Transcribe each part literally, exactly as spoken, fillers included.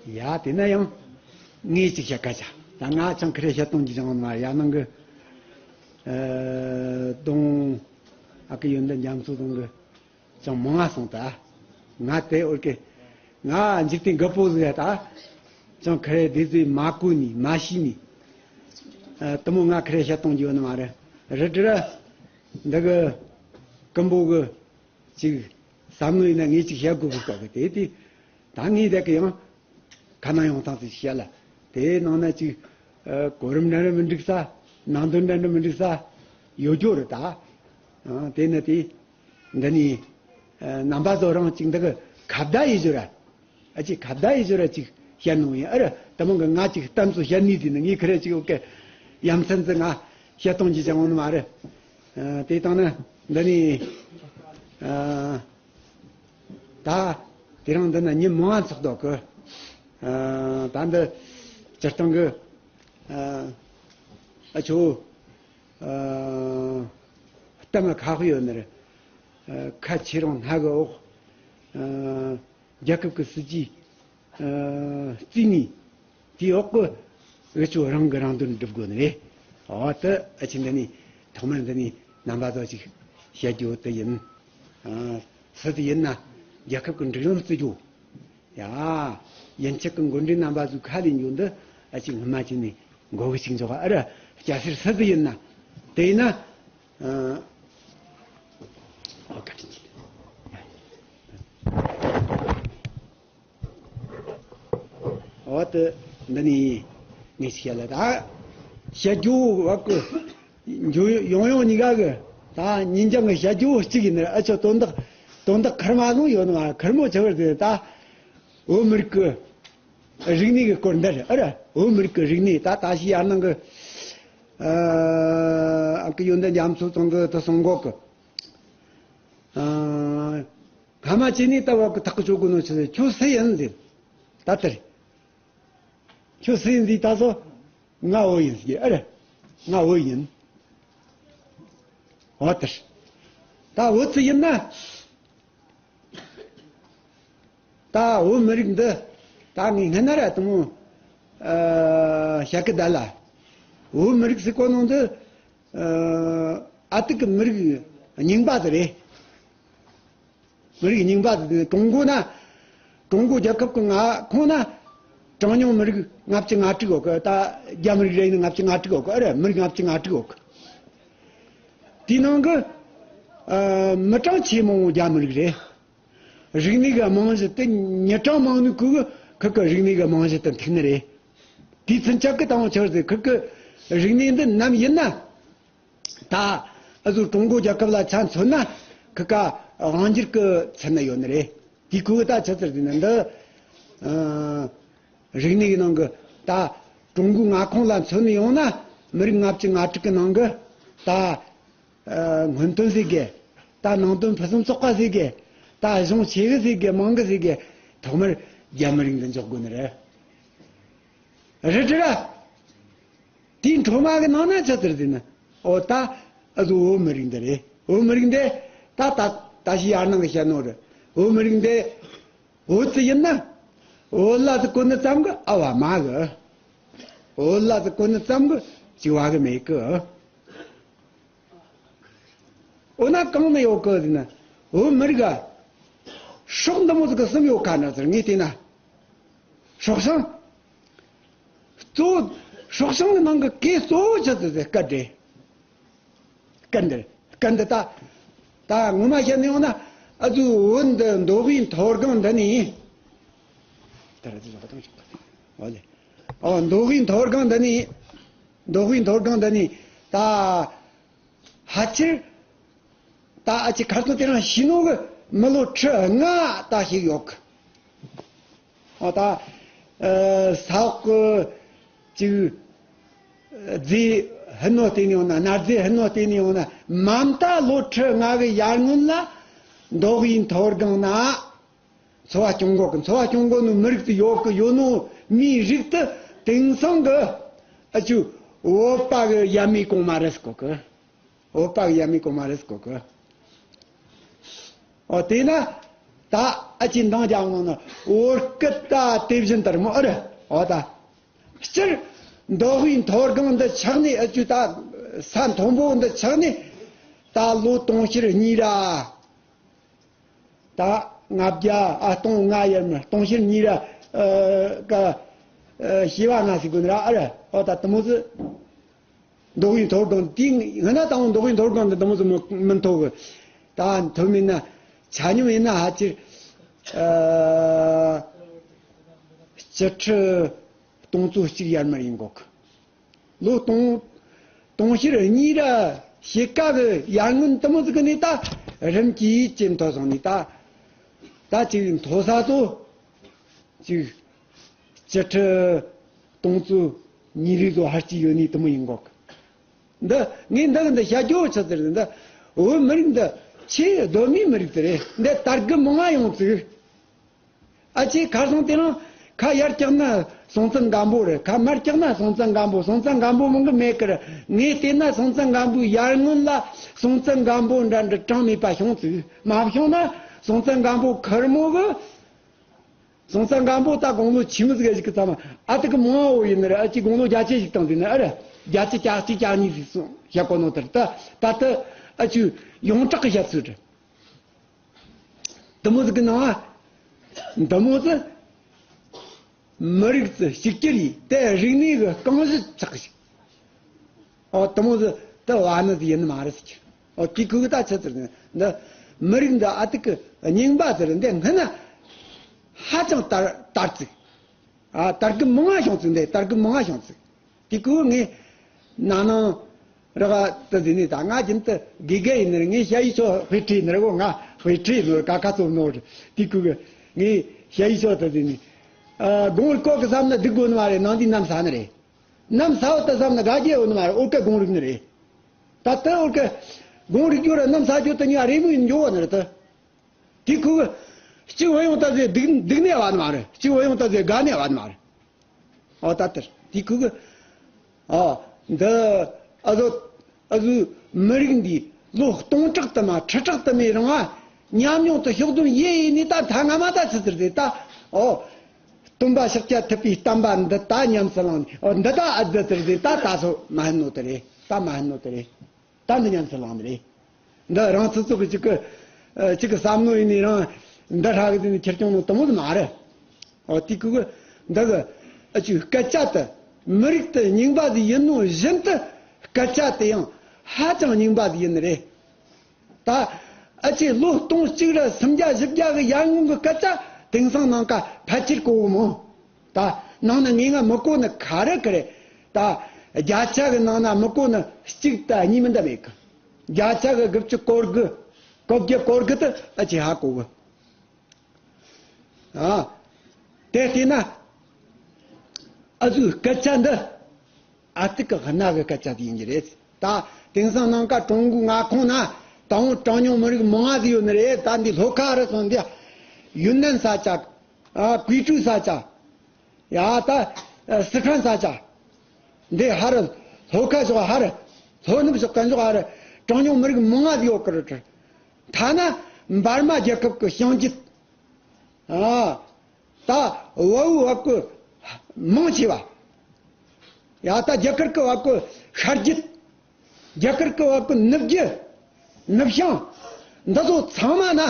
ཡ་དེ་ན་ཡང་ངས་ཅིག་བཤད་ཁ་ཆ། ད་ང་ཅང་ཁ་རེ་བཤད་སྟོང་གི་ཅང་མ་ཡ་ནང་གི་ཨ་དོང་ཨ་ཀི་ཡོན་ཏན་རྒྱ་མཚོ་དང་གི་ཅང་མང་ང་སོང་ད། ང་དེ་འོར་གི་ང་འཇིག་རྟེན་རྒད་པོ་ཟིག་ཡ་ད་ཅང་ཁ་རེ་དེ་ཚོས་མ་གོ་ནི་མ་ཤེས་ནི་ཨ་དུ་མོ་ང་ཁ་རེ་བཤད་སྟོང་གི་ཡོད་ནི་མ་རེད། རི་དྲི་ར་འདི་གི་ཀུན་པོ་གི་ཅིག་བསམ་བློ་ཡིན་ན་ངས་ཅིག་བཤད་དགོས་གི་སྐབས་གི་དེ་དེ་ད་ངས་བསྡད་གི་ཡང་ཁ་ནང་ཡོང་ཐང་ཟིག་བཤད་ལ། དེའི་ནང་ན་ཅིག་ཨ་གོ་རིམ་འདྲ་འདྲ་མི་འགྲིག་ས། ནང་དོན་འདྲ་འདྲ་མི་འགྲིག་ས་ཡོད་རྒྱུ་རེད་ད། ཨ་དེ་ནི་དེ་འདི་ནི་ཨ་རྣམ་པ་ཚོ་རང་ཅིག་འདི་གི་ཁ་བརྡ་ཡེད་རྒྱུ་ར། ཨ་ཅེ་ཁ་བརྡ་ཡེད་རྒྱུ་ར་ཅིག་བཤད་ནོ་ཡིན། ཨ་ར་དེ་མོ་གི་ང་ཅིག་གཏམ་ཚོ་བཤད་ནི་དེ་ནི་ངས་ཁ་རེ་ཅིག་ཡོད་གི་ཡ་མཚན་ཚོ་ང་བཤད་སྟོང་གི་ཅང་འོང་ནི་མ་རེད། ཨ་དེ་དང་ནི་འདི་ནི་ཨ་ད་དེ་རིང་འདི་ན་ཉིན་མང་ང་ཚོགས་འདུག་གི། ཨ་ད་འདི་སྤྱིར་བཏང་གི་ཨ་ཨ་ཆོ་ཨ་གཏམ་ཁ་ཤས་ཡོད་ནི་རེད། ཨ་ཁ་ཆེ་རུང་སྣ་གི་འོག་ཨ་རྒྱལ་ཁབ་ཀྱི་སྲིད་ཇུས་ཨ་རྩིས་ནས་དེའི་འོག་གི་འུ་ཆོ་རང་གི་རང་དོན་སྒྲུབ་དགོས་ནི་རེད། འོ་དེ་ཨ་ཆེ་འདི་ནས་ཐོག་མར་འདི་ནས་རྣམ་པ་ཚོ་ཅིག་བཤད་རྒྱུ་དེ་ཡིན། ཨ་སུ་དེ་ཡིན་ན་རྒྱལ་ཁབ་ཀྱི་འགྲིག་ལམ་བརྩི་རྒྱུ། ཡ། ཡན་ཆད་ཀྱི་འགོ་འདྲེན་རྣམ་པ་ཚོའི་ཁ་ལས་འགྱོ་འདི་ཨ་ཅིག་སྔོན་མ་ཅིག་ནས་མགོ་གི་ཅིག་འཇོག་ཨ་ར་སྐྱ་སེར་སུ་དེ་ཡིན་ན། དེ་ཡིན་ན། ཨ་ཨོ་བཀའ་དྲིན་ཆེ། འོ་དེ་འདི་ནི་ངས་ཞིག་བཤད་ལ་ད། བཤད་རྒྱུ་བ་ཀུ་འཇུ་ཡོང་ཡོང་གཉིས་ཀ་གི་ད་ཉིན་རྒྱང་གི་བཤད་རྒྱུ་གཅིག་ཡིན་ནི་ཨ་ཆོ་དོན་དག་དོན་དག་ཁེར་མ་ལོང་ཡོད་ནི་མ་ཁེར་མོ་ཆེ་བར་དེ་ད་བོད་མི་རིགས་ཀྱི་རིག་གནས་ཀྱི་སྐོར་འདི་རེད། ཨ་ར་བོད་མི་རིགས་ཀྱི་རིག་གནས་ད་ད་ཞིག་ཡར་ནང་གི་ཨ་ཨ་ཀི་ཡོན་ཏན་རྒྱ་མཚོ་ཚང་གི་དུ་སོང་གོ་གི་ཨ། སྔ་མ་བྱས་ནས་ལྟ་བ་གི་ཐག་གི་ཆོད་དགོས་ནོ་ཆི་ཟེར་ཁྱོད་སུ་ཡིན་ཟེར། ད་ལྟར་ཁྱོད་སུ་ཡིན་ཟེར་ད་སོ། ང་བོད་ཡིན་ཟེར་ཨ་རེ། ང་བོད་ཡིན། འོ་ལྟར། ད་བོད་སུ་ཡིན་ན། ད་བོད་མི་རིགས་འདི་ད་ངས་སྔ་ན་ར་དུ་མོ་ཨ་བཤད་གི་ད་ལ། བོད་མི་རིགས་ཟེར་གོ་ནོ་འདི་ཨ་ཨ་ཏིག་གི་མི་རིགས་རྙིང་པ་དེ་རེད། མི་རིགས་རྙིང་པ་དེ་ཀྲུང་གོ་ན་ཀྲུང་གོ་རྒྱལ་ཁབ་ཀྱི་མངའ་ཁོངས་ན་གྲངས་ཉུང་མི་རིགས་ལྔ་བཅུ་ང་དྲུག་ཡོད་གི། ད་རྒྱ་མི་རིགས་རེ་ཡིན་ན་ལྔ་བཅུ་ང་དྲུག་ཡོད་གི། ཨ་རེ་མི་རིགས་ལྔ་བཅུ་ང་དྲུག་ཡོད་གི། དེའི་ནང་གི་ཨ་མི་གྲངས་ཆེས་མང་བོ་རྒྱ་མི་རིགས་རེད། རིག་གནས་ཀྱི་རྨང་གཞི་དེ་མི་གྲངས་མང་ནི་ཁུ་གི་ཁུ་གི་རིག་གནས་ཀྱི་རྨང་གཞི་དེ་མཐུག་ནི་རེད། དེའི་ཚུན་ཆད་ཀྱི་དང་བོ་ཆགས་ཏེ་ཁུ་གི་རིག་གནས་འདི་ནམ་ཡིན་ན། ད་ཨ་ཟུ་ཀྲུང་གོ་རྒྱལ་ཁབ་ལ་ཆ་མཚོན་ན་ཁི་ཀ་དབང་སྒྱུར་གི་ཚུན་ན་ཡོད་ནི་རེད། དེ་ཁུ་ད་ཆི་ཟེར་དུས་ན་འདི་ཨ་རིག་གནས་ཀྱི་ནང་གི་ད་ཀྲུང་གོའི་མངའ་ཁོངས་ལ་མཚོན་ནས་ཡོང་ན་མི་རིགས་ལྔ་བཅུ་ང་དྲུག་གི་ནང་གི་ད་ཨ་སྔོན་ཐོན་ཟེར་གི་ད་ནང་དོན་ཕུན་སུམ་ཚོགས་པ་ཟེར་གི་ད་གཞུང་ཆེ་གི་ཟེར་གི་མང་གི་ཟེར་གི་ཐོག་མར་རྒྱ་མི་རིགས་འདི་འཇོག་དགོས་ནི་རེད། རེད་དྲ། དེའི་འཕྲོ་མ་གི་ནང་ན་ཆི་ཟེར་ཟེར་ན། ཨོ་ད་ཨ་ཟུ་བོད་མི་རིགས་འདི་རེད། བོད་མི་རིགས་འདི་ད་ད་ད་ཞི་ཡར་ནང་གི་བཤད་ནོ་རེད། བོད་མི་རིགས་འདི་བོད་ཙི་ཡིན་ན། བོད་ལ་ཙི་གོ་ནི་ཙམ་གི་ཨ་བ་མ་གི། བོད་ལ་ཙི་གོ་ནི་ཙམ་གི་ཅི་བ་གི་མེད་གི། འོ་ན་གང་ནས་ཡོད་གི་ཟེར་ན། བོད་མི་རིགས་ཨ། སྲོག་འདི་མོ་ཟིག་གི་གསུམ་ཡོད་ཁ་ན་ཟེར་ངས་བལྟས་ན། སྲོག་ཤིང་། གཙོ་བོ་སྲོག་ཤིང་གི་ནང་གི་གོས་གཙོ་བོ་ཆི་ཟེར་ཟེར་སྐད་དེ། སྐད་འདིར་སྐད་འདི་ད། ད་ངོ་མ་བཤད་ནས་ཡོང་ན་ཨ་ཙུ་བོད་འདི་མདོ་དབུས་མཐོ་སྒང་འདི་ནས། ད་ར་ཙི་ཟོག་དང་ཞིག་ཨོ་ལེ། ཨོ་མདོ་དབུས་མཐོ་སྒང་འདི་ནས། མདོ་དབུས་མཐོ་སྒང་འདི་ནས་ད། ཕལ་ཆེར། ད་ཨ་ཅེ་ཁར་ཚོ་དེ་རང་ཤི་ནོ་གི་མི་ལོ་ཁྲི་ལྔ་ད་ཞིག་ཡོད་གི། ཨོ་ད། ཨ་ས་འོག་གི་ཅིག་རྫས་ཧི་ནོ་བལྟས་ནས་ཡོང་ན་གནའ་རྫས་ཧི་ནོ་བལྟས་ནས་ཡོང་ན་མ་མཐའ་ལོ་ཁྲི་ལྔ་གི་ཡར་སྔོན་ལ་མདོ་དབུས་མཐོ་སྒང་ན། འཚོ་བ་སྐྱོང་གོ་གི། འཚོ་བ་སྐྱོང་གོ་ནོ་མི་རིགས་དེ་ཡོད་གི། ཡོད་ནོ་མིའི་རིགས་དེ་དེང་སང་གི་ཨ་ཅུ་བོད་པ་གི་ཡབ་མེས་གོང་མ་རེད་ཟེར་གོ་གི། བོད་པ་གི་ཡབ་མེས་གོང་མ་རེད་ཟེར་གོ་གི། ཨོ་དེས་ན་ ད་ཨ་ཅེ་འདང་རྒྱག་ནང་ན་བོད་སྐད་ད་དེ་བཞིན་ལྟར་མོ་ཨ་རེ་ཨོ་ད། སྤྱིར་མདོ་དབུས་མཐོ་སྒང་འདི་ཆགས་ནས་ཨ་ཅུ་ད་ས་མཐོན་པོ་འདི་ཆགས་ནས་ད་ལོ་དུང་ཕྱུར་གཉིས་ར། ད་ལྔ་བརྒྱ་ཨ་སྟོང་ལྔ་ཡར་མར་སྟོང་ཕྱུར་གཉིས་ར་ཨ་ག་ཨ་བྱེ་བ་ལྔ་ཟིག་དགོས་ནི་ར་ཨ་ར་ཨོ་ད་དུ་མོ་ཟི། མདོ་དབུས་མཐོ་སྒང་དེ་སྔ་ན་དང་མདོ་དབུས་མཐོ་སྒང་དུ་དུ་མོ་ཟི་མི་མི་མཐོ་གི། ད་མཐོ་མིན་ན་ཆ་སྙོམས་ཡིན་ན་ཧ་ཅིར་ཨ་སྤྱི་ཁྲི་སྟོང་ཚོ་གཅིག་ཡར་མར་ཡིན་གོ་གི། ལོ་སྟོང་སྟོང་ཕྱུར་གཉིས་ར་ཕྱེད་ཀ་གི་ཡར་སྔོན་དུ་མོ་ཟིག་གི་ནི་ད་རིམ་གྱིས་ཅི་མཐོ་སོང་ནི་ད། ད་ཅིག་མཐོ་ས་ཚོ་ཅིག་སྤྱི་ཁྲི་སྟོང་ཚོ་གཉིས་རེ་ཚོ་ཧར་གྱི་ཡོད་ནི་དུ་མོ་ཡིན་གོ་གི། འདི་ངས་འདི་གི་འདི་བཤད་རྒྱུ་ཆི་ཟེར་འདི་བོད་མི་རིགས་འདི་ཆེས་གདོད་མའི་མི་རིགས་དེ་རེད། འདི་དར་རྒུད་མང་ང་ཡོང་ཚུགས། ཨ་ཅེ་ཁ་སང་དེ་རིང་ཁ་ཡར་བཀྱག་ན་སྲོང་བཙན་སྒམ་པོ་རེད། ཁ་མར་བཀྱག་ན་སྲོང་བཙན་སྒམ་པོ། སྲོང་བཙན་སྒམ་པོ་མང་གི་མེད་ཀི་རེད། ངས་བལྟས་ན་སྲོང་བཙན་སྒམ་པོའི་ཡར་སྔོན་ལ་སྲོང་བཙན་སྒམ་པོ་འདྲ་འདྲ་གྲངས་མེད་པ་བྱུང་ཚུགས། མ་བྱུང་ན་སྲོང་བཙན་སྒམ་པོ་ཁེར་མོ་གི་སྲོང་བཙན་སྒམ་པོ་ད་དགུང་ལོ་ཆེ་མི་ཟིག་ཞིག་གི་ཚང་མ་ཨ་ཏི་གི་མང་བོ་ཡིན་ནི་རེད། ཨ་ཅེ་དགུང་ལོ་བརྒྱད་ཅུ་ཞིག་བཏང་ཟིན་ནི་ཨ་རེད། བརྒྱད་ཅུ་གྱ་གཅིག་གྱ་གཉིས་ཟིག་སོང་བཤད་གོ་ནོ་དེར་ད་ད་ལྟ་ཨ་ཅེ་ཡོངས་གྲགས་ཀྱི་བཤད་ཚུལ་རེད། དུ་མོ་ཟིག་གི་ནང་ང་དུ་མོ་ཟིག་མི་རིགས་ཟིག་གཅིག་གྱུར་ཡིན་དེ་རིག་གནས་གི་རྐང་གཞི་ཆགས་ཤིག་ཨོ་དུ་མོ་ཟིག་དུ་བ་ནི་ཟིག་ཡིན་ནི་མ་རེད་ཟིག་ཨོ་དེ་ཁུ་གི་ད་ཆི་ཟེར་ནི་འདི་མི་རིགས་འདི་ཨ་ཏི་གི་རྙིང་པ་ཟེར་འདི་སྔ་ན་ཧ་ཅང་དར་དར་ཙིག་ཨ་དར་གི་མང་ང་བྱུང་ཙིག་འདི་དར་གི་མང་ང་བྱུང་ཙིག་དེ་ཁུ་ངས་ན་ནང་ར་ག་དུ་ཟིན་ནི་ད་ང་རྒྱུན་དུ་དགེ་རྒན་ཡིན་ནི་རེད། ངས་ཞ་ཡི་ཆོ་དཔེ་ཁྲིད་ནི་རེད་གོ་ང་དཔེ་ཁྲིད་ནོ་རེད། ཀ་ཁ་ཚོ་ནོ་རེད། དེ་ཁུ་གི་ངས་ཞ་ཡི་ཆོ་དུ་ཟིན་ནི་ཨ་དགོང་རི་ཀོ་གི་བསམ་ན་སྡུག་དགོས་ནི་མ་རེད། ནང་དེ་ནམ་ས་ནི་རེད། ནམ་ས་བ་དུ་བསམ་ན་དགའ་རྒྱུ་ཡོད་ནི་མ་རེད། ཨོ་ཀ་དགོང་རིག་ནི་རེད། ད་ལྟ་ཨོ་ཀ་དགོང་རིག་རྒྱུ་ར་ནམ་ས་རྒྱུ་དུ་ཉ་རེ་མོ་ཡིན་འགྱོ་བ་ནི་རེད་དུ། དེ་ཁུ་གི་གཅིག་བུ་ཡོང་ད་ཟེ་སྡུག་སྡུག་ནས་བ་ནི་མ་རེད། གཅིག་བུ་ཡོང་ད་ཟེ་དགའ་ནས་བ་ནི་མ་རེད། ཨོ་ད་ལྟར་དེ་ཁུ་གི་ཨོ་འདི་ཨ་ཟོ་ཨ་ཟོ་མི་རིགས་འདི་ལོ་སྟོང་ཕྲག་དུ་མ་ཁྲི་ཕྲག་དུ་མའི་རིང་ང་ཉམས་མྱོང་དུ་ཕྱོགས་བསྡོམས་ཡེ་ཡེ་ནས་ད་ཐ་ང་མ་ད་ཆི་ཟེར་ཟེ་ད་ཨོ་སྟོན་པ་ཤཱཀྱ་ཐུབ་པའི་བསྟན་པ་འདི་ད་ཉམས་སུ་བླངས་ནས་ཨོ་འདི་ད་ཨ་ཟི་ཟེར་ཟེ་ད་ད་སོ་མ་ཧན་ནོ་དེ་རེད། ད་མ་ཧན་ནོ་དེ་རེད། ད་འདི་ཉམས་སུ་བླངས་ནི་རེད། འདི་རང་ཚོ་ཚོ་གི་གཅིག་གི་ཨ་གཅིག་གི་བསམ་བློ་ཡིན་ནི་རང་འདི་ཧྲ་གི་དེ་ནི་ཁྱེར་སྐྱོང་ནོ་དུ་མོ་དུ་མ་རེད། ཨོ་དེ་ཁུ་གི་འདི་གི་ཨ་ཅུ་སྐད་ཆ་དེ་མི་རིགས་དེ་རྙིང་པ་ཟིག་ཡིན་ནོ་བཞིན་དུ་སྐད་ཆ་དེ་ཡང་ཧ་ཅང་རྙིང་པ་ཟིག་ཡིན་ནི་རེད། ད་ཨ་ཅེ་ལོ་སྟོང་གཅིག་ར་སུམ་བརྒྱ་བཞི་བརྒྱ་གི་ཡར་སྔོན་གི་སྐད་ཆ་དེང་སང་ནང་ཀ་ཕལ་ཆེར་གོ་གི་མོ། ད་ནང་ན་ངེས་ང་མི་གོ་ནི་ཁ་རེ་ཁ་རེ། ད་བརྒྱ་ཆ་གི་ནང་ན་མི་གོ་ནི་གཅིག་ད་གཉིས་མིན་ད་མེད་གི། བརྒྱ་ཆ་གི་དགུ་བཅུ་གོ་དགུ་གོ་བརྒྱད་གོ་དགུ་དེ་ཨ་ཅེ་ཧ་གོ་གི། ཨ། དེ་བལྟས་ན། ཨ་ཟུའི་སྐད་ཆ་འདི། ཨ་ཏི་ཀ་གནའ་གི་སྐད་ཆ་དེ་ཡིན་གྱི་རེད། ད་དེང་སང་ནང་ཀ་ཀྲུང་གོའི་མངའ་ཁོངས་ན་ད་འོང་གྲངས་ཉུང་མི་རིགས་མང་ང་ཟིག་ཡོད་ནི་རེད། ད་འདི་ལྷོ་ཁ་རེད་སོང་འདི་ཡུན་ནན་ས་ཆ། ཨ་ཀུའེ་ཀྲུའུ་ས་ཆ། ཡ་ད་ཨ་སི་ཁྲོན་ས་ཆ། འདི་ཧ་རི་ལྷོ་ཁ་ཕྱོགས་ཧ་རི་ལྷོ་ནུབ་ཕྱོགས་ཀ་ཕྱོགས་ཧ་རི་གྲངས་ཉུང་མི་རིགས་མང་ང་ཟིག་ཡོད་ཀི་རེད། ཐ་ན་འབར་མ་རྒྱལ་ཁབ་ཀྱི་བྱང་རྒྱུད། ཨ། ད་བལ་བོའི་བ་སྐུ་མང་ཆེ་བ། ཡ་ད་རྒྱ་གར་གི་བ་སྐུ་ཤར་རྒྱུད། རྒྱ་གར་གི་བ་སྐུ་ནུབ་རྒྱུད། ནུབ་བྱང་། འདི་ཚོ་ཚང་མ་ན།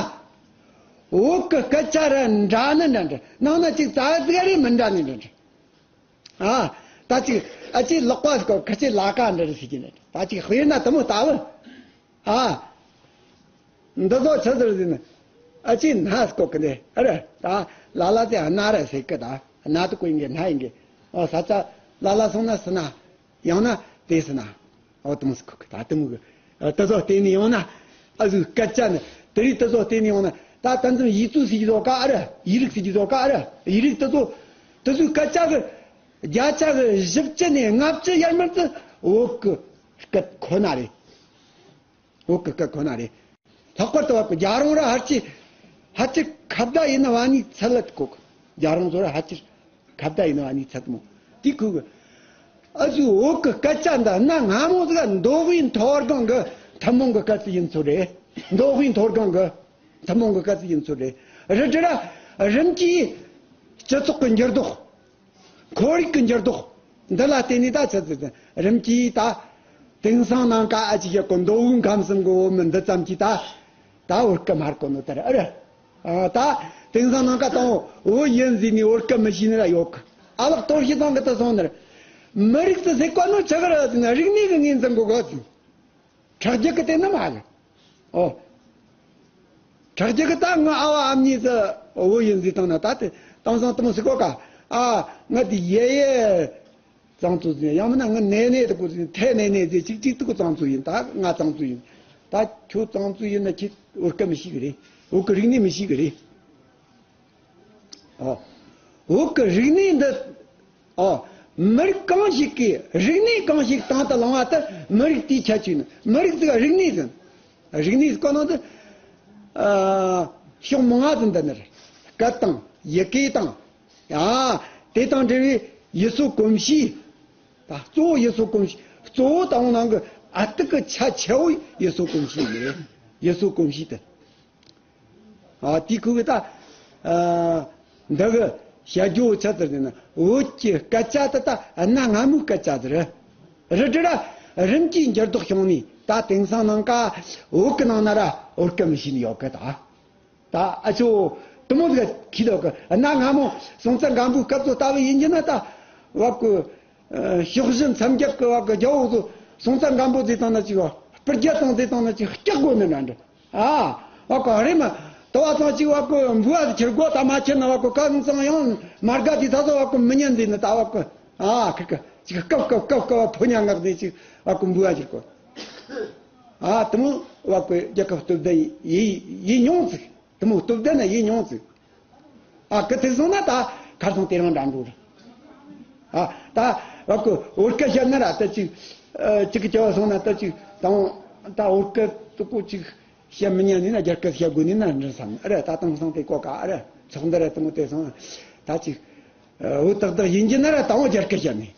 བོད་གི་སྐད་ཆ་ར་འདྲ་ནི་འདྲ་འདྲ། ནང་ན་ཅིག་རྩ་ཟིག་རེ་མི་འདྲ་ནི་འདྲ་འདྲ། ཨ། ད་ཅིག་ཨ་ཅིག་ལག་པ་ཟིག་གི་ཁ་ཅིག་ལ་ཀ་འདྲ་རེ་ཟེར་གྱི་ནི། ད་ཅིག་དཔེར་ན་དུ་མོ་ལྟ་བུ། ཨ། འདི་ཚོ་ཆི་ཟེར་ཟེར་ན། ཨ་ཅེ་སྣ་ཟེར་གོ་གི་ནི་ཨ་རེ། ད་ལ་ལ་དེ་སྣ་ར་ཟེར་གི། ད་སྣ་དུ་ཀོ་ཡིན་གི་སྣ་ཡིན་གི། ཨོ་ས་ཆ་ལ་ལ་སོང་ན་སི་ན། ཡང་ན་དེ་སི་ན། ཨོ་དུ་མོ་ཟེར་གོ་གི། ད་དུ་མོ་གི། ཨ་དེ་ཚོ་བལྟས་ནས་ཡོང་ན། ཨ་ཟུའི་སྐད་ཆ་ནི་དེ་རིགས་དེ་ཚོ་བལྟས་ནས་ཡོང་ན། ད་ད་ཙམ་ཡིག་གཙོ་ཟེར་གྱི་ཚོ་ག་ཨ་རེ། ཡིག་རིགས་ཟེར་གྱི་ཚོ་ག་ཨ་རེ། ཡིག་རིགས་དེ་ཚོ་དེ་ཚོའི་སྐད་ཆ་གི་བརྒྱ་ཆ་གི་བཞི་བཅུ་ནས་ལྔ་བཅུ་ཡར་མར་དུ་བོད་གི་སྐད་ཁོ་ན་རེད། བོད་གི་སྐད་ཁོ་ན་རེད། ལྷག་པར་དུ་བ་གི་རྒྱལ་རོང་ར་ཧར་ཅི་ཧར་ཅི་ཁ་བརྡ་ཡིན་ན་བ་ནི་ཚད་ལ་གོ་གི། རྒྱལ་རོང་ཚོ་ར་ཧར་ཅི་ཁ་བརྡ་ཡིན་ན་བ་ནི་ཚད་མོ། དེ་ཁུ་གི་ཨ་ཟུ་བོད་གི་སྐད་ཆ་འདི་སྣ་སྔ་མོ་ཟིག་མདོ་དབུས་མཐོ་སྒང་གི་ཐུན་མོང་གི་སྐད་ཆ་ཡིན་ཚོད་རེད། མདོ་དབུས་མཐོ་སྒང་གི་ཐུན་མོང་གི་སྐད་ཆ་ཡིན་ཚོད་རེད། རི་དྲི་ར་རིམ་གྱིས་སྤྱི་ཚོགས་ཀྱི་འགྱུར་ལྡོག་ཁོར་ཡུག་གི་འགྱུར་ལྡོག་འདི་ལ་བརྟེན་ནས་ད་ཆི་ཟེར་ཏེ་རིམ་གྱིས་ད་དེང་སང་ནང་ཀ་ཨ་ཅིག་ཡོད་གི། མདོ་དབུས་ཁམས་གསུམ་གི་བོད་མི་འདི་ཙམ་གྱིས་ད་ད་བོད་སྐད་མ་ར་གོ་ནོ་དེ་རེད། ཨ་རེད། ཨ། ད་དེང་སང་ནང་ཀ་དང་བོད་ཡིན་ཟེར་ནས་བོད་སྐད་མི་ཤེས་ནི་ར་ཡོད་གི། ཨ་ལགས་དོར་ཞིག་ཚང་གི་ད་སོང་ནི་རེད། མི་རིགས་ཟེར་གོ་ནོ་ཆི་གི་རེད་ཟེར་ན་རིག་གནས་གི་ངོས་འཛིན་དགོས་གི་ཟེར། ཁྲག་རྒྱུད་ཀྱི་དེ་ནི་མ་རེད། ཨོ། ཁྲག་རྒྱུད་ཀྱི་ད་ངའི་ཨ་བ་ཨ་མྱེས་ཟེར་བོད་ཡིན་ཟེར་བཏང་ན་ད་དེ་དེང་སང་དེ་མོ་ཟེར་གོ་ག། ཨ། ང་དེ་ཡེ་ཡེ་གཙང་ཚོ་ཟེར། ཡང་མིན་ན་ང་ནེ་ནེ་དེ་གོ་ཟེར། ཐེ་ནེ་ནེ་ཟེར། གཅིག་གཅིག་དེ་གོ་གཙང་ཚོ་ཡིན། ད་ང་གཙང་ཚོ་ཡིན། ད་ཁྱོད་གཙང་ཚོ་ཡིན་ན་ཁྱེད་བོད་སྐད་མི་ཤེས་གི་རེད། བོད་ཀྱི་རིག་གནས་མི་ཤེས་གི་རེད། ཨོ། བོད་ཀྱི་རིག་གནས་འདི། ཨོ། མི་རིགས་གང་ཞིག་གིས་རིག་གནས་གང་ཞིག་དང་དུ་བླངས་པ་དེ་མི་རིགས་དེའི་ཁྱད་ཆོས་ནི། མི་རིགས་ཟིག་རིག་གནས་ཟིན། རིག་གནས་ཟིག་གོ་ནང་དུ། ཨ། ཕྱོགས་མང་ང་ཟིན་འདི་ནི་རེད། སྐད་དང་ཡི་གེ་དང་། ཡ། དེ་དང་འབྲེལ་བའི་ཡུལ་སྲོལ་གོམས་གཤིས། ད་གཙོ་བོ་ཡུལ་སྲོལ་གོམས་གཤིས། གཙོ་བོ་དང་ནང་གི་ཨ་ཏི་གི་ཆ་ཆེ་བོ་ཡུལ་སྲོལ་གོམས་གཤིས་ནི་རེད། ཡུལ་སྲོལ་གོམས་གཤིས་དེ། ཨ། དེའི་ཁུག་གི་ད། ཨ། འདི་གི་བཤད་རྒྱུ་ཆི་ཟེར་ན་བོད་ཀྱི་སྐད་ཆ་དེ་ད་གནའ་སྔ་མོའི་སྐད་ཆ་ཟིག་རེད། རི་དྲི་ར་རིམ་གྱིས་འགྱུར་ལྡོག་བྱུང་ནས་ད་དེང་སང་ནང་ཀ་བོད་ཀྱི་ནང་ན་ར་བོད་སྐད་མི་ཤེས་ནི་ཡོད་གི། ད་ད་ཨ་ཅོ་དེ་མོ་ཟིག་ཁྱི་ལོག་གི། གནའ་སྔ་མོ་སྲོང་བཙན་སྒམ་པོའི་སྐབས་སུ་ལྟ་བུ་ཡིན་གྱི་ན་ད་བ་གི། ཨ། ཕྱོགས་བཞི་མཚམས་བརྒྱད་ཀྱི་བ་གི་རྒྱལ་པོ་ཚོ་སྲོང་བཙན་སྒམ་པོ་ཟེར་བཏང་ན་ཅིག་སྤུར་རྒྱལ་དང་ཟེར་བཏང་ན་ཅིག་སྐྲག་དགོས་ནི་འདྲ་འདྲ། ཨ། བ་གི་རེད་མ། དུ་བ་ཚང་ཅིག་བ་གི་འབུལ་བ་ཁྱེར་དགོས། ད་མ་ཁྱེར་ན་བ་གི་ཀ་ནི་ཚང་ཡང་མ་དགའ་དེ་ད་ཚོ་བ་གི་མི་ཉན་ཟེར་ནི། ད་བ་གི། ཨ། ཁི་ཁི་ཅིག་སྐབས་སྐབས་སྐབས་སྐབས་ཕོ་ཉ་ངག་ནས་ཅིག་བ་གི་འབུལ་བ་ཁྱེར་དགོས། ཨ། དེ་མོ་བ་གི་རྒྱལ་ཁབ་སྟོབས་ལྡན་ཡིན་ཡིན་མྱོང་ཟིག། དེ་མོ་སྟོབས་ལྡན་ན་ཡིན་མྱོང་ཟིག། ཨ། གི་དེ་སོང་ན་ད་ཁར་སང་དེ་རང་འདྲ་འགྲོ་རེད། ཨ། ད་བ་གི་བོད་སྐད་བཤད་ན་ར་ད་ཅིག། ཨ། ཅིག་གི་བྱ་བ་སོང་ན་ད་ཅིག་དང་ད་བོད་སྐད་ཏུ་ཀོ་ཅིག་བཤད་མི་ཉན་ནི་ན་རྒྱ་སྐད་བཤད་དགོས་ནི་ན་འདྲ་བསམ། ཨ་རེད། ད་དེང་སང་དེ་གོ་ག། ཨ་རེད། ཚོགས་འདུ་རེད། དེ་མོ་དེ་སོང་ན་ད་ཅིག། ཨ། བོད་ཏག་ཏག་ཡིན་གྱི་ན་ར་དང་བོ་རྒྱ་སྐད་བཤད་ནི།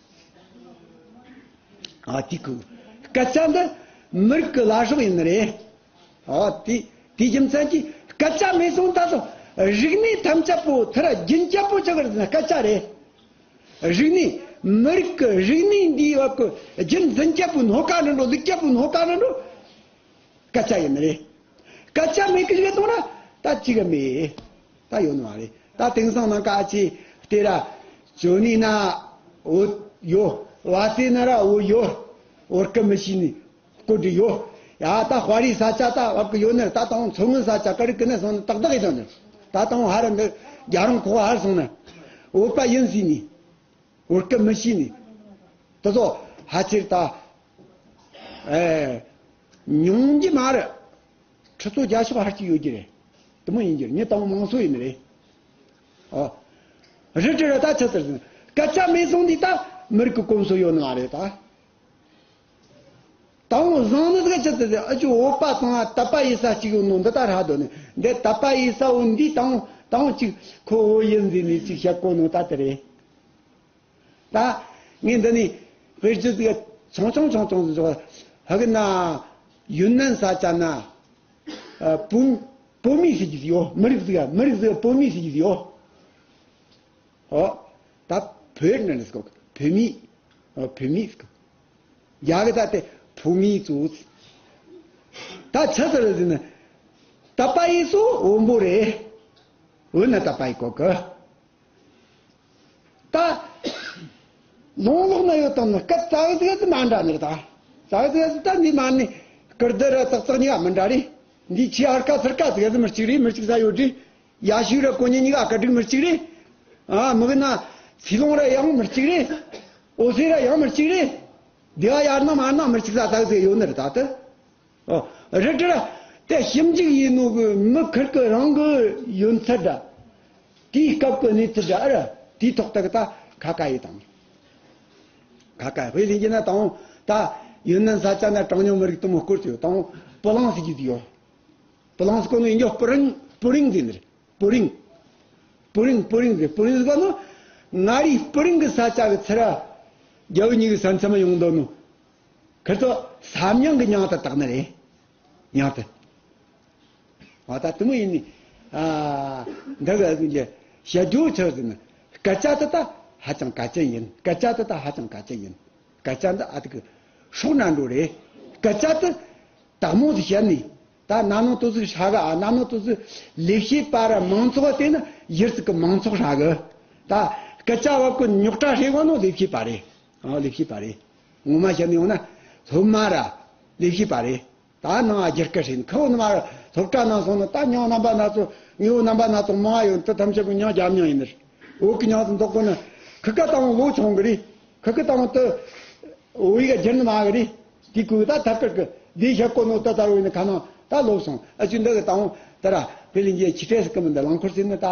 ཨ། དེ་ཁུ་སྐད་ཆ་འདི་མི་རིགས་ཀྱི་བླ་སྲོག་ཡིན་ནི་རེད། ཨ། དེ་དེའི་རྒྱུ་མཚན་གྱིས་སྐད་ཆ་མེད་སོང་ད་དོ་རིག་གནས་ཐམས་ཅད་པོ་ཐི་ར་རྒྱུན་ཆད་པོ་ཆགས་རེད་ཟེར་ན་སྐད་ཆ་རེད། རིག་གནས་མི་རིགས་ཀྱི་རིག་གནས་འདིའི་བ་གི་རྒྱུན་འཛིན་ཆད་པོ་སྣོ་ཀ་རེད་འགྲོ། ལུགས་ཆད་པོ་སྣོ་ཀ་རེད་འགྲོ། སྐད་ཆ་ཡིན་ནི་རེད། སྐད་ཆ་མེད་གི་ཞིག་གཏོང་ན་ད་ཅི་ག་མེད། ད་ཡོད་ནི་མ་རེད། ད་དེང་སང་ནང་ཀ་ཅི་སྟེ་ར་ཅོ་ནི་ན་འོ་ཡོད། བ་སྟེ་ན་ར་འོ་ཡོད། འོར་ཀི་མི་ཤི་ནི་སྐོར་འདི་ཡོད། ཡ་ད་དཔའ་རིས་ས་ཆ་ད་བབ་གི་ཡོད་ནི། ད་དང་མཚོ་སྔོན་ས་ཆ་ཀ་རིག་གི་ནི་སོང་ནི་ཏག་ཏག་ཡིན་དང་ནི། ད་དང་ཧ་ར་འདི་རྒྱ་རང་ཁོ་ཧར་སོང་ནི་འོ་པ་ཡིན་སྲིད་ནི། འོར་སྐད་མི་ཤེས་ནི། དེ་ཚོ་ཕལ་ཆེར་ད། ཨེ། ཉུང་གི་མ་རེད། ཁྲི་ཚོ་བརྒྱ་ཤོག་ཧར་གྱི་ཡོད་ཀྱི་རེད། དེ་མོ་ཡིན་གྱི་རེད། ངས་དང་མང་སོ་ཡིན་ནི་རེད། ཨོ། རི་དྲི་ར་ད་ཆི་ཟེར་ཟིན། སྐད་ཆ་མེད་སོང་དུས་ད་མི་རིགས་ཀྱི་གོམས་སྲོལ་ཡོད་ནི་མ་རེད་ད། དང་བོ་བཟང་ནི་ཟིག་ཆི་ཟེར་ཟིན། ཨ་ཅོ་བོད་པ་ཚང་ང་དད་པ་ཡེ་ས་གཅིག་ཡོད་ནོ་འདི་ད་ར་དོ་ནི། འདི་དད་པ་ཡེ་ས་བོ་འདི་དང་དང་གཅིག་ཁོ་བོད་ཡིན་ཟེར་ནས་གཅིག་བཤད་གོ་ནོ་ད་དེ་རེད། ད་ངས་འདི་ནས་དཔེར་བརྗོད་ཅིག་ཆུང་ཆུང་ཆུང་ཆུང་ཟིག་ཧ་གི་ན། ཡུན་ནན་ས་ཆ་ན་ཨ་བོད་བོད་མི་ཟེར་གྱི་ཡོད། མི་རིགས་ཟིག་མི་རིགས་ཟིག་བོད་མི་ཟེར་གྱི་ཡོད། ཨོ། ད་བོད་ནི་ཟེར་གོ་བོད་མི། ཨོ་བོད་མི་ཟེར་གོ། ཡ་གི་ད་དེ་བོད་མི་ཚོ། ད་ཆི་ཟེར་ཟེར་ན། དད་པ་ཡེ་སོ་བོན་པོ་རེད། བོད་ན་དད་པ་ཡེ་གོ་གི། ད་ལུང་ལོག་ན་ཡོད་དང་ནི་སྐད་རྩ་བའི་ཟིག་ཟིག་མ་འདྲ་ནི་རེད་ད། རྩ་བའི་ཟིག་ཟིག་ད་འདི་མ་ནི་ཀིར་ཏི་ར་ཙག་ཙག་གཉིས་ཀ་མི་འདྲ་རེད། འདི་ཆེ་ཨར་ཀ་ཚུར་ཀ་ཟིག་ཟིག་མི་གཅིག་རེད། མི་གཅིག་ས་ཡོད་རེད། ཡ་ཤུ་ར་གོ་ཉི་གཉིས་ཀ་ཀ་སྒྲིག་མི་གཅིག་རེད། ཨ་མི་གི་ན་ཚི་ལོང་ར་ཡང་མི་གཅིག་རེད། ཨོ་སི་ར་ཡང་མི་གཅིག་རེད། དེ་བ་ཡར་ན་མར་ན་མི་གཅིག་ས་ད་ཟིག་ཡོད་ནི་རེད་ད་ལྟ། ཨོ། རི་དྲི་ར་དེ་ཞིབ་འཇུག་ཡིན་ནོ་གི་མི་ཁིར་གི་རང་གི་ཡོན་ཚད་འདྲ། དེའི་སྐབས་ཀྱི་གནས་ཚུལ་འདྲ་ཨ་ར་དེའི་ཐོག་ཏུ་གི་ད་ཁ་ཁ་ཡི་དང་། ཁ་ཁ་དཔེ་ལེན་གྱི་ན་དང་ད་ཡུན་ནན་ས་ཆ་ན་གྲངས་ཉུང་མི་རིགས་དུ་མོ་སྐོར་ཏེ་ཡོད་དང་། སྤུ་ལངས་ཟེར་གྱི་ཡོད། སྤུ་ལངས་ཟེར་གོ་ནོ་ཡིན་རྒྱུ་སྤུ་རིང་སྤུ་རིང་ཟེར་ནི་རེད། སྤུ་རིང་། སྤུ་རིང་སྤུ་རིང་ཟེར། སྤུ་རིང་ཟེར་གོ་ནོ། མངའ་རིས་སྤུ་རིང་གི་ས་ཆ་གི་ཚུར་ར་རྒྱལ་བོ་གཉིས་ཀྱི་ས་མཚམས་ཡོང་འདོད་ནོ། ཁིར་ཚོ་ས་མྱང་གི་མྱང་དུ་བཏགས་ནི་རེད། མྱང་དུ། ཨ་ད་དེ་མོ་ཡིན་ནི། ཨ། འདི་གི་བཤད་རྒྱུ་ཆི་ཟེར་ན། སྐད་ཆ་དེ་ད་ཧ་ཅང་གལ་ཆེན་ཡིན། སྐད་ཆ་དེ་ད་ཧ་ཅང་གལ་ཆེན་ཡིན། སྐད་ཆ་འདི་ཨ་ཐུར་གི་སྲོག་ན་འགྲོ་རེད། སྐད་ཆ་དེ་དག་མོ་ཟིག་བཤད་ནས། ད་ནམ་ནང་དུ་ཟིག་ཧྲ་གི། ཨ། ནམ་ནང་དུ་ཟིག་ལས་བྱེད་པ་ར་མང་ཚོགས་བལྟས་ན་ཡུལ་ཟིག་གི་མང་ཚོགས་ཧྲ་གི། ད་སྐད་ཆ་བ་གི་རྙོག་དྲ་སེལ་གོ་ནོ་ལས་བྱེད་པ་རེད། ཨ། ལས་བྱེད་པ་རེད། ངོ་མ་བཤད་ནས་ཡོང་ན་སློབ་མ་ར་ལས་བྱེད་པ་རེད། ད་ནང་ང་སྒྱུར་སྐད་བྱེད་ནི་ཁོ་ནི་མ་སློབ་གྲྭ་ནང་སོང་ནི། ད་མྱིང་རྣམ་པ་སྣ་ཚོགས། དངོས་པོ་རྣམ་པ་སྣ་ཚོགས་མང་ང་ཡོད་ནི། དེ་ཐམས་ཅད་ཀྱི་མྱིང་རྒྱབ་མྱིང་ཡིན་ནི་རེད། བོད་ཀྱི་མྱིང་དེ་འདོགས་དགོས་ན་ཁི་ཀ་དང་ལོ་ཆུང་གི་རེད། ཁི་ཀ་དང་དེ་བོད་ཡིག་སྒྱུར་ནི་མ་གི་རེད། དེ་ཁོས་ད་ཐད་ཀར་གི་འདི་བཤད་གོ་ནོ་ད་ད་རུང་ཡིན་ནི། ཁ་ནང་ད་ལོབས་སོང་། ཨ་ཅུ་འདི་གི་དང་ད་ར་དེ་ལས་འགྱེ་ཆི་ཏྲེ་ཟེར་གི་མི་འདུག་རླངས་འཁོར་ཟེར་ནི་ད།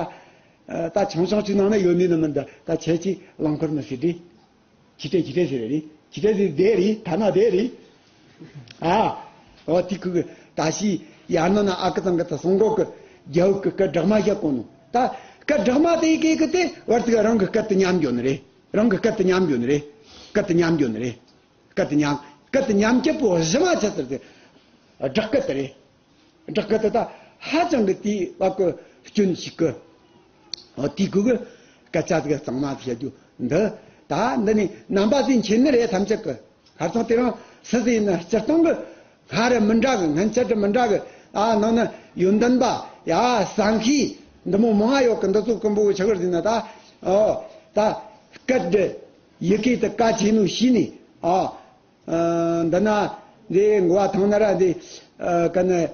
ད་ཆུང་ཆུང་ཅིག་ནང་ན་ཡོད་ནི་ནི་མི་འདུག་ད་ཁྱེད་ཀྱིས་རླངས་འཁོར་མི་ཟེར་དེ། ཆི་ཏྲེ་ཆི་ཏྲེ་ཟེར་རེད། ཆི་ཏྲེ་ཟེར་དེ་རེད། ཐ་ན་དེ་རེད། ཨ། འོ་དེ་ཁོ་གི་ད་ཤི་ཡར་ནང་ན་ཨ་ཁུ་ཚང་གི་ད་སོང་གོ་གི་རྒྱ་བོད་གི་སྐད་སྦྲགས་མ་བཤད་གོ་ནོ། ད་སྐད་སྦྲགས་མ་དེ་གི་གི་དེ་བར་དུ་རང་གི་སྐད་དེ་ཉམས་འགྱོ་ནི་རེད། རང་གི་སྐད་དེ་ཉམས་འགྱོ་ནི་རེད། སྐད་དེ་ཉམས་འགྱོ་ནི་རེད། སྐད་དེ་ཉམས། སྐད་དེ་ཉམས་རྒྱུ་པོ་གཞི་མ་ཆི་ཟེར་དེ་སྦྲགས་སྐད་དེ་རེད། སྦྲགས་སྐད་དེ་ད་ཧ་ཅང་གི་དེའི་བ་གི་སྐྱོན་ཞིག་གི། འོ་དེ་ཁོ་གི་སྐད་ཆ་དེ་གཙང་མ་བཤད་རྒྱུ་འདི། ད་འདི་ནི་རྣམ་པ་དེ་མཁྱེན་ནི་རེད། ཐམས་ཅད་གི་ཁ་སང་དེ་རིང་སུ་ཟིག་ཡིན་ན་སྤྱིར་བཏང་གི་སྔ་རབས་མི་འདྲ་གི། སྔན་ཆད་དུ་མི་འདྲ་གི། ཨ། ནང་ན་ཡོན་ཏན་པ་ཡ་བསམ་ཤེས་འདི་མོ་མང་ང་ཡོད་གི། འདི་ཚོ་ཀུན་པོ་གི་ཆི་གི་ཟེར་ན་ད། ཨོ། ད་སྐད་འདི་ཡི་གེ་དེ་གལ་ཆེ་ནོ་ཤེས་ནས། ཨོ། ཨ། འདི་ན་འདི་མགོ་བ་ཐང་ན་ར་འདི། ཨ། ག་ན། ཨེ།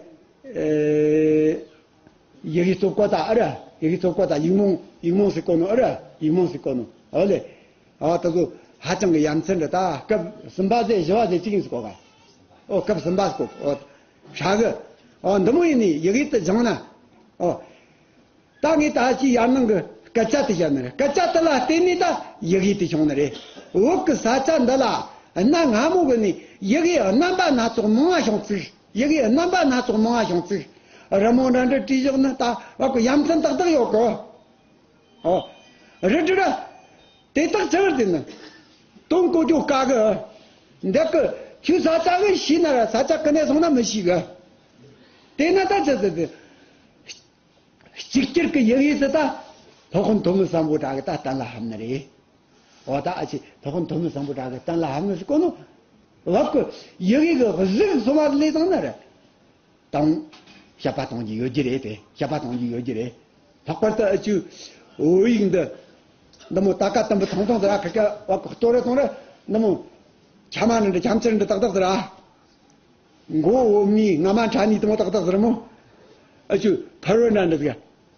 ཡི་གེ་རྩོད་གོ་ད་ཨ་ར། ཡི་གེ་རྩོད་གོ་ད་ཡིག་རྨོངས། ཡིག་རྨོངས་ཟེར་གོ་ནོ་ཨ་ར། ཡིག་རྨོངས་ཟེར་གོ་ནོ། ཨོ་ལེ། ཨ། ད་ཚོ་ཧ་ཅང་གི་ཡ་མཚན་རེད། ད་སྐབས་གསུམ་པ་ཟེར་བཞི་བ་ཟེར་གཅིག་ཡིན་ཟེར་གོ་ག། ཨོ། སྐབས་གསུམ་པ་ཟེར་གོ། ཨོ། ཧྲ་གི། ཨོ། འདི་མོ་ཡིན་ནི་ཡི་གེ་དེ་སྦྱངས་ན། ཨོ། ད་ངས་ད་ཅི་ཡར་ནང་གི་སྐད་ཆ་དེ་བཤད་ནི་རེད། སྐད་ཆ་དེ་ལ་བརྟེན་ནས་ད་ཡི་གེ་དེ་བྱུང་ནི་རེད། བོད་ཀྱི་ས་ཆ་འདི་ལ་གནའ་སྔ་མོ་གི་ནས་ཡི་གེ་རྣམ་པ་སྣ་ཚོགས་མང་ང་བྱུང་ཚིག་ཡི་གེ་རྣམ་པ་སྣ་ཚོགས་མང་ང་བྱུང་ཚིག་རི་མོ་འདྲ་འདྲ་བྲིས་བཞག་ནི་ད་བ་གི་ཡ་མཚན་ཏག་ཏག་ཡོད་གི། ཨོ། རི་དྲི་ར། དེ་དག་ཆི་ཟེར་ན། དོན་གོ་རྒྱུ་དཀའ་གི། འདི་གི་ཁྱོད་ས་ཆ་གི་ཤེས་ན་ར་ས་ཆ་གི་ནས་སོང་ན་མི་ཤེས་གི། དེ་ན་ད་ཆི་ཟེར་དེ། གཅིག་གྱུར་གྱི་ཡི་གེ་དེ་ད་སློབ་དཔོན་ཐོན་མི་སམ་བྷོ་ཊ་གིས་ད་གཏན་ལ་ཕབ་ནི་རེད། འོ་ད་ཨ་ཅེ་སློབ་དཔོན་ཐོན་མི་སམ་བྷོ་ཊ་གིས་གཏན་ལ་ཕབ་ནི་ཟེར་གོ་ནོ། བབ་གི་ཡི་གེ་གི་གཟུགས་སོ་མ་ལས་བཏང་ན་རེད། དང་། དཔྱད་པ་གཏོང་རྒྱུ་ཡོད་རྒྱུ་རེད་དེ། དཔྱད་པ་གཏོང་རྒྱུ་ཡོད་རྒྱུ་རེད། ལྷག་པར་དུ་ཨ་ཅུ་བོད་ཡིག་འདི། འདི་མོ་ད་ཀ་དུམ་བུ་ཐུང་ཐུང་ཟེར་ར། ཁ་ཁ་བ་གི་གཏོ་རེ་གཏོང་རེ། འདི་མོ་ཆ་མ་འདྲ་འདྲ་ཆམ་ཆེར་འདྲ་ཏག་ཏག་ཟེར་ར། མགོ་བོ་མི་ང་མ་ཁྲ་ནི་དེ་མོ་ཏག་ཏག་ཟེར་མོ། ཨ་ཅུ་ཕར་བ་འདྲ་འདྲ་ཟེར།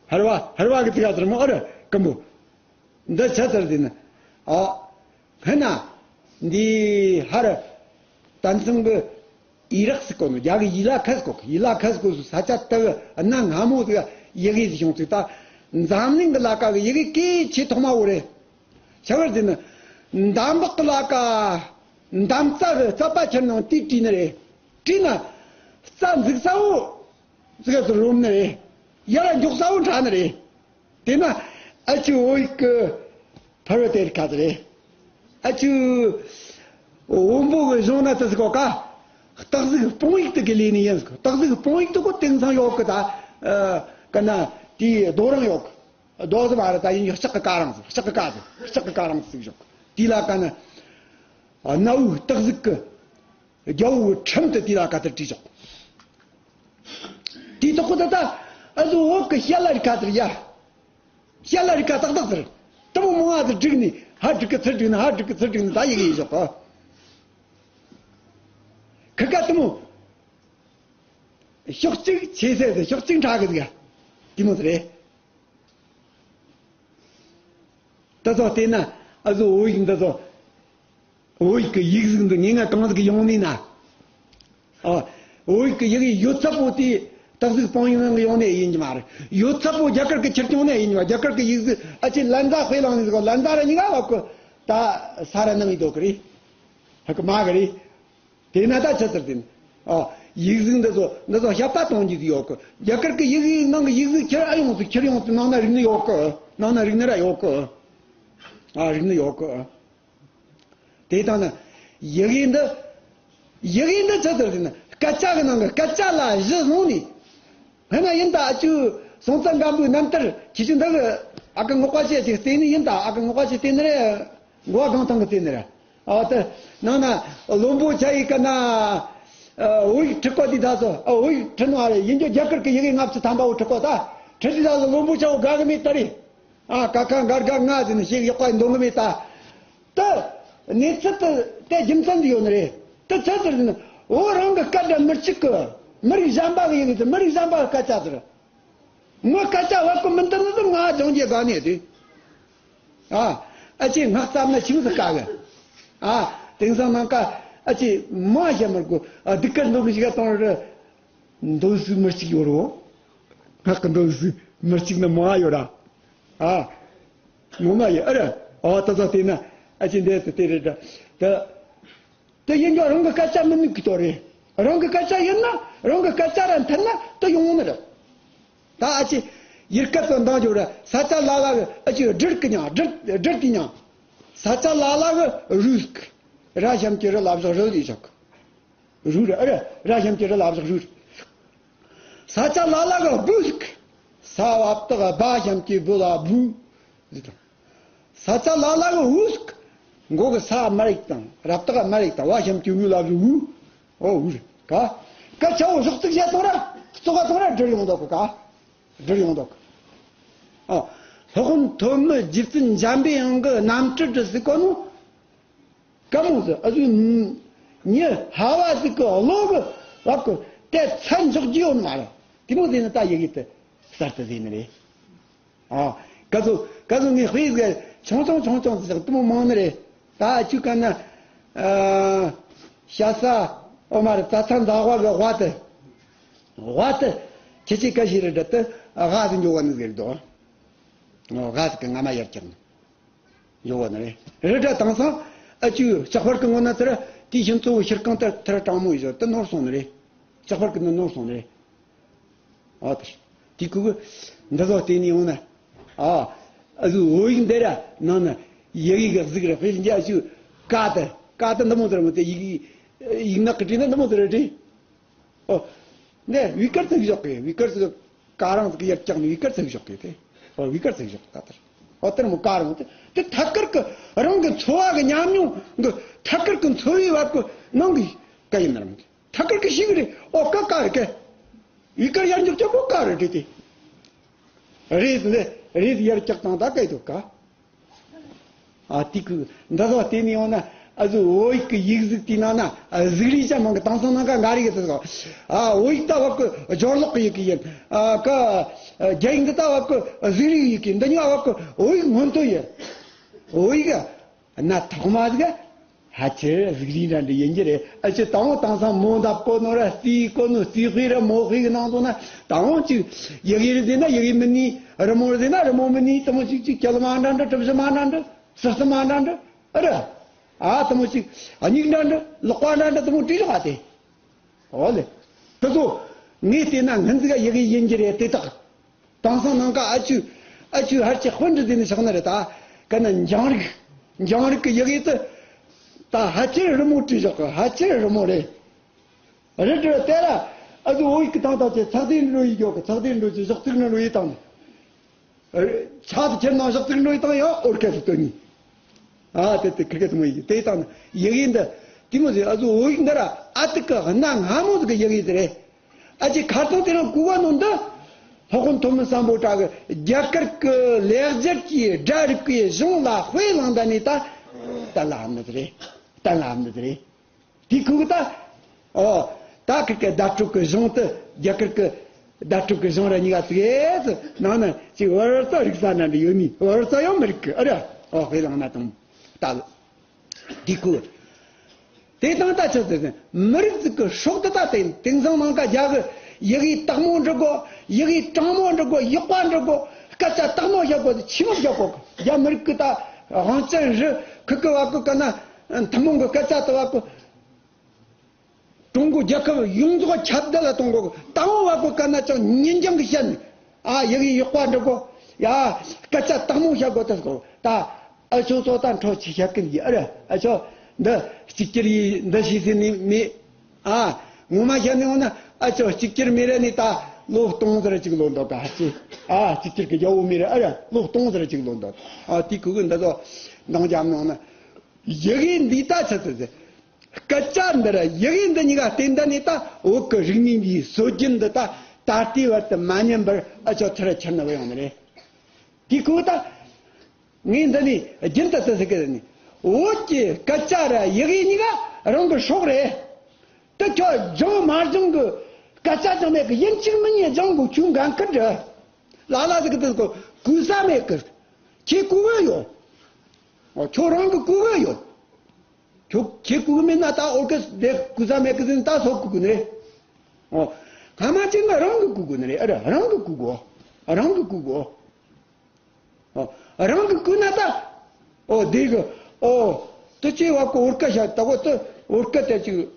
ཕར་བ་ཕར་བ་གི་ཏི་ག་ཟེར་མོ། ཨ་ར་ཀམ་པོ། འདི་ཆ་ཚར་ཟིན་ན། ཨ། ཧེ་ན། འདི་ཧར། དན་ཚང་གི་ཡི་རག་ཟེར་གོ་ནོ། རྒྱ་གི་ཡི་ལ་ཁ་ཟེར་གོ་གི། ཡི་ལ་ཁ་ཟེར་གོ་སུ་ས་ཆ་དག་གནའ་སྔ་མོ་དག་ཡི་གེ་ཟིག་བྱུང་ཚུལ། ད་འཛམ་གླིང་གི་ལ་ཀ་གི་ཡི་གེ་གལ་ཆེ་ཐོག་མ་བོ་རེད། ཆ་བར་ཟིན་ན། འདམ་བག་གི་ལ་ཀ། འདམ་རྩྭ་གི་རྩ་པ་ཁྱེར་ནང་དེ་བྲིས་ནི་རེད། བྲིས་ན། རྩྭ་འཛུགས་ས་བོ། ཙི་ག་ཙི་རོམ་ནི་རེད། ཡར་འཇོག་ས་བོ་འཕྲ་ནི་རེད། དེ་ན་ཨ་ཅུ་བོད་ཡིག་གི་ཕ་རོལ་དེ་རིགས་ཁ་ཚ་རེད། ཨ་ཅུ་བོན་པོ་གི་གཞུང་ན་དེ་ཟིག་གོ་ཀ། སྟག་གཟིག་སྤོང་ཡིག་དེ་གི་ལས་ནི་ཡིན་ཟིག་སྟག་གཟིག་སྤོང་ཡིག་དེ་གོ་དེང་སང་ཡོད་གི། ད་ཨ་ཀ་ན་དེའི་རྡོ་རིང་ཡོད་གི། རྡོ་ཟིག་མ་རེད། ད་ཡིན་ཡོད་ལྕགས་གི་ཀ་རིང་ཟིག་ལྕགས་གི་ཀ་ཟིག་ལྕགས་གི་ཀ་རིང་ཟིག་ཡོད་གི། དེ་ལ་ཀ་ན་གནའ་བོའི་སྟག་གཟིག་གི་རྒྱལ་པོའི་ཁྲིམས་དེ་དེ་ལ་ཀ་དེར་བྲིས་ཆོག་དེའི་ཐོག་གི་ད་ལྟ་ཨ་ཟོ་བོད་གི་བཤད་ལ་རིག་ཁ་ཟེར་ཡ། བཤད་ལ་རིག་ཁ་ཏག་ཏག་ཟེར། དེ་མོ་མང་ང་ཟིག་བསྒྲིགས་ནས། ཧ་བསྒྲིགས་གི་ཚུར་བསྒྲིགས་ནས། ཧ་བསྒྲིགས་གི་ཚུར་བསྒྲིགས་ནས། ད་ཡི་གེ་ཡི་ཞོག་གི། ཁི་ཀ་དེ་མོ། ཕྱོགས་གཅིག་ཆེ་ས་ཟིག་ཕྱོགས་གཅིག་ཕྲ་གི་ཟིག་དེ་མོ་ཟིག་རེད། ད་ཚོ་བལྟས་ན་ཨ་ཟོ་བོད་ཡིག་འདི་ཚོ། བོད་ཡིག་གི་ཡིག་གཟུགས་འདི་ངེས་ངེས་གང་ཟིག་ཡོང་ནས་ན། ཨ། བོད་ཡིག་གི་ཡི་གེ་ཡོད་ཚད་པོ་དེ་སྟག་གཟིག་སྤང་ཡིག་ནང་གི་ཡོང་ནས་ཡིན་གྱི་མ་རེད། ཡོད་ཚད་པོ་རྒྱ་གར་གི་ཁྱེར་ཡོང་ནས་ཡིན་གྱི་མ། རྒྱ་གར་གི་ཡིག་གཟུགས་ཨ་ཅེ་ལན་ཛ་དཔེ་བླངས་ནས་ཟིག་ལན་ཛ་ར་ཉིན་ག་བབ་གི། ད་ས་ར་ནང་ཡི་དོ་གི་རེད། ཧ་གི་མ་གི་རེད། དེ་ན་ད་ཆི་ཟེར་དེ་ནི། ཨ། ཡིག་གཟུགས་འདི་ཚོ་འདི་ཚོ་བཤད་པ་གཏོང་རྒྱུ་ཟིག་ཡོད་གི། རྒྱ་གར་གི་ཡི་གེའི་ནང་གི་ཡིག་གཟུགས་ཁྱེར་ཨ་ཡོང་ཟིག་ཁྱེར་ཡོང་ཟིག་ནང་ན་རིག་ནི་ཡོད་གི། ནང་ན་རིག་ནི་ར་ཡོད་གི། ཨ། རིག་ནི་ཡོད་གི། དེ་ལྟ་ན་ཡི་གེ་འདི། ཡི་གེ་འདི་ཆི་ཟེར་དེ་ནི་སྐད་ཆ་གི་ནང་གི་སྐད་ཆ་ལ་གཞི་བཟུང་ནས། དཔེར་ན་ཡིན་ད་ཨ་ཅུ་ སྲོང་བཙན་སྒམ་པོའི་རྣམ་ཐར་ཁྱེད་ཀྱི་འདི་གི་ཨ་ཁུ་ངག་དཔལ་ཆེ་ཅིག་བལྟས་ནི་ཡིན་ད། ཨ་ཁུ་ངག་དཔལ་ཆེ་བལྟས་ནི་རེད། འགོ་བ་སྒང་ཐང་གི་བལྟས་ནི་རེད། ཨ་ད་ནང་ན་བློན་པོ་ཆ་ཡི་ཀ་ན། ཨ་བོད་ཡིག་ཁྲིད་གོ་དེ་ད་སོ། ཨ་བོད་ཡིག་ཁྲིད་ནོ་ཨ་རེ་ཡིན་རྒྱུ་རྒྱ་གར་གི་ཡི་གེ་ལྔ་བཅུ་ཐམ་པ་བོ་ཁྲིད་གོ་ད། ཁྲིད་དེ་ད་སོ་བློན་པོ་ཆ་བོ་དགའ་གི་མེད་ད་རེད། ཨ་ཀ་ཁ་འགར་འགར་ང་ཟེར་ནས་ཞིག་ཡག་པ་འདོན་གི་མེད་ད། ད་གནས་ཚུལ་དེ་དེ་རྒྱུ་མཚན་དེ་ཡོད་ནི་རེད། དེ་ཚོད་ཟེར་ནི་འོ་རང་གི་སྐད་སྒྲ་མི་གཅིག་གི་མི་རིགས་གཞན་པ་གི་ཡི་གེ་ཟེར། མི་རིགས་གཞན་པ་གི་སྐད་ཆ་ཟེར། ངོ་སྐད་ཆ་བ་ཀོ་མི་འདི་ནི་ང་སྦྱོང་རྒྱུ་དགའ་ནས་དུས། ཨ་ཨ་ཅེ་ངག་ཙམ་ན་ཆིངས་སུ་བཀའ་གི། ཨ་དེང་སང་ནང་ཀ་ཨ་ཅེ་མ་བཤད་མར་གོ། ཨ་སྡིག་གར་འདོན་གི་ཞིག་ག་གཏོང་རེ། འདོན་སྲིད་མི་གཅིག་ཡོད་རོ། ངག་གི་འདོན་སྲིད་མི་གཅིག་ནི་མ་ཡོད་ར། ཨ་ངོ་མ་ཡོད་ཨ་ར། ཨ་ད་ད་དེ་ན་ཨ་ཅེ་འདས་དེ་རེད་ད། ད། དེ་ཡིན་ཀྱང་རང་གི་སྐད་ཆ་མི་ནུས་ཀྱི་དོ་རེད། རང་གི་སྐད་ཆ་ཡིན་ན་རང་གི་སྐད་ཆ་ར་མཐུན་ན་དེ་ཡོང་ནི་རེད། ད་ཨ་ཅེ་ཡིར་སྐད་དུ་འདང་རྒྱུ་ར། ས་ཆ་ལ་ལ་གི་ཨ་ཅེ་སྦྲུལ་གི་མྱིང་། སྦྲུལ་སྦྲུལ་གི་མྱིང་། ས་ཆ་ལ་ལ་གི་རུས་ཀི། ར་ཞབས་ཀྱུ་རི་ལ་བཞག་རུ་ལས་བཞག་གི། རུ་ར་ཨ་ར་ར་ཞབས་ཀྱུ་རི་ལ་བཞག་རུ་ར། ས་ཆ་ལ་ལ་གི་སྦུ་ཟིག། ས་བབ་དག་སྦ་ཞབས་ཀྱུ་སྦུ་ལ་སྦུ་ཟིག་དང་། ས་ཆ་ལ་ལ་གི་འུ་ཟིག། མགོ་གི་ས་མ་རིག་དང་རབ་དག་མ་རིག་དང་བ་ཞབས་ཀྱུ་འུ་ལ་གི་འུ། ཨོ་འུ་རེད་ཀ། ཀ་ཆ་བོ་ཞོག་ཙིག་བྱས་ཐོང་ར་ཙོག་ག་ཐོང་ར་འབྲི་ཡོང་འདུག་གི་ཀ། འབྲི་ཡོང་འདུག་གི། ཨ་སློབ་དཔོན་ཐོན་མི་རྗེ་བཙུན་འཇམ་པའི་དབྱངས་ཀྱི་རྣམ་སྤྲུལ་དུ་ཟིག་གོ་ནོ། ཀ་མོ་ཟིག་ཨ་ཟུ་ཉི་ཧ་བ་ཟིག་གི་བློ་གི་བབ་གི་དེ་ཚན་འཇོག་རྒྱུ་ཡོད་མ་རེད། དེ་མོ་ཟིག་ནི་ད་ཡི་གེ་དེ་གསར་དུ་ཟིག་ནི་རེད། ཨ་ཀ་ཟུ་ཀ་ཟུ་ངས་དཔེ་ཟིག་ཆུང་ཆུང་ཆུང་ཆུང་ཟིག་དེ་མོ་མང་ནི་རེད། ད་ཨ་ཆུ་ཀ་ན་ཨ་ཤ་ས་ཨོ་མ་རེད། ད་ཚ་འཛག་བ་གི་བ་དེ་བ་དེ་ཁྱེད་ཀྱི་ཀ་ཞིག་རེད་དེ་ཨ་ག་ཟིག་འཇོག་བ་ནི་ཟིག་རེད་དོ། ཨོ་ག་ཟིག་གི་ང་མ་ཡར་བཀྱག་ནི། ཡོད་བ་ནི་རེད། རི་སྒྲ་དྭངས་སང་ཨ་ཅུ་ལྕགས་ཕར་གི་ངོ་ན་ཚུར་དེའི་ཤིན་གཙོ་བོ་ཤེལ་རྐང་དེར་ཐར་དྲང་མོ་ཡོད་དེ་ནོར་སོང་ནི་རེད། ལྕགས་ཕར་གི་ནི་ནོར་སོང་ནི་རེད། ཨ་དེ་དེ་ཁུ་གི་འདི་ཚོ་བལྟས་ནས་ཡོང་ན་ཨ་ཨ་ཟུ་བོད་ཡིག་འདི་ར་ནང་ན་ཡི་གེ་གི་གཟུགས་ར་དཔེ་འཇའ་ཅུ་ཀ་དེ་ཀ་དེ་འདི་མོ་ཟེར་མོ་དེ་ཡིག་ཡིག་ནག་གི་བྲིས་ན་འདི་མོ་ཟེར་རེད། ཨོ། ནས་བི་ཀར་ཚིག་ཞོག་གི་བི་ཀར་ཚིག་ཀ་རང་ཚིག་ཡར་བཀྱག་ནས་བི་ཀར་ཚིག་ཞོག་གི་དེ། ཨོ་བི་ཀར་ཚིག་ཞོག་ད་ལྟར། ཨོ་ལྟར་མོ་ཀ་རང་དེ་དེ་ཐད་ཀར་གི་རང་གི་འཚོ་བ་གི་ཉམས་མྱོང་གི་ཐད་ཀར་གི་འཚོ་བའི་བར་གི་ནང་གི་ཀ་ཡིན་ནར་མོ་དེ་ཐད་ཀར་གི་ཤིག་རེད། ཨོ་ཀ་ཀ་རེད་ཀ། བི་ཀར་ཡར་འཇོག་ཀྱང་ཀོ་ཀ་རེད་དེ། རེད་ལེ་རེད་ཡར་བཀྱག་དང་ད་ཀ་ཡི་དུ་ཀ། ཨ་ཏི་ཀུ་འདི་ཚོ་བལྟས་ནས་ཡོང་ན་ཨ་ཟུ་བོད་ཡིག་གི་ཡིག་གཟུགས་དེའི་ནང་ན་ཨ་གཟུགས་རིས་ཅན་མང་གི་དེང་སང་ནང་ཀ་འགའ་རེ་གི་དེ་ཚོ་ཨ་བོད་ཡིག་ད་བ་ཀུ་སྦྱོར་ཀློག་གི་ཡིག་གི་ཡིན། ཨ་ཀ་རྒྱ་ཡིག་འདི་ད་བ་ཀུ་གཟུགས་རིས་ཡིག་གི་འདི་གཉིས་བ་ཀུ་བོད་ཡིག་སྔོན་ཐོན་ཡིན། བོད་ཡིག་ན་ཐོག་མ་ཟིག་ཕལ་ཆེར་གཟུགས་རིས་འདྲ་འདྲ་ཡིན་གྱི་རེད། ཨ་ཅེ་དང་པོ་དེང་སང་མོ་འདབ་གོ་ནོ་ར་རྩིས་གོ་ནོ་རྩིས་དཔེ་ར་མོ་དཔེ་གི་ནང་དུ་ན་དང་པོ་ཅིག་ཡི་གེ་རེ་ཟེར་ན་ཡི་གེ་མི་ནི་རི་མོ་རེ་ཟེར་ན་རི་མོ་མི་ནི་དེ་མོ་ཅིག་ཅིག་སྐྱ་ལ་མ་འདྲ་འདྲ་གྲུ་བཞི་མ་འདྲ་འདྲ་སི་སི་མ་འདྲ་འདྲ་ཨ་ར་ཨ་དེ་མོ་ཅིག་སྙིགས་འདྲ་འདྲ་ལག་པ་འདྲ་འདྲ་དེ་མོ་བྲིས་རོགས་ཨ་དེ། ཨོ་ལེ། དེ་ཚོ་ངས་བལྟས་ན་སྔོན་ཟིག་ཡི་གེ་ཡིན་གྱི་རེད་དེ་དག་དེང་སང་ནང་ཀ་ཨ་ཅུ་ཨ་ཅུ་ཧར་ཅི་དཔོན་འདྲི་དེ་ནི་ཆགས་ན་རེད་ད། ཀ་ན་འཇང་རིགས་འཇང་རིགས་ཀྱི་ཡི་གེ་དེ་ད་ཧ་ཅེར་རི་མོ་བྲིས་བཞག་གི་ཧ་ཅེར་རི་མོ་རེད། རེད་རེད་དེ་ར་ཨ་ཅུ་བོད་ཡིག་གི་དང་དག་ཅེ་ཚག་དེ་འགྲོ་ཡི་གྱོ་གི་ཚག་དེ་འགྲོ་ཅེ་ཞག་ཚིག་འགྲོ་ཡི་དང་ནི། ཆ་དེ་ཁྱེར་ནང་བཞག་ཚིག་འགྲོ་ཡི་དང་ཡང་ཨོར་ཁ་ཚིག་དོན་ནི། ཨ་དེ་དེ་ཁི་ཁ་ཚིག་མོ་ཡི་དེ་དང་ཡི་གེ་འདི་དེ་མོ་ཟེར་ཨ་ཟུ་བོད་ཡིག་འདི་ར་ཨ་ཏི་ཀ་གནའ་སྔ་མོ་ཟིག་གི་ཡི་གེ་དེ་རེད། ཨ་ཅེ་ཁ་ཚང་དེ་རང་གུ་བ་ནོ་འདི་སློབ་དཔོན་ཐོན་མི་སམ་བྷོ་ཊ་གི་རྒྱ་གར་གི་ལེགས་སྦྱར་གྱི་སྒྲ་རིག་པའི་གཞུང་ལ་དཔེ་བླངས་ད་ནི་ད་གཏན་ལ་ཕབ་ནི་དེ་རེད། གཏན་ལ་ཕབ་ནི་དེ་རེད། དེ་ཁུ་གི་ད། ཨོ། ད་ཁི་ཀའི་བརྡ་སྤྲོད་ཀྱི་གཞུང་དེ་རྒྱ་གར་གྱི་བརྡ་སྤྲོད་ཀྱི་གཞུང་ར་གཉིས་ཀ་ཙིག་ཨེ་ཙི་ནང་ན་ཅིག་བར་རྩ་རིག་ས་ན་འདྲ་ཡོད་ནི་བར་རྩ་ཡང་མི་རིག་གི་ཨ་ར། ཨོ་དཔེ་བླངས་ན་དང་ད། དེ་ཁུ། དེ་དང་ད་ཆ་ཙི་ཙི་མི་རིགས་ཙིག་གི་སྲོག་དེ་ད་དེ་དེང་སང་ནང་ཀ་རྒྱ་གི་ཡི་གེ་དག་མོ་འབྲི་དགོ། ཡི་གེ་དྲང་མོ་འབྲི་དགོ། ཡག་པ་འབྲི་དགོ། སྐད་ཆ་དག་མོ་བཤད་དགོ། ཆི་མོ་བཤད་དགོ། རྒྱ་མི་རིགས་ཀྱི་ད་དབང་ཅན་རི་ཁི་ཀི་བ་ཀུ་ཀ་ན་ཐུན་མོང་གི་སྐད་ཆ་དུ་བ་ཀུ། ཀྲུང་གོ་རྒྱལ་ཁབ་ཡོངས་རྫོགས་ཁྱབ་གདལ་ལ་གཏོང་དགོས། དང་པོ་བ་ཀོ་ཀ་ན་ཅང་ཉིན་རྒྱང་གི་བཤད་ནས་ཨ་ཡི་གེ་ཡག་པ་འབྲི་དགོ། ཡ་སྐད་ཆ་དག་མོ་བཤད་དགོ། ད་སྐོ་ད་ཨ་ཆོ་ཚོ་ད་འཕྲོ་ཆི་བཤད་ཀིན་ཡི་ཨ་ར་ཨ་ཆོ་འདི་གཅིག་གྱུར་ཡི་འདི་ཤེས་ཟིན་ནི་མེད། ཨ་ངོ་མ་བཤད་ནི་འོ་ན་ཨ་ཆོ་གཅིག་གྱུར་མེད་ར་ནི་ད། ལོ་སྟོང་ཟེར་གཅིག་ལོན་འདུག་ག་ཅི། ཨ་ཅིག་ཅིག་གི་རྒྱལ་པོ་མེད་ར། ཨ་ར་ལོ་སྟོང་ཟེར་གཅིག་ལོན་འདུག་ཨ་དེ་ཁོ་གི་འདི་ཚོ་འདང་རྒྱབ་གནང་ན། ཡི་གེ་འདི་ད་ཆི་ཟེར་ཟེར། སྐད་ཆ་འདི་ར་ཡི་གེ་འདི་གཉིས་ཀ་བསྟན་ད་ནི་ད་བོད་ཀྱི་རིག་གནས་འདིའི་སྲོལ་རྒྱུན་འདི་ད་ད་ལྟའི་བར་དུ་མ་ཉམས་པར་ཨ་ཅོ་ཚུར་ཁྱེར་ནི་བ་ཡོང་ནི་རེད། དེ་ཁོ་ད། ངས་འདི་ནས་རྒྱུན་དུ་དུ་ཟེར་གི་ནི། བོད་ཀྱི་སྐད་ཆ་ར་ཡི་གེ་གཉིས་ཀ་རང་གི་སྲོག་རེད། དེ་ཁྱོད་སྦྱང་མ་སྦྱང་གི་སྐད་ཆ་ཅང་མེད་གི། ཡིན་གཅིག་མིན་གཉིས་སྦྱང་དགོས། ཁྱོད་འགན་ཁུར་འདྲ། ལ་ལ་ཟེར་གི་དུ་གོ་གོ་ས་མེད་གི། ཁྱེད་གོ་གི་ཡོད། ཨོ་ཁྱོད་རང་གི་གོ་གི་ཡོད། ཁྱོད་ཁྱེད་གོ་གི་མེད་ན་ད་ཨོ་ཀི་དེ་གོ་ས་མེད་གི་ཟེར་ན་ད་སོག་གོ་གི་ནི་རེད། ཨོ་སྔ་མ་ཅིག་ན་རང་གི་གོ་གི་ནི་རེད། ཨ་ར་རང་གི་གོ་གོ། རང་གི་གོ་གོ། ཨོ། རང་གི་ཀུན་ན་ད། ཨོ་དེ་གི། ཨོ། དེ་ཅི་བ་ཀོ་བོར་ཀ་ཤ་ད་གོ་དེ་བོར་ཀ་དེ་ཅིག་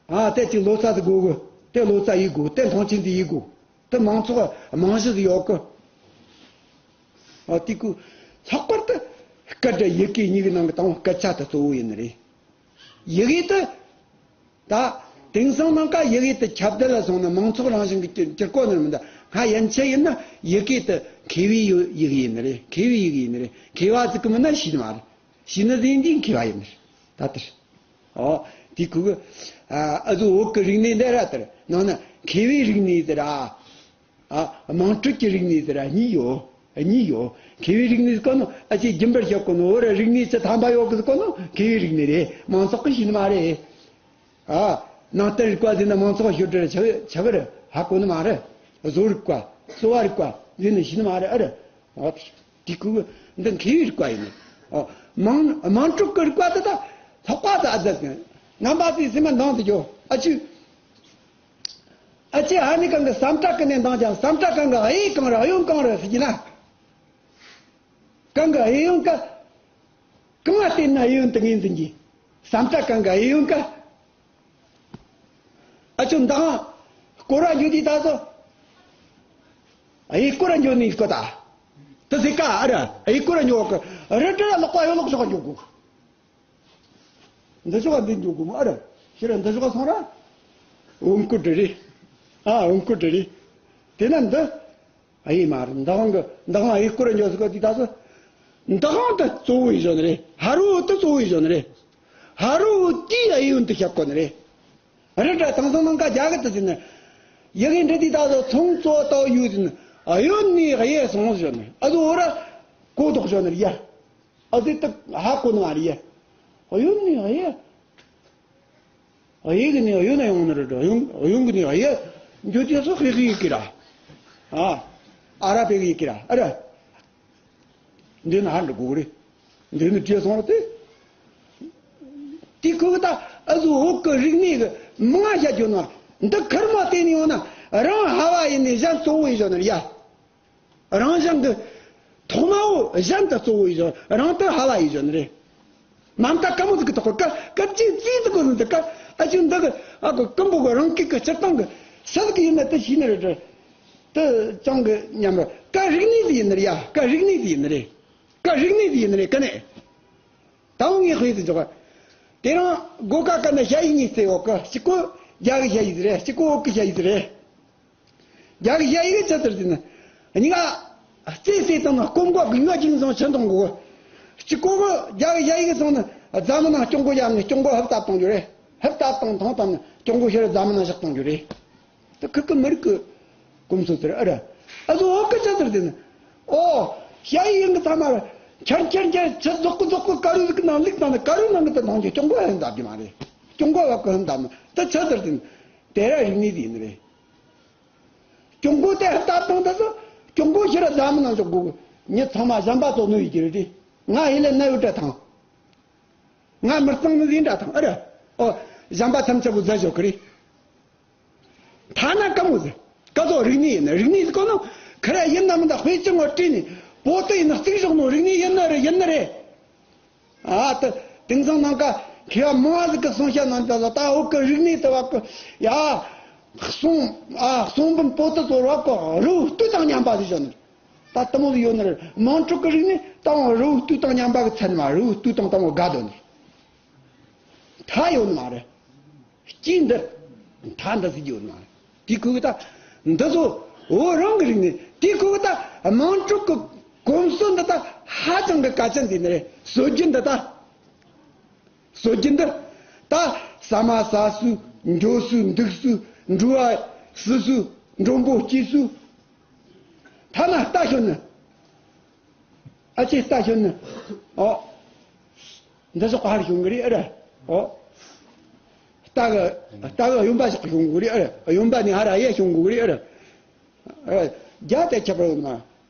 ཨ་དེ་ཅིག་ལོ་ཙཱ་དེ་དགོས་གི། དེ་ལོ་ཙཱ་ཡི་དགོས། དེ་མཐོང་ཆེན་དེ་ཡི་དགོས། དེ་མང་ཚོགས་རྨང་གཞི་དེ་ཡོད་གི། ཨ་དེ་ཀུ། ལྷག་པར་དུ་སྐད་སྒྲ་ཡི་གེ་གཉིས་ཀྱི་ནང་གི་དང་སྐད་ཆ་དེ་གཙོ་བོ་ཡིན་ནི་རེད། ཡི་གེ་དེ། ད། དེང་སང་ནང་ཀ་ཡི་གེ་དེ་ཁྱབ་གདལ་ལ་སོང་ན་མང་ཚོགས་རང་བཞིན་གྱི་འགྱུར་འགྱུར་གོ་ནི་མི་འདུག་སྔ་ཡན་ཆད་ཡིན་ན་ཡི་གེ་དེ་མཁས་པའི་ཡོ་ཡི་གེ་ཡིན་ནི་རེད། མཁས་པའི་ཡི་གེ་ཡིན་ནི་རེད། མཁས་པ་ཟིག་གི་མིན་ན་ཤེས་ནི་མ་རེད། ཤེས་ནི་ཟིག་ཡིན་དུས་མཁས་པ་ཡིན་ནི་རེད། ད་ལྟར། ཨོ། དེ་ཁུ་གི། ཨ་ཨ་ཟུ་བོད་ཀྱི་རིག་གནས་འདི་ར་ལྟར་ནང་ན་མཁས་པའི་རིག་གནས་དེ་ར། ཨ་དམངས་ཁྲོད་ཀྱི་རིག་གནས་དེ་ར་གཉིས་ཡོད། གཉིས་ཡོད། མཁས་པའི་རིག་གནས་ཟེར་གོ་ནོ་ཨ་ཅེ་རྒྱུན་པར་བཤད་གོ་ནོ་བོད་ར་རིག་གནས་ཚད་ཐམ་པ་ཡོད་གི་ཟེར་གོ་ནོ་མཁས་པའི་རིག་གནས་རེད། མང་ཚོགས་ཀྱིས་ཤེས་ནི་མ་རེད། ཨ། ནང་བསྟན་རིག་པ་ཟེར་ན་མང་ཚོགས་ཤོད་དྲི་ཆ་ཆ་གི་རེད། ཧ་གོ་ནི་མ་རེད། བཟོ་རིག་པ། གསོ་བ་རིག་པ་ཟེར་ནི་ཤེས་ནི་མ་རེད། ཨ་རེད། ཨོ། དེ་ཁུ་གི་འདི་མཁས་པའི་རིག་པ་ཡིན་ནི། ཨོ། དམངས་དམངས་ཁྲོད་ཀྱི་རིག་པ་དེ་ད་ལྷག་པ་དེ་ཨ་ཙི་ཟིན་རྣམ་པ་ཚོས་སེམས་མ་འདང་དུ་འཇོག་ཨ་ཅུ། ཨ་ཅེ་ཧ་ནི་གང་གི་བསམ་གྲྭ་ཀུན་ནས་འདང་ཀྱང་བསམ་གྲྭ་གང་གི་ཨེ་ཡོན་གང་རེད། ཨེ་ཡོན་གང་རེད་ཟེར་གྱི་ན། གང་གི་ཨེ་ཡོན་ག་གང་ལ་བརྟེན་ན་ཨེ་ཡོན་དུ་ངོས་འཛིན་གྱི། བསམ་གྲྭ་གང་གི་ཨེ་ཡོན་ག་ཨ་ཅོ་འདང་སྐོར་ར་འཇོ་དི་ད་ཚོ། ཨེ་སྐོར་ར་འཇོ་ནི་སྐོར་ད། དུ་ཟེ་ཀ་ཨ་ར་ཨེ་སྐོར་ར་འཇོ་གི། རི་དྲ་ལོག་པ་ཡོ་ལོག་ཤོག་འཇོ་གི། འདི་ཕྱོགས་འདི་འཇུག་དགོས་མོ་ཨ་ར། ཤི་ར་འདི་ཕྱོགས་སོང་ར། འོང་ཀུ་འདྲི་རེད། ཨ་འོང་ཀུ་འདྲི་རེད། དེ་ན་འདི། ཨ་ཡེ་མ་རེད། འདི་ཧང་གི་འདི་ཧང་ཨ་ཡེ་ཀུ་ར་འཇོག་སི་ཀ་དེ་ད་སོ། འདི་ཧང་དུ་གཙོ་བོ་ཡི་བཞོན་རེད། ཧ་རུ་དུ་གཙོ་བོ་ཡི་བཞོན་རེད། ཧ་རུ་དེ་ཨ་ཡེ་ཡོན་དུ་བཤད་གོ་ནི་རེད། རི་འདྲ་དང་སང་ནང་ཀ་རྒྱ་གི་དུ་ཟིན་ནི། ཡི་གེ་འདྲི་དེ་ད་སོ་ཚོང་གཙོ་ཏོ་ཡུ་ཟིན་ཨ་ཡོན་ནི་ཨ་ཡེ་སོང་བཞོན་ནི་ཨ་དུ་འོ་ར། གོ་དོག་བཞོན་ནི་ཡ། ཨ་ཙི་ཏི་ཧ་གོ་ནི་མ་རེད་ཡ། ཨ་ཡོན་ནི་ཨ་ཡ། ཨ་ཡེ་གི་ནི་ཨ་ཡོན་ན་ཡོང་ནི་རེད། ཨ་ཡོན་ཨ་ཡོན་གི་ནི་ཨ་ཡ། འཇུ་དེ་སོ་ཧི་ཧི་ཡི་གི་ར། ཨ། ཨ་ར་པེ་གི་ཡི་གི་ར་ཨ་ར། འདི་ནི་ཧ་འདྲི་དགོས་རེད། འདི་ནི་བྲིས་སོང་ར་དེ། དེ་ཁོ་གི་ད་ཨ་ཟུ་འོག་གི་རིག་གནས་གི་མང་ང་བཤད་རྒྱུ་ན། འདི་ཁར་མ་བལྟས་ནི་ཡོང་ན་རང་ཧ་བ་ཡིན་ནི་གཞན་གཙོ་བོ་ཡིན་བཞག་ནི་རེད་ཡ། རང་གཞན་གྱི་ཐོག་མའོ་གཞན་དུ་གཙོ་བོ་ཡིན་བཞག་རང་དུ་ཧ་བ་ཡིན་བཞག་ནི་རེད། མ་མཐའ་དཀའ་མོ་ཟིག་གི་ཐོག་གི་སྐབས་སྐབས་ཅིག་རྩིས་ཟིག་གི་ཟིན་དུ་སྐབས་ཨ་ཅུ་འདི་གི་ཨ་གི་ཀུན་པོ་གི་རང་སྐད་གི་སྤྱིར་བཏང་གི་ས་ཟིག་ཡིན་ན་དུ་ཤེས་ནི་རེད། དུ་ཅང་གི་ཉམས་ར་ཀ་རིག་གནས་དེ་ཡིན་ནི་རེད་ཡ། ཀ་རིག་གནས་དེ་ཡིན་ནི་རེད། ཀ་རིག་གནས་དེ་ཡིན་ནི་རེད་ཀ་ནས། ད་འོ་ངས་དཔེ་དེ་འཇོག་ག་དེ་རང་སྒོ་ཀ་ཀ་ན་ཞ་ཡི་གཉིས་བརྩེ་ཡོད་གི། གཅིག་གོ་རྒྱ་གི་ཞ་ཡི་ཟིག་རེད། གཅིག་གོ་བོད་གི་ཞ་ཡི་ཟིག་རེད། རྒྱ་གི་ཞ་ཡི་གི་ཆི་ཟེར་ཟེར་ན། གཉིས་ཀ་རྩེ་རྩེ་བཏང་ན་སྐོམ་གོ་གི་ཡོད་ཅིང་སོང་ཆེན་གཏོང་གོ། གཅིག་གོ་གི་རྒྱ་གི་ཞ་ཡི་གི་སོང་ན་རྫ་མ་ནང་སྐྱོང་གོ་ཡ་ནི་སྐྱོང་གོ་ཧབ་ཏབ་གཏོང་རྒྱུ་རེད། ཧབ་ཏབ་གཏོང་ཐོང་ཐམ་ནི་སྐྱོང་གོ་ཤི་ར་རྫ་མ་ནང་བཞག་གཏོང་རྒྱུ་རེད། ད་ཁི་ཁི་མི་རིགས་ཀྱི་གོམས་སྲོལ་དེར་ཨ་ར། ཨ་ཟོ་འོ་ཀི་ཆ་ཟེར་དེ་ནི། ཨོ། ཞ་ཡི་ཡིན་གི་ཐ་མ་ར། འཁྱར་འཁྱར་འཁྱར་ཆི་རྫོགས་ཀི་རྫོགས་ཀི་ཀ་རུ་ཟིག་གི་ནང་ལིག་དང་ནི་ཀ་རུ་ནང་གི་དེ་མཐོང་རྒྱུ་སྐྱོང་གོ་ཧན་འདབ་རྒྱུ་མ་རེད། སྐྱོང་གོ་བ་ཀི་ཧན་འདབ་མ་ད་ཆི་ཟེར་དེ་ནི། དེ་ར་རིག་གནས་དེ་ཡིན་ནི་རེད། སྐྱོང་གོ་དེ་ཧན་འདབ་དང་ད་ཟོ། སྐྱོང་གོ་ཤི་ར་རྫ་མ་ནང་འཇོག་གོ་གི། མྱི་ཚང་མ་གཞན་པ་ཚོ་ནོ་ཡི་གི་རེད། ང་ཡི་ལས་ན་ཡོད་དྲ་ཐང་། ང་མི་གཙང་ནི་ཟིན་འདྲ་དང་ཨ་ར། ཨོ། གཞན་པ་ཐམས་ཅད་པོ་རྫ་ཞོག་གི་རེད། ཐ་ན་ཀ་མོ་ཟེར། ཀ་ཚོ་རིག་གནས་ཡིན་ན་རིག་གནས་ཟེར་གོ་ནོ། ཁ་ར་ཡིན་ན་མིན་ད་དཔེ་ཅི་ངོ་བྲིས་ནས་པོ་ཏི་ཡིན་ན་གཙིགས་ཞོག་ནོ་རིག་གནས་ཡིན་ན་རེད་ཡིན་ན་རེད། ཨ་ད་དེང་སང་ནང་ཀ་མཁས་པ་མང་ཟིག་གི་གསུང་བཤད་ནང་ད་ལ་ད་འོ་ཀ་རིག་གནས་དེ་བ་ཀ་ཡ། གསུང་ཨ་གསུང་འབུམ་པོ་ཏི་ཚོ་ར་ཀ་རུ་ལྟོས་དང་མཉམ་པ་ཟིག་བྱོན་ནས། ད་ལྟ་མོ་ཡོད་ནི་རེད། དམངས་ཁྲོད་ཀྱི་རིག་གནས་དང་རི་བོ་སྟོད་དང་མཉམ་པ་གི་ཚན་མ་རི་བོ་སྟོད་དང་དང་པོ་དགའ་དོ་ནི། ད་ཡོད་ནི་མ་རེད། སྐྱིད་འདི་ད་འདི་ཟིག་ཡོད་ནི་མ་རེད། དེ་ཁོ་གི་ད་ འདི་ཚོ་བོད་རང་གི་རིག་གནས། དེའི་ཁུག་ད་དམངས་ཁྲོད་ཀྱི་གོམས་སྲོལ་འདི་ད་ཧ་ཅང་གི་གལ་ཆེན་དེ་ནི་རེད། སྲོལ་རྒྱུན་འདི་ད། སྲོལ་རྒྱུན་འདི་ད་ཟ་མ་ཟ་སྲོལ། འགྱོ་སྲོལ། འདུག་སྲོལ། འགྲོ་བ་སྲིད་སྲོལ། མགྲོན་པོ་སྐྱེལ་སྲོལ། ཐ་ན་རྟ་ཞོན་ནི། ཨ་ཅེ་རྟ་ཞོན་ནི། ཨོ། འདི་ཚོ་ག་རེ་ཞོན་གི་རེད་ཨ་ར། ཨོ། རྟ་གི་རྟ་གི་གཡོན་པ་ཞོག་གི་ཞོན་གི་རེད་ཨ་ར། གཡོན་པ་ནས་ཧ་ར་ཡ་ཞོན་གི་རེད་ཨ་ར། ཨ། རྒྱ་དེ་ཁྱབ་ར་ཡོད་མ།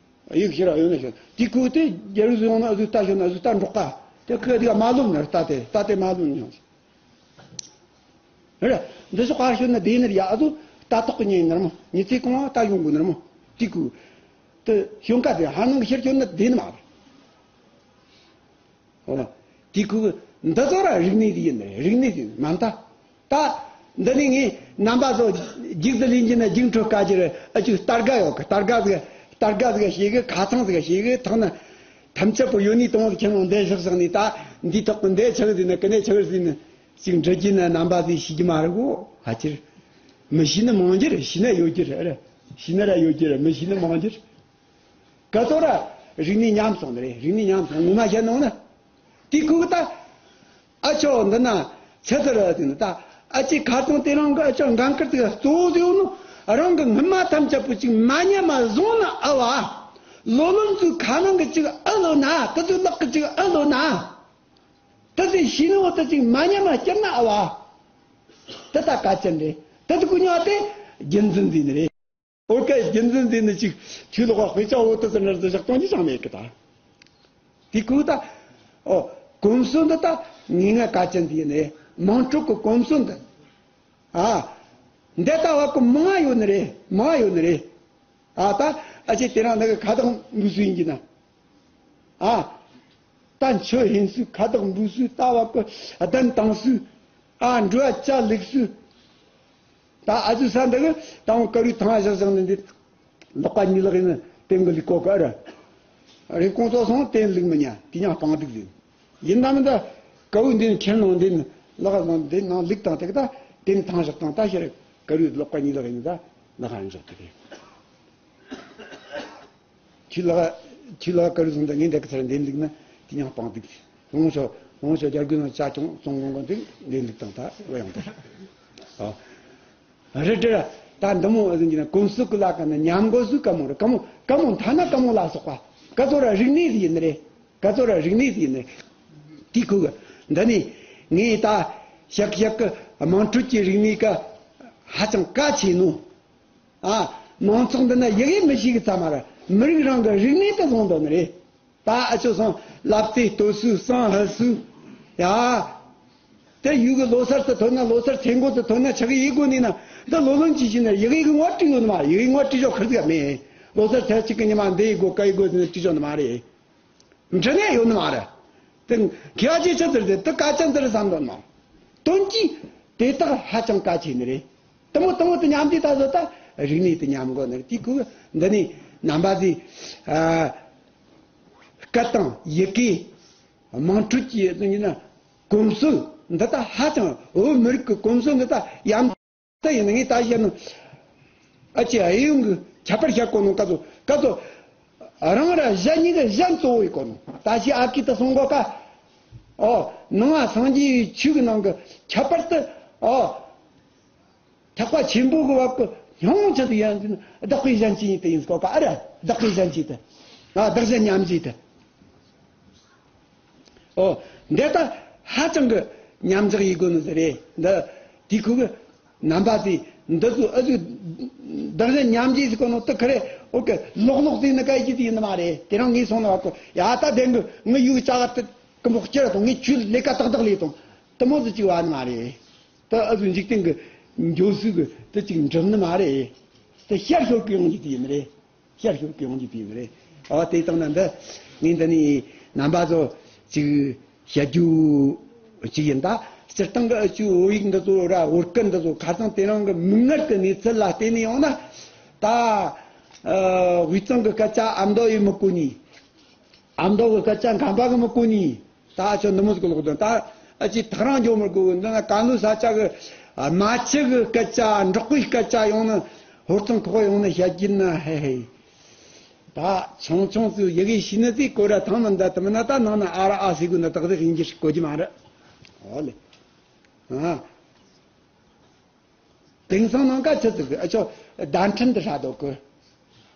ཡིག་ཤེས་ར་ཡོད་ན་ཤོད། དེ་ཁུག་དེ་རྒྱ་རུ་ཡོང་ན་ཨ་ཟུ་རྟ་ཞོན་ན་ཨ་ཟུ་རྟ་འབྲོག་ག་དེ་ཁུག་དེ་ག་མ་ལོབ་ན་རྟ་དེ་རྟ་དེ་མ་ལོབ་ན་ཡོང་། རེད། འདི་ཚོ་ག་ཤོད་ན་བདེ་ནི་རེད་ཡ། ཨ་ཚོ་རྟ་ཐོག་གི་ཉེ་ནར་མོ། ཉི་ཚེ་གང་བ་རྟ་ཡོང་དགོས་ནར་མོ། དེ་ཁུག་དེ་ཤོད་ཀ་དེ་ཧ་ནང་གི་ཤར་ཤོད་ན་བདེ་ནི་མ་རེད། འོ། དེ་ཁུག་འདི་ཚོ་ར་རིག་གནས་དེ་ཡིན་ནི་རེད། རིག་གནས་དེ་ཡིན་མ་ད། ད་འདི་ནི་ངས་རྣམ་པ་ཚོ་རྒྱུགས་དུ་ལེན་གྱི་ན་རྒྱུགས་འཕྲོད་དཀའ་རྒྱུ་རེད། ཨ་ཅུ་རྟ་སྒ་ཡོད་གི། རྟ་སྒ་ཟིག་རྟ་སྒ་ཟིག་ཤེས་གི། ཁ་ཚང་ཟིག་ཤེས་གི། ཐང་ན་ཐམས་ཅད་པོ་ཡོད་ནི་དང་ཁྱེད་རང་འདི་བཞག་བཞག་ནི་ད། འདི་ཐོག་གི་འདི་ཆག་ཟིན་ན་ཀི་ནས་ཆག་ཟིན་ན། ཅིག་འདྲི་རྒྱུ་ན་རྣམ་པ་ཟིག་ཤེས་རྒྱུ་མ་རེད་གོ། ཧ་ཅིར་མི་ཤེས་ནི་མང་རྒྱུ་རེད། ཤེས་ན་ཡོད་རྒྱུ་རེད། ཨ་རེ། ཤེས་ན་ར་ཡོད་རྒྱུ་རེད། མི་ཤེས་ནི་མང་རྒྱུ་རེད། ག་ཚོད་ར་རིག་གནས་ཉམས་སོང་ནི་རེད། རིག་གནས་ཉམས་སོང་། ངོ་མ་བཤད་ནོ་ན། དེ་ཁུག་ད། ཨ་ཅོ་འདི་ན་ཆི་ཟེར་ར་དེ་ནི་ད། ཨ་ཅེ་ཁ་ཚང་དེ་རང་གི་ཨ་ཅོ་འགན་ཁུར་དེ་གཙོ་བོ་དེ་ཡོད་ནོ། རང་གི་སྔོན་མ་ཐམས་ཅད་པོ་ཅིག་མ་ཉམས་མ་བཟུང་ན་ཨ་བ། ལོ་ལོན་ཚོའི་ཁ་ནང་གི་ཅིག་ཨ་ལོ་ན། དེ་ཚོའི་ལག་གི་ཅིག་ཨ་ལོ་ན། དེ་ཚོའི་ཤེས་ནོ་དེ་ཅིག་མ་ཉམས་མ་སྐྱུར་ན་ཨ་བ། དེ་ད་གལ་ཆེན་རེད། དེ་ཚོ་ཀུན་ཉོ་དེ་རྒྱུན་འཛིན་འཛིན་རེད། ཨོ་ཀེ། རྒྱུན་འཛིན་འཛིན་ནི་ཅིག་ཆོས་ལོག་དཔེ་ཆ་འོ་ཏི་ཟེར་ནར་ཟེར་ཞག་གཏོང་རྒྱུ་ཅང་མེད་ཀི་ད། དེ་ཁུག་ད། ཨོ། གོམས་སྲོལ་འདི་ད་ངེས་ངེས་གལ་ཆེན་དེ་ཡིན་ནི། དམངས་ཁྲོད་ཀྱི་གོམས་སྲོལ་འདི། ཨ། འདི་ལྟ་བ་ཀི་མང་ཡོད་ནི་རེད། མང་ཡོད་ནི་རེད། ཨ་ད། ཨ་ཅེ་དེ་རང་འདི་གི་ཁ་བཏགས་འབུལ་སྲོལ་ཡིན་གྱི་ན། ཨ། ད་མཆོད་ཡིན་སྲོལ། ཁ་བཏགས་འབུལ་སྲོལ། ལྟ་བ་ཀི་གདན་བཏང་སྲོལ། ཨ། འགྲོ་བ་ཅ་ལག་སྲོལ། ད་ཨ་ཙི་ས་འདི་གི་ད་འོང་ཀ་རུ་ཐང་བཞག་བཞག་ནི་འདི། ལག་པ་གཉིས་ལག་ཡིན་ན་སྟེང་གི་ལུག་གོ་ཀ་ར། རིན་གོང་ཚོ་སོང་སྟེང་ལུག་མི་ཉན། དེ་ཡང་སྤང་སྡིག་ཡིན། ཡིན་ནམ་ད་ཀ་བུ་འདི་ཁྱེར་ནང་འདི་ལག་ནང་འདི་ནང་ལུག་དང་དེ་གི་ད་སྟེང་ཐང་བཞག་དང་ད་ཤེར་ཀ་རུ་ལག་པ་གཉིས་ལག་ཡིན་ད་ལག་ཧན་བཞག་དེ་གི། ཁྱི་ལ། ཁྱི་ལ་ཀ་རུ་སོང་ད་ངས་འདི་གི་ཚར་འདི་ལུག་ན་དེ་ཡང་སྤང་སྡིག་ཡིན། ལོང་ཤོ་ལོང་ཤོ་རྒྱ་རྒོད་ནང་ཅ་ཅུང་སོང་གོང་གོང་དེ་འདི་ལུག་དང་ད་བ་ཡང་དེ། ཨ། རེད་དེ་ར། ད་འདི་མོ་ཨ་ཟིན་གྱི་ན་གོམས་སྲོལ་གི་ལ་ཀ་ན་ཉམས་དགོས་སུ་ཀ་མོ་རེད། ཀ་མོ་ཀ་མོ་ཐ་ན་ཀ་མོ་ལ་སོགས་པ་ཀ་ཚོ་ར་རིག་གནས་ཟིག་ཡིན་ནི་རེད། ཀ་ཚོ་ར་རིག་གནས་ཟིག་ཡིན་ནི་རེད། དེ་ཁུ་གི་འདི་ནི་ངས་ད་ཤག་ཤག་གི་དམངས་ཁྲོད་ཀྱི་རིག་གནས་ཀ་ཧ་ཅང་གལ་ཆེ་ནོ། ཨ། མང་ཚོགས་འདི་ན་ཡི་གེ་མི་ཤེས་གི་ཚང་མ་ར་མི་རིགས་རང་གི་རིག་གནས་དེ་བཟུང་འདོད་ནི་རེད། ད་ཨ་ཅོ་སང་ལབ་ཙེ་ལྟོ་སུ་སང་ཧ་སུ། ཡ། དེ་ཡུལ་གི་ལོ་སར་དུ་ཐོན་ན་ལོ་སར་ཚེ་འགོ་དུ་ཐོན་ན་ཆག་གི་ཡི་གོ་ནི་ན་འདི་ལོ་ལོན་ཅི་ཞིག་ན་ཡི་གེ་གི་ངོ་བྲིས་ཡོད་ནི་མ། ཡི་གེ་ངོ་བྲིས་ཆོག་ཁར་ཟིག་མེད། ལོ་སར་ཚེ་གཅིག་གི་ཉི་མ་འདི་ཡི་གོ་ཀ་ཡི་གོ་ཟིན་ན་བྲིས་ཆོག་ནི་མ་རེད། འབྲི་ནས་ཡོད་ནི་མ་རེད། དེ་ཁྱེད་ཅི་ཆི་ཟེར་ཏེ་དེ་སྐད་ཆ་འདི་རེད་བསམ་དོན་མ། དོན་གྱིས་དེ་དག་ཧ་ཅང་གལ་ཆེ་ནི་རེད། དེ་མོ་དེ་མོ་དེ་ཉམས་དེ་ད་བཟོ་ད་རིག་གནས་དེ་ཉམས་དགོས་ནི་རེད། དེ་ཁུ་འདི་ནི་རྣམ་པ་ཟིག་ཨ། སྐད་དང་ཡི་གེ་དམངས་ཁྲོད་ཀྱི་ཡིན་ན་གོམས་སྲོལ་འདི་ད་ཧ་ཅང་བོད་མི་རིགས་ཀྱི་གོམས་སྲོལ་འདི་ད་ཡམ། ད་ཡིན་ན་ངས་ད་བཤད་ནོ། ཨ་ཅེ་ཨེ་ཡོང་གི་ཁྱད་པར་བཤད་གོ་ནོ་ཀ་ཚོ་ཀ་ཚོ། རང་ར་གཞན་གཉིས་ཀ་གཞན་གཙོ་བོ་ཡིན་གོ་ནོ། ད་ཅི་ཨ་ཀི་ད་སོང་གོ་ཀ། ཨོ། ནང་ང་སངས་རྒྱས་ཆོས་ཀྱི་ནང་གི་ཁྱད་པར་དུ་ཨོ། ཐེག་པ་ཆེན་པོ་གི་བབ་ཀྱི་སྙིང་ཆེན་དུ་ཡོད་ཟིན་བདག་པོའི་གཞན་གཅེས་ཡིན་དུ་ཡིན་གོ་ཀ་ཨ་ར་བདག་པོའི་གཞན་གཅེས་དུ། ཨ་བདག་གཞན་མཉམ་བརྗེ་དུ། ཨོ། འདི་ལྟ་ཧ་ཅང་གི་མཉམ་འཇོག་ཡིན་དགོས་ནི་ཟེར་རེད། འདི་དེ་ཁུ་གི་རྣམ་པ་དེ་འདི་ཚོ་ཨ་ཚོ་བདག་གཞན་མཉམ་བརྗེ་ཟེར་གོ་ནོ་དེ་ཁ་རེ་ཨོ་ཀེ་ལོག་ལོག་ཟེར་ནི་ག་ཡི་ཅི་དེ་ཡིན་ནི་མ་རེད། དེ་རང་ངས་སོང་ནི་བ་ཀོ་ཡ་ད་དེང་གི་ངི་ཡུག་ཅག་ག་དེ་ཀི་མོ་སྐྱེ་ར་དང་ངས་ཆུ་ལས་ཀ་ཏག་ཏག་ལས་དང་དེ་མོ་ཟེར་ཅིག་བ་ནི་མ་རེད། དེ་ཨ་ཚོ་འཇིག་རྟེན་གི་འགྱོ་སྲིད་གི་དེ་ཅིག་འགྲུབ་ནི་མ་རེད། དེ་ཤར་ཤོར་གི་ཡོང་རྒྱུ་དེ་ཡིན་ནི་རེད། ཤར་ཤོར་གི་ཡོང་རྒྱུ་དེ་ཡིན་རེད། ཨ་དེ་ལྟར་ན་འདི་ངས་འདི་ནས་རྣམ་པ་ཚོ་ཅིག་བཤད་རྒྱུ་ཅིག་ཡིན། ད་སྤྱིར་བཏང་གི་ཨ་ཅུ་བོད་ཡིག་འདི་ཚོ་ར་བོད་སྐད་འདི་ཚོ་ཁ་སང་དེ་རིང་གི་མིག་སྔར་གི་གནས་ཚུལ་ལ་བལྟས་ནས་ཡོང་ན་ད་ཨ་དབུས་གཙང་གི་སྐད་ཆ་ཨ་མདོ་ཡིས་མི་གོ་ནི། ཨ་མདོ་གི་སྐད་ཆ་ཁམས་པ་གིས་མི་གོ་ནི། ད་ཨ་ཅོ་འདི་མོ་ཟིག་ལོག་དོན་ད་ཨ་ཅེ་ཐག་རང་འཇོག་མི་དགོས་གི། འདི་ན་ཀན་ལྷོའི་ས་ཆ་གི་རྨ་ཆུ་གི་སྐད་ཆ་འབྲོག་པའི་སྐད་ཆ་ཡོང་ན་ ཧོར་ཚང་ཁོག་ཡོང་ན་བཤད་རྒྱུ་ན་ཧེ་ཧེ། ད་ཆུང་ཆུང་ཚོས་ཡི་གེ་ཤེས་ནི་དེ་གོ་ར་ཐང་ན་འདི་དུ་མིན་ན། ད་ནང་ན་ཨ་ར་ཨ་ཟེར་དགོས་ན་ཏག་ཏག་ཡིན་རྒྱུ་ཞིག་གོ་རྒྱུ་མ་རེད། ཨོ་ལེ། ཨ། དེང་སང་ནང་ཀ་ཆི་ཟིག་ཨ་ཅོ་བརྡ་འཕྲིན་འདི་ཧྲ་དོ་གི།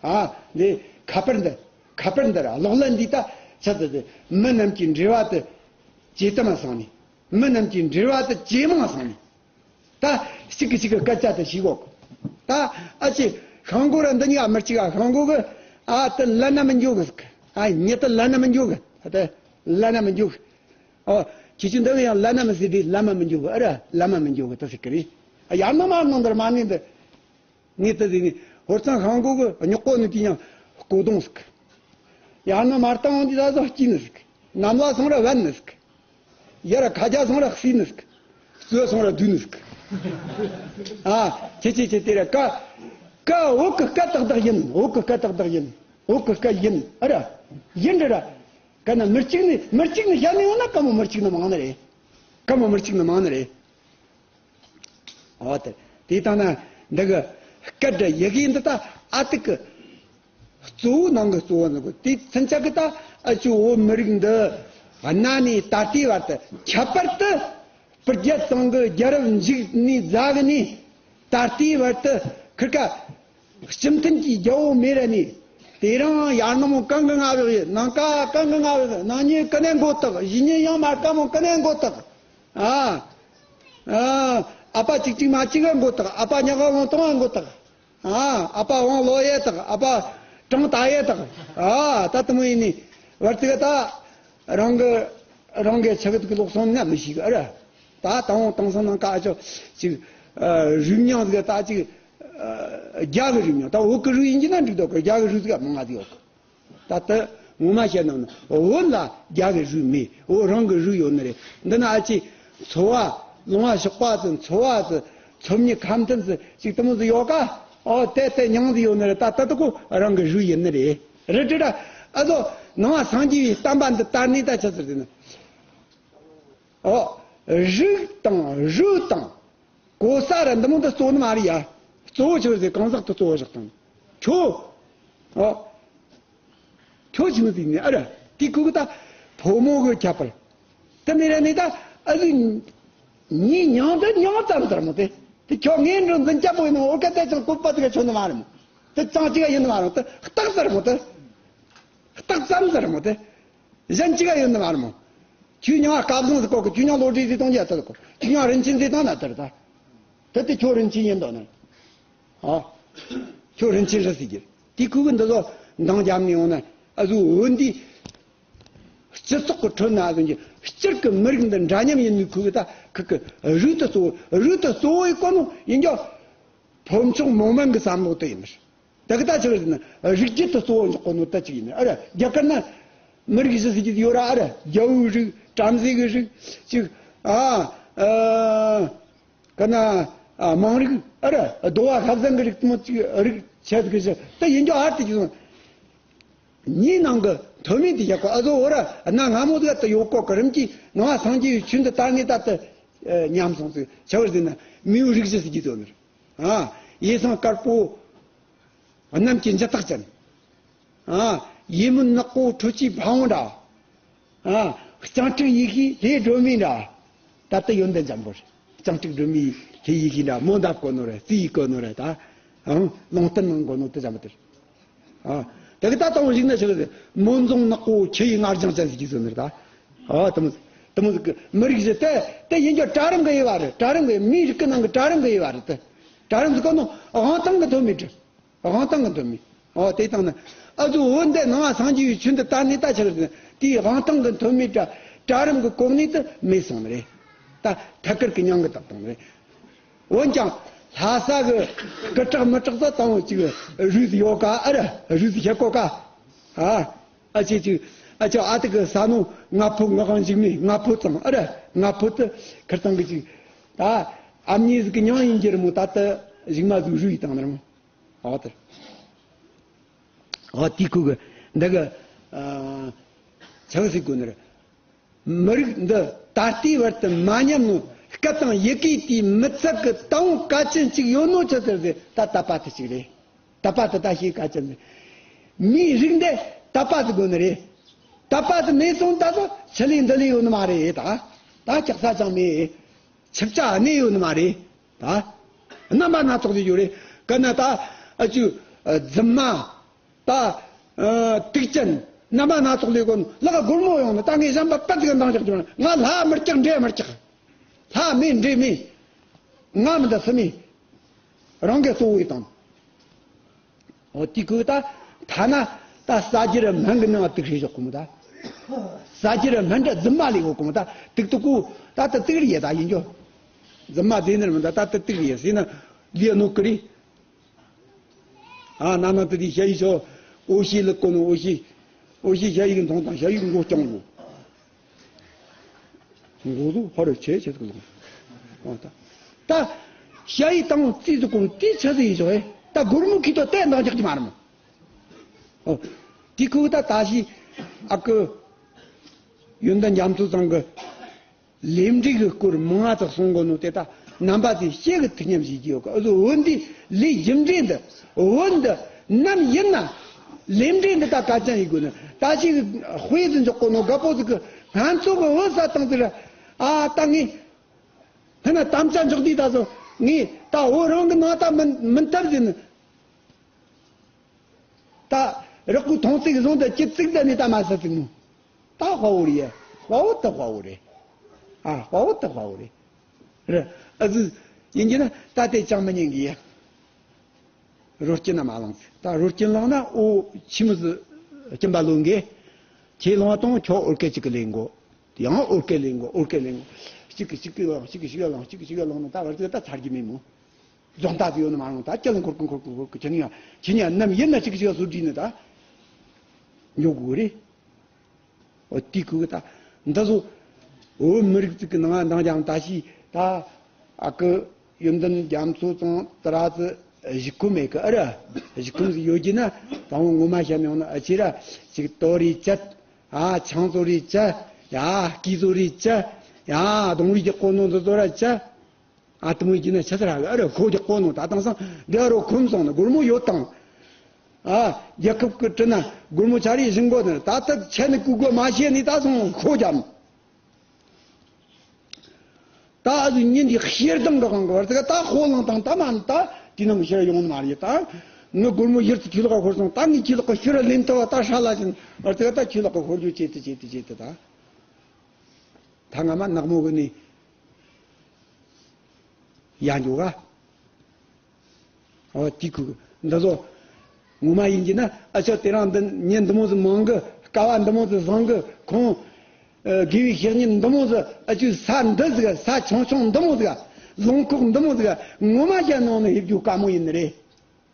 ཨ། འདི་ཁ་པར་འདི། ཁ་པར་འདི་ར་གློག་ཀླད་འདི་ད་ཆི་ཟིག་ཟིག་མི་རྣམས་ཀྱི་འབྲེལ་བ་དེ་ཇེ་དམ་སོང་ནས། མི་རྣམས་ཀྱི་འབྲེལ་བ་དེ་ཇེ་མང་སོང་ནས། ད་གཅིག་གིས་གཅིག་གི་སྐད་ཆ་དེ་ཤེས་གོ། ད་ཨ་ཅེ་ཤང་གོ་ར་འདི་གཉིས་ཀ་མི་གཅིག་ག་ཤང་གོ་གི། ཨ་དེ་ལ་ན་མི་འཇུག་གི་ཟིག་ཨ་ཉེ་དེ་ལ་ན་མི་འཇུག་གི། ད་དེ་ལ་ན་མི་འཇུག་གི། ཨོ། ཁྱེད་ཆོ་འདི་གི་ཡང་ལ་ན་མི་ཟེར་དེ་ལ་མ་མི་འཇུག་གི། ཨ་ར་ལ་མ་མི་འཇུག་གི་ད་ཟེར་གི་རེད། ཨ་ཡར་ནང་མར་ནང་འདིར་མ་ནི་འདི། ངས་ད་ཟེར་ནི་ཧོར་ཚང་ཤང་གོ་གི་རྙོག་གོ་ནི་དེ་ཡང་སྐོ་གདོང་ཟིག་ཡར་ནང་མར་བཏང་འོང་དུས་ད་གཟོད་སྐྱིད་ནི་ཟིག་ནམ་ལ་སོང་ར་བན་ནི་ཟིག་ཡར་ཁ་རྒྱ་སོང་ར་བསིལ་ནི་ཟིག་རྩོད་སོང་ར་སྡུག་ནི་ཟིག་ཨ། ཁྱེད་ཁྱེད་ཁྱེད་དེ་ར་ཀ་ཀ་འོག་གི་སྐད་ཏག་ཏག་ཡིན། འོག་གི་སྐད་ཏག་ཏག་ཡིན། འོག་གི་སྐད་ཡིན། ཨ་ར་ཡིན་རེད་ར། ཀ་ན་མི་གཅིག་ནི་མི་གཅིག་ནི་བཤད་ནི་ཡོང་ན་ཀ་མོ་མི་གཅིག་ནི་མང་ནི་རེད། ཀ་མོ་མི་གཅིག་ནི་མང་ནི་རེད། འོ་དེ། དེ་ལྟ་ན་འདི་གི་སྐད་འདྲ་ཡི་གེ་འདི་ད་ཨ་ཏི་གི་གཙོ་བོ་ནང་གི་གཙོ་བོ་ནི་གོ། དེ་ཚུན་ཆད་གི་ད་ཨ་ཅོ་བོད་མི་རིགས་འདི་གནའ་ནས་ད་ལྟའི་བར་དུ། ཁྱད་པར་དུ་བོད་རྒྱལ་ཚང་གི་རྒྱལ་རབས་འཇིག་ནས་རྫ་གི་ནས་ད་ལྟའི་བར་དུ་ཁིར་ཀ་སྤྱི་མཐུན་གྱི་རྒྱལ་པོ་མེད་ར་ནས། དེ་རིང་ཡར་ནང་མོ་གང་གི་ང་བས་ནང་ཀ་གང་གི་ང་བས་ནང་ཉིན་ཀ་ནས་མགོ་བཏགས། གཞིས་ཉིན་ཡང་མར་ཀ་མོ་ཀ་ནས་མགོ་བཏགས། ཨ། ཨ། ཨ་ཕ་གཅིག་གཅིག་མ་གཅིག་ག་མགོ་བཏགས། ཨ་ཕ་ཉག་ག་ཝང་ཏང་ང་མགོ་བཏགས། ཨ། ཨ་ཕ་ཝང་ལོ་ཡེ་བཏགས། ཨ་ཕ་ཀྲང་ཏ་ཡེ་བཏགས། ཨ། ད་དེ་མོ་ཡིན་ནི་བར་དུ་ག་ད་རང་གི་རང་གི་ཆ་གི་དུ་གི་ལོག་སོང་ན་མི་ཤེས་གི་ཨ་ར། ད་དང་དེང་སང་ནང་ཀ་ཨ་ཅོ་ཅིག་ཨ་རིག་མྱང་ཟིག་ད་ཅིག་ཨ་རྒྱ་གི་རིག་མྱང་། ད་བོད་གི་རིག་ཡིན་གྱི་ན་འགྲིག་འདུག་གི། རྒྱ་གི་རིག་ཟིག་མང་ང་ཟིག་ཡོད་གི། ད་ལྟ་ངོ་མ་བཤད་ན་བོད་ལ་རྒྱ་གི་རིགས་མེད། བོད་རང་གི་རིགས་ཡོད་ནི་རེད། འདི་ན་ཨ་ཅེ་ཚོ་བ་ལུང་བ་ཞོགས་པ་ཚོ་ཚོ་བ་ཚོ་ཚོ་མྱི་ཁམས་ཐན་ཚོ་ཅིག་དེ་མོ་ཚོ་ཡོད་ཀ། ཨོ་དེ་དེ་མྱང་ཚོ་ཡོད་ནི་རེད། ད་ལྟ་དུ་ཁོ་རང་གི་རིགས་ཡིན་ནི་རེད། རེད་རེད་ར། ཨ་ཚོ་ནང་བ་སངས་རྒྱས་པའི་བསྟན་པ་འདི་དར་ནས་ད་ཆི་ཟེར་ཟེར་ན། ཨོ། རིགས་དང་རུས་དང་གོ་ས་ར་འདི་མོ་འདི་གཙོ་ནི་མ་རེད་ཡ། གཙོ་བོ་ཆི་རེད་ཟེར། གང་ཟག་ཏུ་གཙོ་བོ་བཞག་དང་། ཁྱོ། ཨོ། ཁྱོ་ཆི་མོ་ཟིག་ནི་ཨ་ར། དེ་ཁུ་གི་ད་ཕོ་མོ་གི་ཁྱད་པར། དེ་མི་ར་ནི་ད་ཨ་ཟི། ཉིན་མྱང་དེ་མྱང་ཙམ་ཟེར་མོ་དེ། དེ་ཁྱོ་ངའི་འགྲོ་འཛིན་སྐྱ་པོ་ཡིན་ནོ། ཨོ་ཀ་དེ་ཅང་བཀོད་པ་དེ་ག་ཆོ་ནི་མ་རེད་མོ། དེ་ཅང་ཅི་ག་ཡིན་ནི་མ་རེད་མོ། དེ་རྟགས་ཟེར་མོ་དེ། རྟགས་ཙམ་ཟེར་མོ་དེ། གཞན་གཅིག་ག་ཡོད་ནི་མ་རེད་མོ། ཁྱོད་མྱང་སྐལ་བཟང་ཟེར་གོ་གི། ཁྱོད་མྱང་བློ་གྲོས་ཟེར་བཏང་རྒྱ་ཟེར་གོ། ཁྱོད་མྱང་རིན་ཆེན་ཟེར་བཏང་ན་ཟེར་ད། ད་དེ་ཁྱོད་རིན་ཆེན་ཡིན་འདོད་ནི། ཨ། ཁྱོད་རིན་ཆེན་རེད་ཟེར་གྱི། དེ་ཁུ་གི་འདི་ཚོ་འདང་རྒྱབ་ནས་ཡོང་ན་ཨ་ཟུ་འོན་ཏེ། སྤྱི་ཚོགས་ཀྱི་ཁྲོད་ན་ཨ་ཟུ་གྱི་སྤྱིར་གྱི་མི་རིགས་འདི་འདྲ་མཉམ་ཡིན་ནི་ཁུ་གི་ད་ཁུ་གི་རུས་དེ་གཙོ་བོ། རུས་དེ་གཙོ་བོ་ཡི་གོ་ནོ་ཡིན་རྒྱུ། ཕོ་མཆོག་མོ་དམན་གྱི་བསམ་བློ་དེ་ཡིན་པར། ད་གི་ད་ཆི་རེད་ཟེར་ན་རིགས་རྒྱུད་དུ་གཙོ་བོ་འཇོག་གོ་ནོ་ད་ཅིག་ཡིན་ཨ་ར། རྒྱ་གར་ན་མི་རིགས་བཞི་ཟེར་གྱི་ཡོད་ར་ཨ་ར། རྒྱལ་པོའི་རིགས། བྲམ་ཟེ་གི་རིགས། ཅིག་ཨ་ཨ་ག་ན་ཨ་མང་རིགས་ཨ་ར། གདོལ་པ་ཤ་ཟན་གི་རིགས་དེ་མོ་ཅིག་རིགས་ཆད་གི་བཞི་ད་ཡིན་རྒྱུ་ཨ་ར། དེ་ཅིག་སོང་། མྱིའི་ནང་གི་ཐོན་མི་དེ་བཞག་གོ། ཨ་ཟོ་འོ་ར་གནའ་སྔ་མོ་ཟིག་ད་ཡོད་གོ་གི། རིམ་གྱིས་ནང་པ་སངས་རྒྱས་པའི་ཆོས་འདི་དར་ནས་ད་ད་ཉམས་སོང་ཟིག་ཆ་བར་ཟིན་ན་མིའུ་རིགས་བཞི་ཟེར་གྱི་ཟོ་ནི་རེད། ཨ། ཡེ་སངས་དཀར་པོ་གནམ་གྱི་འཇའ་ཐག་ཅན། ཨ། ཡེ་མུན་ནག་པོ་ཁྲོ་ཆུའི་ཕ་བོང་འདྲ། ཨ། སྤྱང་ཕྲུག་ཡེ་ཤེས་ལྷའི་སྒྲོན་མེ་འདྲ། ད་ལྟ་ཡོན་ཏན་འཇམ་པོ་རེད། སྤྱང་ཕྲུག་སྒྲོན་མེ་ལྷའི་ཡེ་ཤེས་འདྲ། མོ་འདབ་གོ་ནོ་རེད། རྩིས་ཡིག་གོ་ནོ་རེད་ད། ཨང་། ལུང་བསྟན་གནང་གོ་ནོ་དེ་འཇམ་པོ་དེ་རེད། ཨ། དེ་གི་ད་དང་པོ་གཞིགས་ན་ཆི་རེད་ཟེར། མོ་འཛོང་ནག་པོ་ཁྱི་ཡི་ང་རྒྱལ་ཅན་ཟེར་གྱི་ཟེར་ནི་རེད་ད། ཨ། དེ་མོ་དེ་མོ་ཟིག་གི་མི་རིགས་ཟེར་དེ་དེ་ཡིན་རྒྱུ་གྲལ་རིམ་གི་དབྱེ་བ་རེད། གྲལ་རིམ་གི་མིའི་རིགས་ཀྱི་ནང་གི་གྲལ་རིམ་གི་དབྱེ་བ་རེད་དེ། གྲལ་རིམ་ཟེར་གོ་ནོ་དབང་ཐང་གི་ཐོན་མི་རེད། དབང་ཐང་གི་ཐོན་མི། ཨོ་དེ་དང་ནི་ཨ་ཟུ་འོ་འདི་ནང་པ་སངས་རྒྱས་པའི་ཆོས་འདི་དར་ནས་ད་ཆི་རེད་ཟེར་ན་དེའི་དབང་ཐང་གི་ཐོན་མི་གྲལ་གྲལ་རིམ་གི་གོ་གནས་དེ་མེད་སོང་ནི་རེད། ད་ཐད་ཀར་གི་མྱང་གི་བཏགས་བཏང་ནི་རེད། འོན་ཀྱང་ལྷ་ས་གི་སྐུ་དྲག་མི་དྲག་ས་དང་པོ་ཅིག་རུས་ཡོད་ཀ་ཨ་ར། རུས་ཤེས་གོ་ཀ། ཨ། ཨ་ཅེ་ཅིག་ཨ་ཅོ་ཨ་ཏི་གི་ས་ནོ་ང་ཕོ་ང་གང་འཇིགས་མེད་ང་ཕོ་ཙང་ཨ་ར། ང་ཕོ་ཏི་ཁིར་ཚང་གི་ཅིག་ད་ཨ་མྱེས་ཟིག་གི་མྱང་ཡིན་རྒྱུ་རེད་མོ། ད་ལྟ་གཞུག་མ་ཟིག་རུས་ཡི་བཏང་ནི་རེད་མོ། ཨོ་ཏི། ཨོ་ཏི་ཁུ་གི་འདི་གི་ཨ་ཆང་ཟིག་གོ་ནི་རེད། མི་རིགས་འདི་ད་ལྟའི་བར་དུ་མ་ཉམས་ནོ་ སྐད་དང་ཡི་གེ་དེའི་མི་ཚད་ཀྱི་དབང་གལ་ཆེན་གཅིག་ཡོད་ནོ་ཆི་ཟེར་ཟེར། ད་དད་པ་དེ་གཅིག་རེད། དད་པ་དེ་ད་ཤེས་གལ་ཆེན་རེད། མིའི་རིགས་འདི་དད་པ་དེ་དགོས་ནི་རེད། དད་པ་དེ་མེད་སོང་ད་ཚོ་ཆི་ལས་འདི་ལས་ཡོད་ནི་མ་རེད། ད་ད་ལྕགས་ས་ཅང་མེད། ཆིབས་ཆ་གནས་ཡོད་ནི་མ་རེད། ད་རྣམ་པ་སྣ་ཚོགས་ཀྱི་ཡོད་རེད། ག་ན་ད་ཨ་ཅུ་རྫུན་མ། ད་ཨ་དུག་ཅན། རྣམ་པ་སྣ་ཚོགས་ལས་གོ་ལག་སྒོར་མོ་ཡོང་ནི། ད་ངས་གཞན་པ་པད་ཀྱི་འདང་རྒྱག་རྒྱུ་ང་ལྷ་མི་སྐྲག་འདྲེ་མི་སྐྲག་ལྷ་མེད་འདྲེ་མེད། ང་མི་འདི་སུ་མེད། རང་གི་གཙོ་བོ་ཡི་དང་། འོ་དེ་ཁོས་ད་ཐ་ན་ད་ཟ་རྒྱུ་ར་སྨན་གྱི་ནང་དུག་ཧྲིལ་ཞོག་གོ་མོ། ད་ཟ་རྒྱུ་ར་སྨན་འདྲ་རྫུན་མ་ལས་གོ་གོ་མོ། ད་དུག་དུག་གོ་ད་ད་དུག་རེད་ཡ། ད་ཡིན་རྒྱུ་རྫུན་མ་དེ་ནི་མི་འདྲ། ད་ད་དུག་རེད་ཡ་ཟེར་ན་ལས་ནོ་ཀི་རེད། ཨ་ན་ན་དེ་དེ་ཞ་ཡི་ཤོ། ཨོ་ཤི་ལི་ཀོ་ནོ། ཨོ་ཤི། ཨོ་ཤི་ཞ་ཡི་གི་མཐོང་དང་ཞ་ཡི་གི་མགོ་རྐྱང་གོ། མགོ་ལུ་ཧོ་རེ་ཆེ་ཆེ་ཟིག་ལོང་། ཨོ་ད། ད་ཞ་ཡི་དང་རྩིས་ཟིག་གོ་དེ་ཆ་ཟིག་ཡི་ཤོ་ཨེ། ད་སྒོར་མོ་ཁི་ཏོ་ཏེ་འདང་རྒྱག་གི་མ་རེད་མོ། ཨོ། དེ་ཁོ་ད་ད་ཞི་ཨ་ཀི་ཡོན་ཏན་རྒྱ་མཚོ་ཚང་གི་ལས་འབྲས་ཀྱི་སྐོར་མང་ང་ཙག་གསུང་གོ་ནོ་དེ་ད་རྣམ་པ་དེ་ཤེས་གི་ཐུགས་ཉམས་བཞེས་ཀྱི་ཡོད་གི། ཨུ་ཟོ་བོད་འདི་ལས་རྒྱུ་འབྲས་འདི་བོད་འདི་ནམ་ཡིན་ན་ལས་འབྲས་འདི་ད་ག་ཅན་ཡིན་དགོས་ནི། ད་ཅིག་དཔེ་ཟིག་འཇོག་གོ་ནོ་དགའ་པོ་ཟིག་གི་ང་ཚོ་གི་བོད་ས་དང་ཟིག་ར། ཨ་ད་ངས་ཧི་ན་དམ་བཅའ་འཇོག་དུས་ད་ཟོ་ངས་ད་བོད་རང་གི་ནང་ད་མིན་མིན་ཐབས་ཟིན་ནི། ད་རག་གུ་ཐོང་ཙིག་བཟུང་དུ་ཅི་ཙིག་ད་ནི་ད་མ་ས་ཙིག་མོ། ད་དཔའ་བོ་རེད་ཡ། དཔའ་བོ་ད་དཔའ་བོ་རེད། ཨ་དཔའ་བོ་ད་དཔའ་བོ་རེད། རེད། ཨ་ཙི་ཡིན་གྱི་ན་ད་དེ་ཅང་མི་ཉན་གི་ཡ། རོ་སྐྱིན་ན་མ་ལངས་ཚེ། ད་རོ་སྐྱིན་ལངས་ན་ཨོ་ཆི་མི་ཟི་སྐྱིན་པ་ལོན་གི། ཁྱེད་ལངས་བ་དང་ཁྱོད་ཨོར་སྐད་ཅིག་གི་ལེན་གོ། ཡང་ཨོར་སྐད་ལེན་གོ། ཨོར་སྐད་ལེན་གོ། གཅིག་གི་གཅིག་གི་ལངས། གཅིག་གི་གཅིག་གི་ལངས། གཅིག་གི་གཅིག་གི་ལངས་ན་ད་བར་དུ་ད་ཚར་གྱི་མེད་མོ། རྫོང་རྟ་དེ་ཡོད་ནི་མ་རུང་། ད་སྐྱ་ལ་འཁོར་གི་འཁོར་གི་འཁོར་གི་ཁྱེད་ནི་ཡང་ཁྱེད་ནི་ཡང་ནམ་ཡིན་ན་གཅིག་གཅིག་བཟོ་བྲིས་ནི་ད་ཉོ་དགོས་རེད། འོ་དེ་ཁུ་གི་ད་འདི་ཚོ་བོད་མི་རིགས་ཅིག་གི་ནང་འདང་རྒྱང་ད་ཤི་ད་ཨ་ཀི་ཡོན་ཏན་རྒྱ་མཚོ་ཚང་ཙི་ར་ཙི་གཞིས་ཁོ་མེད་གི་ཨ་ར། གཞིས་ཁོ་ཟིག་ཡོད་ཀྱི་ན་ད་འོ་ངོ་མ་བཤད་ནས་འོང་ན་ཨ་ཅི་ར་ཅིག་ཏོ་རེ་བཅད། ཡ་ཆང་བཙོ་རེ་བཅད། ཡ་སྐྱིད་བཙོ་རེ་བཅད། ཡ་གདོང་རིགས་ཀྱི་ཀོ་ནོ་འདི་བཙོ་ར་བཅད། ཨ་དེ་མོ་ཡིན་ན་ཆ་ཚར་ཧ་གི་ཨ་རོ་ཁོ་རྒྱག་གོ་ནོ་ད་དང་སང་འདི་ཨ་རོ་ཁོམ་སོང་ན་སྒོར་མོ་ཡོད་དང་། ཨ་རྒྱལ་ཁབ་ཀྱི་དྲིན་ན་སྒོར་མོ་ཆ་རེ་བཞིན་གོ་ནི་ད་ལྟ་ཆད་ནི་ཀུ་གོ་མ་ཤེས་ནི་ད་སོང་ཁོ་རྒྱམ། ད་ཨ་ཟུ་ཉིན་འདི་ཤེར་དང་གི་དབང་གི་བར་དུ་ད་ཧོ་ལང་དང་ད་མ་ནི་ད་དེ་ནང་གི་ཤེར་ཡོང་ནི་མ་རེད། ད་ངི་སྒོར་མོ་ཡིར་དུ་ཁྱི་ལོག་ག་ཤོར་སོང་། ད་ངི་ཁྱི་ལོག་ག་ཤོར་ལེན་ཐུབ་བ་ད་ཧྲ་ལ་ཅན་བར་དུ་ད་ཁྱི་ལོག་ག་ཤོར་རྒྱུ་བྱེད་དུ་བྱེད་དུ་བྱེད་དུ་ད། ད་ང་མ་ནག་མོ་གི་ནི་ཡ་འཇོག་ག། ཨོ་དེ་ཁུ་འདི་ཚོ་ངོ་མ་ཡིན་གྱི་ན་ཨ་ཅོ་དེ་རང་འདི་ཉིན་འདི་མོ་ཟིག་མང་གི། དཀའ་བ་འདི་མོ་ཟིག་བཟང་གི། ཁོང་ཨ་དགེ་བའི་བཤེས་གཉེན་འདི་མོ་ཟིག་ཨ་ཅོའི་ས་འདི་ཟིག་ས་ཆུང་ཆུང་འདི་མོ་ཟིག་ལུང་ཁོག་འདི་མོ་ཟིག་ངོ་མ་བཤད་ནང་ནས་ཧེབ་རྒྱུ་དཀའ་མོ་ཡིན་ནི་རེད།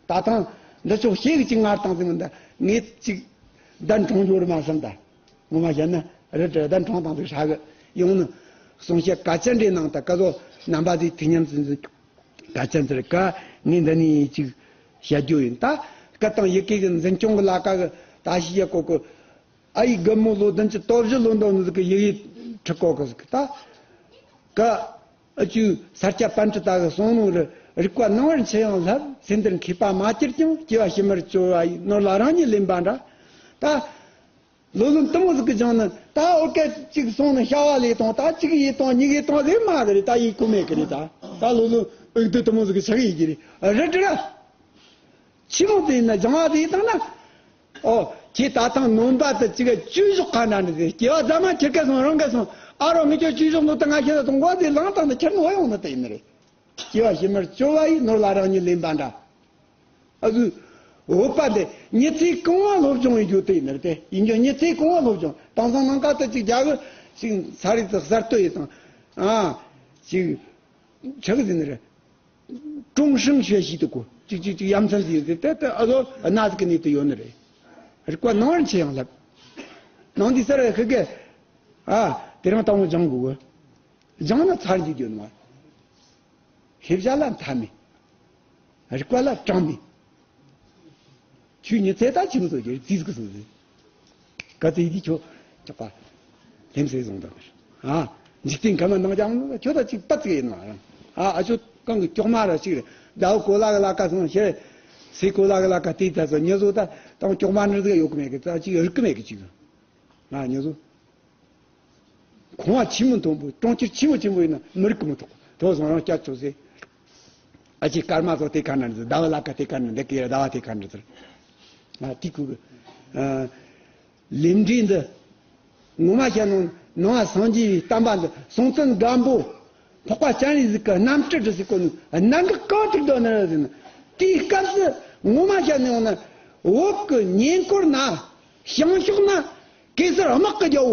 ད་ཐང་འདི་ཚོ་ཤེས་གི་ཅིག་ངར་བཏང་ཟིན་མི་འདི་ངས་ཅིག་གདན་དྲོངས་རྒྱུ་རེད་མ་བསམ་ད། ངོ་མ་བཤད་ན་རི་དྲ་གདན་དྲོངས་བཏང་ཟིག་ཧྲ་གི་ཡོང་ནི། གསུང་བཤད་ག་ཅན་འདྲེ་ནང་ད་ཀ་ཟོ་རྣམ་པ་ཟིག་ཐིག་ཉམས་ཟིན་ཟིན་ག་ཅན་ཟིག་ག་ངས་འདི་ནས་ཅིག་བཤད་རྒྱུ་ཡིན། ད་སྐད་དང་ཡི་གེ་གི་འཛིན་སྐྱོང་གི་ལ་ཀ་གི་ད་ཤི་ཡ་ཀོ་ཀོ། ཨ་ཡི་རྒན་མོ་ལོ་བདུན་ཅུ་དོན་བཞི་ལོན་འདུག་ནི་ཟིག་གི་ཡི་གེ་ཁྲི་ཀོ་ཀོ་ཟིག་ད་ཀ། ཨ་ཅུ་ས་སྐྱ་པཎྜི་ཏ་གི་གསུང་ནོ་རེད། རིག་པ་སྣང་བར་འཆར་ཡང་ལྷབ། ཚེ་འདིར་མཁས་པ་མ་གྱུར་ཀྱང་། སྐྱེ་བ་ཕྱི་མར་སྐྱོ་བ་ཡི། ནོར་ལ་རང་ཉིད་ལེན་པ་འདྲ། ད་ལོ་ལོན་དུ་མོ་ཟིག་གི་སྦྱང་ནི་ད་ཨོ་སྐད་ཅིག་སོང་ནི་ཤ་བ་ལས་དང་ད་གཅིག་ཡིད་དང་གཉིས་ཡིད་དང་ཟེར་མ་གི་རེད། ད་ཡིད་གོ་མེད་གི་རེད། ད་ད་ལོ་ལོན་ཨུག་དུ་དུ་མོ་ཟིག་གི་ཆག་ཡིད་ཀྱི་རེད། རེད་རེད། ཆི་མོ་དེ་ཡིན་ན་སྦྱང་བ་དེ་ཡིན་དང་ན། ཨོ། ཁྱེད་ད་ཐང་ནོན་པ་དེ་ཅིག་བཅུ་ཞོག་ཁ་ན་ནི་དེ་སྐྱེ་བ་ཟ་མ་ཁྱེར་ཀ་སོང་རང་ཀ་སོང་། ཨ་རོ་ངི་ཅོ་བཅུ་ཞོག་ནོ་ད་ང་ཁྱེད་ད་དུང་གོ་དེ་ལང་དང་ནི་ཁྱེར་ནོ་ཡོང་ནི་དེ་ཡིན་ནི་རེད། སྐྱེ་བ་ཕྱི་མར་སྐྱོ་བ་ཡི། ནོར་ལ་རང་ཉིད་ལེན་པ་འདྲ། ཨ་ཟུ། བོད་པ་འདི་ཉི་ཚེ་གང་བ་སློབ་སྦྱོང་ཡིན་རྒྱུ་དེ་ཡིན་ནི་རེད་དེ། ཡིན་རྒྱུ་ཉི་ཚེ་གང་བ་སློབ་སྦྱོང་དེང་སང་ནང་ཀ་ད་ཅིག་རྒྱ་གི་ཅིག་ས་རི་ཙི་གསར་གཏོད་ཡིན་དང་། ཨ། ཅིག་ཆག་ཟིན་ནི་རེད། ཀྲུང་ཧྲེང་学习དུ་གོ་ཅིག་ཅིག་ཅིག་ཡ་མཚན་ཟིན་ཟིན་དེ་དེ་ཨ་ཟོ་ཨ་ན་ཟིག་གི་ནི་དུ་ཡོད་ནི་རེད། རིག་པ་སྣང་བར་འཆར་ཡང་ལྷབ། ནང་འདི་སར་ཁི་གེ། ཨ། དེ་རང་དང་པོ་སྦྱང་དགོས་གི། སྦྱང་ན་ཚར་འཇུག་རྒྱུ་ནི་མ། ཤེས་བྱ་ལ་མཐའ་མེད། རིག་པ་ལ་གྲངས་མེད། ཆོས་ཉི་ཚེ་ད་ཆི་མོ་བཟོ་རྒྱུ་རེད། རྩིས་ཟིག་གི་སོང་ཟིན། ག་ཚོད་ཡིན་དེ་ཁྱོད་ཅག་པ་ལྷེམ་སེ་བཟུང་དང་ཨ། འཇིག་རྟེན་ཁམས་ནང་ཀྱང་ཁྱོད་ད་ཅིག་པ་ཙིག་ཡིན་ནོ། ཨ་ཨ་ཆོ་གང་གི་ཀྱོག་མ་ར་ཅིག་རེད། ཟླ་བ་གོ་ལ་གི་ལ་ཀ་སོང་ཤེས། སེ་གོ་ལ་གི་ལ་ཀ་དེ་ད་སོ་ཉེ་བཟོ་ད་དང་ཀྱོག་མ་འདྲ་ཟིག་ཡོད་གི་མེད་གི། ད་ཅིག་རིག་གི་མེད་གི་ཅིག་ང་ཉེ་བཟོ། ཁང་བ་ཆེན་མོ་མཐོན་པོ། གྲོང་ཁྱེར་ཆེན་མོ་ཆེན་པོ་ཡིན་ན་མི་རིག་གི་མི་ཐོག་ཐོག་སོང་རང་སྐྱ་ཆོག་ཟེ། ཨ་ཅེ་སྐར་མ་ཚོ་དེ་ག་ན་འདི་ཟླ་བ་ལ་ཀ་དེ་ག་ན་འདི་གི་ཟླ་བ་དེ་ག་ན་འདི་ཟེར། ཨ་དེ་ཁུ་གི་ཨ་ལས་འབྲས་འདི་ངོ་མ་བཤད་ནོ་ནང་བ་སངས་རྒྱས་པའི་བསྟན་པ་འདི་སྲོང་བཙན་སྒམ་པོ་འཕགས་པ་སྤྱན་རས་གཟིགས་ཀྱི་རྣམ་སྤྲུལ་དུ་ཟིག་གོ་ནི་གནད་འགག་གང་ཐུག་དོ་ནི་རེད་ཟེར་ན། དེའི་སྐབས་སུ་ངོ་མ་བཤད་ནི་ཡོང་ན་བོད་ཀྱི་ཉེ་འཁོར་ན་བྱང་ཕྱོགས་ན་གེ་སར་དམག་གི་རྒྱལ་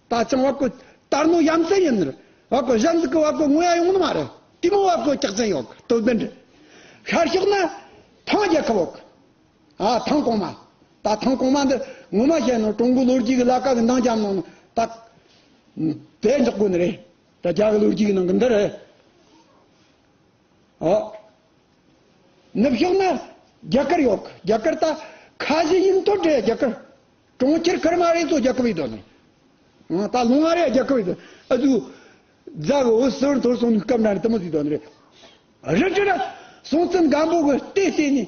པོ། ད་ཅང་བ་ཀོ་དར་ནོ་ཡ་མཚན་ཡིན་ནི་རེད། བ་ཀོ་གཞན་ཟིག་གི་བ་ཀོ་ངོ་ཡ་ཡོང་ནི་མ་རེད། དེ་མོ་བ་ཀོ་སྐྱག་ཅན་ཡོད་གི་སྟོབས་ལྡན་རེད། ཤར་ཕྱོགས་ན་ཐང་རྒྱལ་ཁབ་ཡོད་གི། ཨ་ཐང་གོང་མ། ད་ཐང་གོང་མ་འདི་ངོ་མ་བཤད་ནོ་ཀྲུང་གོ་ལོ་རྒྱུས་ཀྱི་ལ་ཀ་གི་འདང་རྒྱབ་ནོ་ནི་ད་དེ་འཇོག་དགོས་ནི་རེད། ད་རྒྱ་གི་ལོ་རྒྱུས་ཀྱི་ནང་གི་འདི་རེད། ཨོ། ནུབ་ཕྱོགས་ན་རྒྱ་གར་ཡོད་གི། རྒྱ་གར་ད་ཁ་ཞེ་ཡིན་དོ་འདྲ་རྒྱ་གར། གྲོང་ཁྱེར་ཁར་མ་རེད་ཚོ་རྒྱ་གར་ཡིན་དོ་ནི། ཨང་ད་ལུང་ང་རེ་རྒྱ་གར་ཡིན་དོ། ཨ་ཙུ། རྫ་གི་འོད་ཟེར་འཐོར་སོང་ནི་སྐབས་འདྲ་ནི་དེ་མོ་ཟིག་དོ་ནི་རེད། རི་ཁྲི་ར་སྲོང་བཙན་སྒམ་པོ་གི་ལྟེ་ལྟེ་ནི།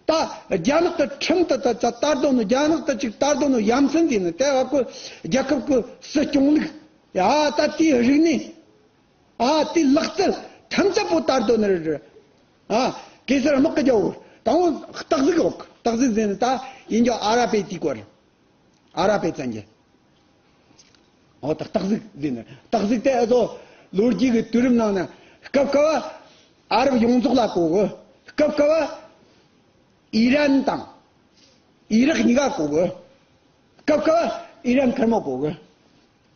ད་རྒྱ་ནག་ཏུ་ཁྲིམས་དུ་ད་ད་དར་དོ་ནི། རྒྱ་ནག་ཏུ་ཅིག་དར་དོ་ནི་ཡ་མཚན་དེ་ནི་དེ་བ་ཀོ་རྒྱལ་ཁབ་ཀྱི་སྲིད་སྐྱོང་ལུགས། ཡ་ད་དེའི་རིག་གནས། ཨ་དེ་ལག་རྩལ་ཐམས་ཅད་པོ་དར་དོ་ནི་རེད། ཨ་གེ་སར་དམག་གི་རྒྱལ་པོ། དང་པོ་སྟག་གཟིག་ཡོད་གི། སྟག་གཟིག་ཟེར་ནི་ད་ཡིན་རྒྱུ་ཨ་ར་པའི་དུས་སྐོར། ཨ་ར་པའི་བཙན་རྒྱལ། འོ་ད་སྟག་གཟིག་ཟེར་ནི། སྟག་གཟིག་དེ་ཨ་ཚོ་ལོ་རྒྱུས་ཀྱི་དུས་རིམ་ནང་ན་སྐབས་སྐབས་ཨ་རབ་ཡོངས་རྫོགས་ལ་གོ་གི། སྐབས་སྐབས་ཨི་རན་དང་ཨི་རག་གཉིས་ཀ་གོ་གི། སྐབས་སྐབས་ཨི་རན་ཁེར་མོ་གོ་གི།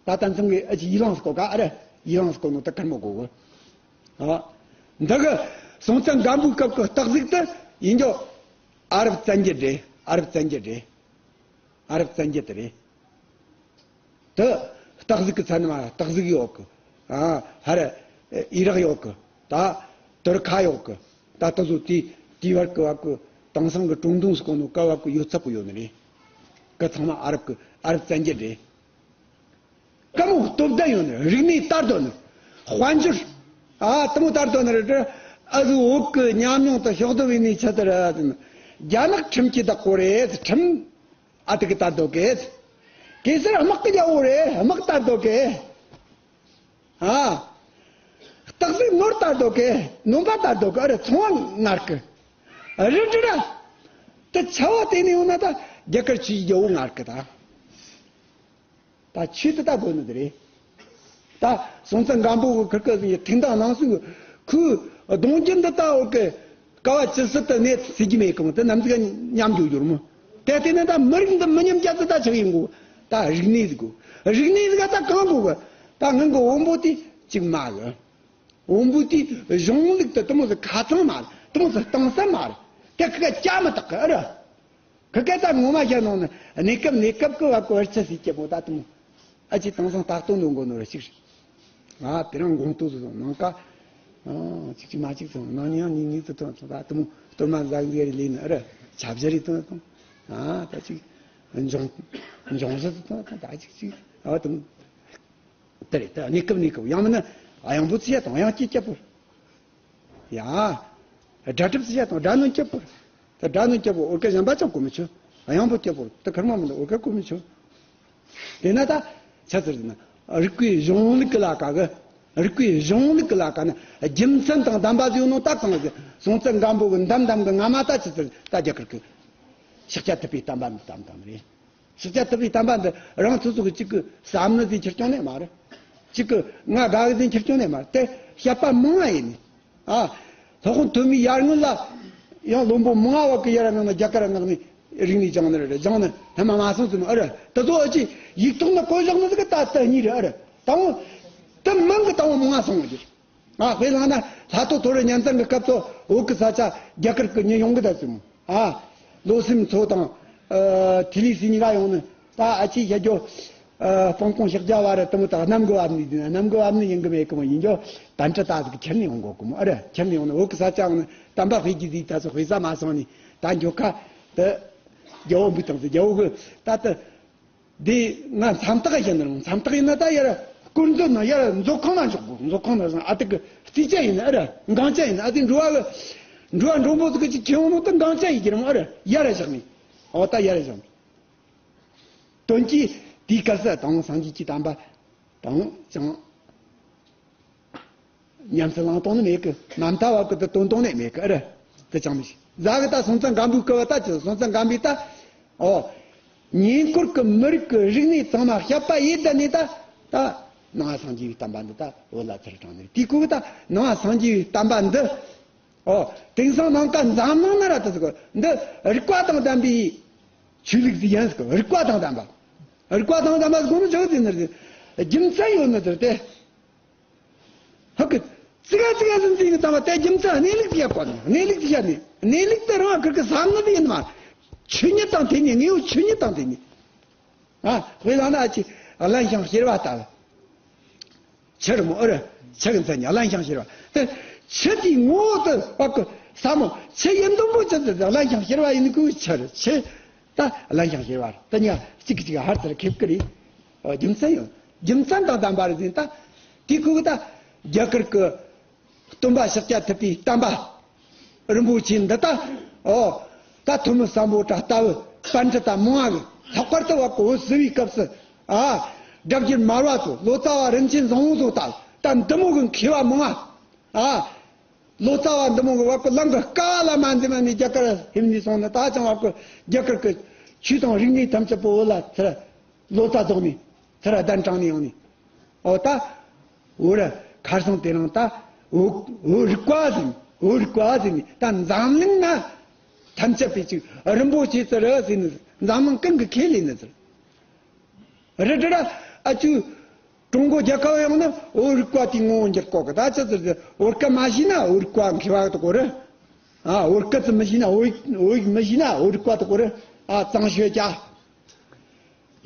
ད་ལྟ་མཚམས་ཀྱི་ཨ་ཅི་ཡི་ལངས་སུ་གོ་ག་ཨ་རེ། ཡི་ལངས་སུ་གོ་ནོ་ད་ཁེར་མོ་གོ་གི། ཨ། འདི་གི་སྲོང་བཙན་སྒམ་པོའི་སྐབས་ཀྱི་སྟག་གཟིག་དེ་ཡིན་རྒྱུ་ཨ་རབ་བཙན་རྒྱལ་རེད། ཨ་རབ་བཙན་རྒྱལ་རེད། ཨ་རབ་བཙན་རྒྱལ་དེ་རེད། དེ་སྟག་གཟིག་གི་ཚན་མ་སྟག་གཟིག་ཡོད་གི། ཨ་ཧ་ར་ཨི་རག་ཡོད་གི། ད་ཏུར་ཁ་ཡོད་གི། ད་ལྟ་ཚོ་དེ་དེའི་བར་གི་བ་གི་དེང་སང་གི་ཀྲུང་ཏུང་སུ་གོ་ནོ་ཀ་བ་གི་ཡོད་ཚད་གི་ཡོད་ནི་རེད། ཀ་ཚང་མ་ཨ་རབ་གི་ཨ་རབ་བཙན་རྒྱལ་རེད། ཀ་མོ་སྟོབས་ལྡན་ཡོད་ནི་རིག་གནས་དར་དོ་ནི། དཔལ་འབྱོར། ཨ་དེ་མོ་དར་དོ་ནི་རེད། ཨ་ཟུ་བོད་གི་ཉམས་མྱོང་དང་ཕྱོགས་བསྡུ་བའི་ནི་ཆ་དེ་ར་ཟིན། རྒྱ་ནག་ཁྲིམས་ཀྱི་བདག་པོ་རེད། ཁྲིམས་ཨ་དེ་གི་དར་དོ་གེ། གེ་སར་དམག་གི་རྒྱལ་པོ་རེད། དམག་དར་དོ་གེ། ཨ། སྟག་གཟིག་ནོར་དར་དོ་གེ། ནོམ་པ་དར་དོ་གེ། ཨ་རེ་ཚོང་བ་ངར་གི། རི་འདྲི་ར། དེ་ཆ་བ་དེ་ནི་ཡོང་ན་ད་རྒྱ་གར་ཆུའི་རྒྱལ་པོ་ངར་གི་ད། ད་ཆོས་དེ་ད་དགོས་ནི་དེ་རེད། ད་སྲོང་བཙན་སྒམ་པོ་གི་ཁིར་ཀ་ཟིག་ཡི་ཐིག་མདའ་ནང་སུ་ཁུ་གདོང་རྒྱན་འདི་ལྟ་བུ་གི་ཀ་བ་ཇི་སྲིད་དུ་གནས་ཟེར་གྱི་མེད་གི་མོ། དེ་ནམ་ཟིག་ཉམས་འགྱོ་རྒྱུ་རེད་མོ། དེ་དེ་ནི་ད་མི་རིགས་འདི་མི་ཉམས་རྒྱུ་དེ་ད་ཆགས་ཡིན་གོ། ད་རིག་གནས་ཟིག་གོ། རིག་གནས་ཟིག་ད་གང་གོ་གི། ད་ངན་གི་བོན་པོ་དེ་གཅིག་མ་གི། བོན་པོ་དེ་གཞུང་ལུགས་དེ་དེ་མོ་ཟིག་ཁ་ཚང་མ་རེད། དེ་མོ་ཟིག་གཏིང་ཟབ་མ་རེད། དེ་ཁི་ཀ་ཅག་མི་དག་གི་ཨ་ར། ཁི་ཀ་ད་ངོ་མ་བཤད་ནང་ནི་གནས་སྐབས་གནས་སྐབས་ཀྱི་བ་གོ་བར་ཆད་སྲིད་ཀྱི་མོ། ད་དུང་ཨ་ཅེ་དེང་སང་ལྟ་སྟངས་འདོན་དགོས་ནོ་ར་ཅིག་རེད། ཨ་དེ་རང་དགོང་དུ་སོང་ནང་ཀ་ཨ་ཅིག་ཅིག་མ་ཅིག་སོང་ནང་ཉིན་ཉིན་ཉིན་དུ་ཐོན་སོང་། ད་དུང་གཏོར་མ་ཟ་གི་རེ་ལས་ནི་ཨ་ར་ཆ་བཞག་རེ་ཐོན་སོང་། ཨ་ད་ཅིག་འབྱུང་འབྱུང་ས་དུ་ཐོན་སོང་། ད་ཅིག་ཅིག་ཨ་དུང་དེ་རེད། ད་གནས་སྐབས་གནས་སྐབས་ཡང་མིན་ན་གཡང་པོ་ཚེ་ཡ་དང་གཡང་སྐྱིད་སྐྱབས་པོ། ཡ། དགྲ་གྲུབ་ཟེར་ཡ་དང་དགྲ་གནོན་སྐྱོབ་པོ། ད་དགྲ་གནོན་སྐྱོབ་པོ་འོ་ཀ་གཞན་པ་ཅང་གོ་མི་ཆོད། གཡང་པོ་སྐྱོབ་པོ་དེ་ཁར་མ་མི་འདུག་འོ་ཀ་གོ་མི་ཆོད། དེ་ན་ད་ཆ་ཚུར་ཟེར་ན་རིག་པའི་གཞུང་ལུགས་ཀྱི་ལ་ཀ་གི། རིག་པའི་གཞུང་ལུགས་ཀྱི་ལ་ཀ་ནི་རྒྱུ་མཚན་དང་ལྡན་པ་ཟིག་ཡོད་ནོ་ད་གང་ཟིག་སྲོང་བཙན་སྒམ་པོ་གི་འདམ་འདམ་གི་ང་མ་ད་ཆ་ཚུར་ད་རྒྱ་གར་གི་ཤཱཀྱ་ཐུབ་པའི་བསྟན་པ་འདི་དམ་དམ་རེད། ཤཱཀྱ་ཐུབ་པའི་བསྟན་པ་འདི་རང་སོ་སོ་གི་གཅིག་གི་བསམ་ནི་ཟིག་ཁྱེར་སྐྱོང་ནས་མ་རེད། གཅིག་གི་ང་དགའ་གི་ཟིག་ཁྱེར་སྐྱོང་ནས་མ་རེད། དེ་བཤད་པ་མང་ང་ཡིན་ནི། ཨ། སློབ་དཔོན་ཐོན་མིའི་ཡར་སྔོན་ལ་ཡང་བློན་པོ་མང་ང་བ་གི་ཡར་ངང་ནས་རྒྱ་གར་ངག་ནས་རིག་གནས་སྦྱངས་ནི་རེད། སྦྱངས་ནི་ཧེ་མ་མ་སོང་ཙམ་ཨ་རེད། དེ་ཚོ་ཨ་ཅི་ཡིག་ཐོག་ན་བཀོད་བཞག་ནི་ཟིག་གི་ད་ལྟ་གཉིས་རེད་ཨ་རེད། དང་པོ་དེ་མང་གི་དང་པོ་མང་ང་སོང་བ་རེད། ཨ་དཔེ་བླངས་ན་ལྷ་ཐོ་ཐོ་རི་གཉན་བཙན་གྱི་སྐབས་སུ་བོད་ཀྱི་ས་ཆ་རྒྱ་གར་གྱི་མྱི་ཡོང་གི་ད་ཙམ། ཨ། ལོ་སེམས་མཚོ་དང་། ཨ། ཐི་ལི་སི་གཉིས་ཀ་ཡོང་ནི་ད་ཨ་ཅེ་བཤད་རྒྱུ། ཨ། སྤང་སྤང་ཕྱག་རྒྱ་བ་ར་དེ་མོ་ད་གནམ་གི་བབ་ནི་དེ་ན་གནམ་གི་བབ་ནི་ཡིན་གི་མེད་གི་མོ་ཡིན་རྒྱུ། དན་ཁྲི་ད་ཟིག་ཁྱེར་ནས་ཡོང་དགོས་གི་མོ་ཨ་ར། ཁྱེར་ནས་ཡོང་ནི་བོད་ཀྱི་ས་ཆ་ཡོང་ནི་དམ་པ་དཔེ་རྒྱུ་ཟིག་ད་ཚོ་དཔེ་ས་མ་སོང་ནི་ད་འགྱོ་ཁ་དེ། རྒྱལ་པོ་འབུད་བཏང་ཟིག་རྒྱལ་པོ་གི་ད་དེ། འདི་ང་མཚམས་ཐག་བཞག་ནི་རུང་མཚམས་ཐག་ཡིན་ན་ད་ཡར་ སྐོར་འཛོལ་ན་ཡར་མཛོད་ཁང་ན་འཇོག་དགོས། མཛོད་ཁང་ན་བཟང་ཨ་ཏི་གི་རྩིས་ཅན་ཡིན་ན་ཨ་ར་འགང་ཅན་ཡིན་ན་ཨ་ཏི་འགྲོ་བ་གི་འགྲོ་བ་འགྲོ་མོ་ཟིག་གི་ཅིག་ཁྱེར་འོང་ནོ་ད་འགང་ཅན་ཡིན་གྱི་རེད་མོ་ཨ་ར་ཡར་བཞག་ནས་འོ་ད་ཡར་བཞག་ནས། དོན་གྱིས་དེའི་སྐབས་སུ་དང་སངས་རྒྱས་ཀྱི་བསྟན་པ་དང་ཅང་ཉམས་སུ་བླང་གཏོང་ནི་མེད་གི། མ་མཐའ་བ་གི་དུ་དོན་གཏོང་ནི་མེད་གི་ཨ་ར་དུ་ཅང་མི་ཤེས། ཟ་གི་ད་སོང་ཙང་སྒམ་པོའི་སྐབས་ད་ཅི་སོང་ཙང་སྒམ་པོའི་ད་ཨོ། ཉེ་འཁོར་གི་མི་རིགས་ཀྱི་རིག་གནས་ཚང་མ་བཤད་པ་ཡིན་ད་ནི་ད་ད་ནང་པ་སངས་རྒྱས་པའི་བསྟན་པ་འདི་ད་བོད་ལ་ཚུར་དྲངས་ནས་དེའི་སྐོར་གི་ད་ནང་པ་སངས་རྒྱས་པའི་བསྟན་པ་འདི། ཨོ། དེང་སང་ནང་ཀ་འཛམ་གླིང་ན་ར་ད་ཟེར་གོ་འདི་རིག་པ་དང་ལྡན་པའི་ཆོས་ལུགས་ཟིག་ཡིན་ཟེར་གོ་རིག་པ་དང་ལྡན་པ། རིག་པ་དང་ལྡན་པ་ཟེར་གོ་ནི་ཆོས་ཟིག་ནི་རེད། རྒྱུ་མཚན་ཡོད་ནི་ཟེར་ཏེ། ཧ་གི་ཙི་ག་ཙི་ག་ཟིན་ཙི་གི་ཙམ་པ་དེ་རྒྱུ་མཚན་གནས་ལུགས་ཀྱི་ཡ་བཀོད་ནི་གནས་ལུགས་ཀྱི་ཡ་ནི་གནས་ལུགས་དེ་རང་ཁིར་གི་བསམ་ནི་དེ་ཡིན་མ། ཆོས་ཉིད་དང་དེ་ཉིད་དངོས་པོ་ཆོས་ཉིད་དང་དེ་ཉིད། ཨ་དཔེ་བླངས་ན་ཨ་ཅི་རླན་ཞིང་གཤེར་བ་ལྟ་བུ། ཆུ་རི་མོ་ཨུ་རུ་ཆུ་གི་མཚན་ཉིད་རླན་ཞིང་གཤེར་བ་དེ་ཆུ་དེའི་ངོ་བོ་དེ་བ་ཀུ་ས་མོ་ཆུ་ཡིན་དུམ་བུ་ཅི་ཟེར་རླན་ཞིང་གཤེར་བ་ཡིན་ནི་ཀུ་ཆུ་རི་ཆུ་ད་རླན་ཞིང་གཤེར་བ་རེད། དེ་གཉིས་གཅིག་གིས་གཅིག་ཧར་ཙར་ཁེབས་ཀི་རེད། རྒྱུ་མཚན་ཡོད། རྒྱུ་མཚན་དང་ལྡན་པ་རེད་ཟིན་ད་དེའི་ཁུག་ད་རྒྱ་གར་གི་སྟོན་པ་ཤཱཀྱ་ཐུབ་པའི་བསྟན་པ་རིན་པོ་ཆེ་འདི་ད་ཨོ་ད་ཐོན་མི་སམ་བྷོ་ཊ་ལྟ་བུ་པཎྜི་ཏ་མང་བ་གི་ལྷག་པར་དུ་བ་གི་བོད་བསུ་བའི་སྐབས་སུ་ཨ་སྒྲ་བསྒྱུར་མར་པ་ཚོ་ལོ་ཙཱ་བ་རིན་ཆེན་བཟང་པོ་ཚོ་ལྟ་བུ་ད་འདི་མོ་གི་མཁས་པ་མང་ང་ཨ། ལོ་ཙཱ་བ་འདི་མོ་གི་བ་ཀུ་ལམ་གི་དཀའ་བ་ལ་མ་འཛེམ་ནས་རྒྱ་གར་ཧིན་ནས་སོང་ནས་ད་ཅང་བ་ཀུ་རྒྱ་གར་གི་ཆོས་དང་རིག་གནས་ཐམས་ཅད་པོ་བོད་ལ་ཚུར་ལོ་ཙཱ་རྫོགས་ནས་ཚུར་གདན་དྲངས་ནས་ཡོང་ནས་ཨོ་ད་བོད་ར་ཁར་སང་དེ་རིང་ད་བོད་བོད་རིག་པ་ཟིན་བོད་རིག་པ་ཟིན་ནས་ད་འཛམ་གླིང་ན་ཐམས་ཅད་པའི་ཅིག་རིན་པོ་ཆེ་ཚུར་ཟིན་ནས་འཛམ་གླིང་ཀུན་གི་ཁས་ལེན་ནས་ཚུར། རེད་རེད་ར། ཨ་ཅུ། ཀྲུང་གོ་རྒྱལ་ཁབ་ཡོང་ན་བོད་རིག་པ་དེ་ངོ་བོ་འགྱུར་གོ་གི་ད་ཅི་ཟེར་ཟེར་བོད་སྐད་མ་ཤེས་ན་བོད་རིག་པ་མཁས་པ་དེ་གོ་རེད། ཨ་བོད་སྐད་ཙི་མི་ཤེས་ན་བོད་བོད་ཡིག་མི་ཤེས་ན་བོད་རིག་པ་དེ་གོ་རེད། ཨ་གཙང་ཤོད་ཀྱ།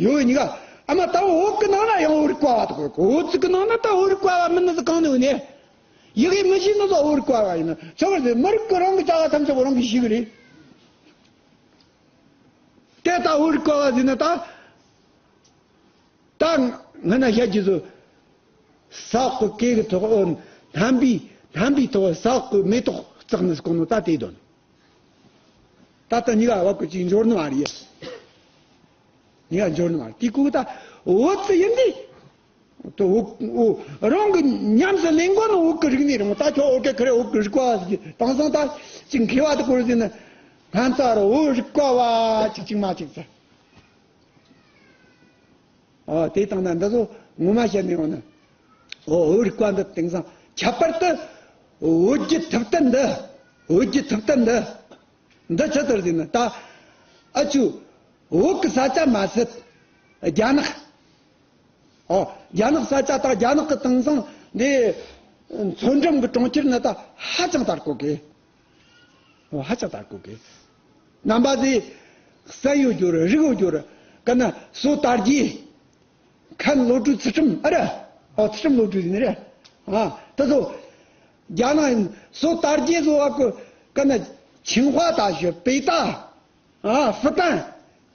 ཡོད་ཉི་ག་ཨ་མ་ད་བོད་ཀྱི་ནང་ན་ཡང་བོད་རིག་པ་བ་དེ་གོ་གི་བོད་ཚིག་གི་ནང་ན་ད་བོད་རིག་པ་བ་མིན་ནི་ཟི་གང་ནས་ཡོད་ནས། ཡི་གེ་མི་ཤེས་ནི་ཟི་བོད་རིག་པ་བ་ཡིན་ན་ཆོག་གི་ཟེར་མི་རིག་གི་རང་གི་ཅ་བ་ཐམས་ཅད་པོ་རང་གིས་ཤེས་གི་རེད། དེ་ལྟ་བུར་བཀོད་པ་ཟིན་ན་ད། ད་སྔ་ན་བཤད་རྒྱུ་ཚོ། ས་འོག་གི་སྐེ་གི་ཐོག་ཨོ། སྣམ་པའི་སྣམ་པའི་ཐོག་ས་འོག་གི་མེ་ཏོག་བརྩེགས་ནས་སྐོང་ནོ་ད་དེ་དོན། ད་ལྟ་གཉིས་ཀ་བ་ཀུ་ཅིག་འབྱོར་ནི་མ་རེད། གཉིས་ཀ་འབྱོར་ནི་མ་རེད་དེ་ཀུ་ད་འོ་ཙི་ཡིན་དེ། དུ་འོ་འོ་རང་གི་ཉམས་སུ་ལེན་དགོས་ནི་འོ་ཀི་རིག་གནས་རེད་མོ། ད་ཁྱོད་འོ་ཀི་ཁི་རེ་འོ་ཀི་རིག་པ་ཟིག་དེང་སང་ད་ཅིག་མཁས་པ་དེ་ཀོ་རེ་ཟིན་ན་སྔན་ཙ་ར་འོ་རིག་པ་བ་ཅིག་ཅིག་མ་ཅིག་ཙ། ཨ་དེ་དང་ན་འདི་ཚོ་ངོ་མ་བཤད་ནས་འོ་ན། འོ་འོ་རིག་པ་འདི་དེང་སང་ཁྱད་པར་དུ་འོ་རྒྱུ་ཐུབ་བསྟན་འདི་འོ་རྒྱུ་ཐུབ་བསྟན་འདི་འདི་ཆི་ཟེར་ཟིན་ན་ད་ཨ་ཆུ་འོ་ཀི་ས་ཆ་མ་ཟད་རྒྱ་ནག་ཨོ། རྒྱ་ནག་ས་ཆ་དང་རྒྱ་ནག་གི་དེང་སང་འདི་མཚོ་འགྲམ་གྱི་གྲོང་ཁྱེར་ནི་ད་ཧ་ཅང་དར་གོ་གི། ཨོ་ཧ་ཅང་དར་གོ་གི། རྣམ་པ་ཟེ་གསན་ཡོད་རྒྱུ་རེད་རིག་ཡོད་རྒྱུ་རེད་ག་ན་སོ་དར་རྒྱས། མཁན་བློ་གྲོས་ཚུལ་ཁྲིམས་ཨ་རེད། ཨོ་ཚུལ་ཁྲིམས་བློ་གྲོས་ཟེར་ནི་རེད། ཨ་ད་ཚོ་རྒྱ་ནག་ཡིན་སོ་དར་རྒྱས་བཟོ་བ་གི་ག་ན་ཆིང་ཧྭ་ད་ཞོད་པེ་ཏ། ཨ་ཧྥུ་ཏན་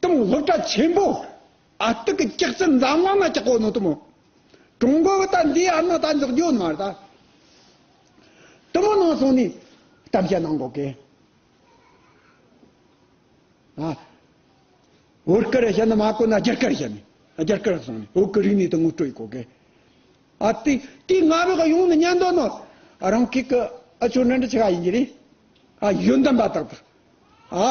དུ་མོ་སློབ་གྲྭ་ཆེན་པོ་ཨ་སྟག་གི་ལྕགས་ཚན་འཛམ་གླིང་ན་ལྕགས་གོ་ནོ་དུ་མོ། ཀྲུང་གོ་གི་ད་འདི་ཨ་ནོ་ད་འཇོག་རྒྱུ་མ་རེད་ད། དུ་མོ་ནང་སོང་ནི་གཏམ་བཤད་གནང་གོ་གི། ཨ་བོད་སྐད་རེ་བཤད་ན་མ་གོ་ན་རྒྱ་སྐད་རེ་བཤད་ནི་རྒྱ་སྐད་རེ་སོང་ནི་བོད་ཀྱི་རིག་གནས་དུ་ངོ་སྤྲོད་ཡི་གོ་གི། ཨ་ཏི་ཏི་ང་བོས་ཡོང་ནི་ཉན་འདོད་ནོ། རང་ཁིག་གི་ཨ་ཆོ་འདྲ་འདྲ་ཆེ་ག་ཡིན་གྱི་རེད། ཨ་ཡོན་ཏན་པ་དག་དག་ཨ་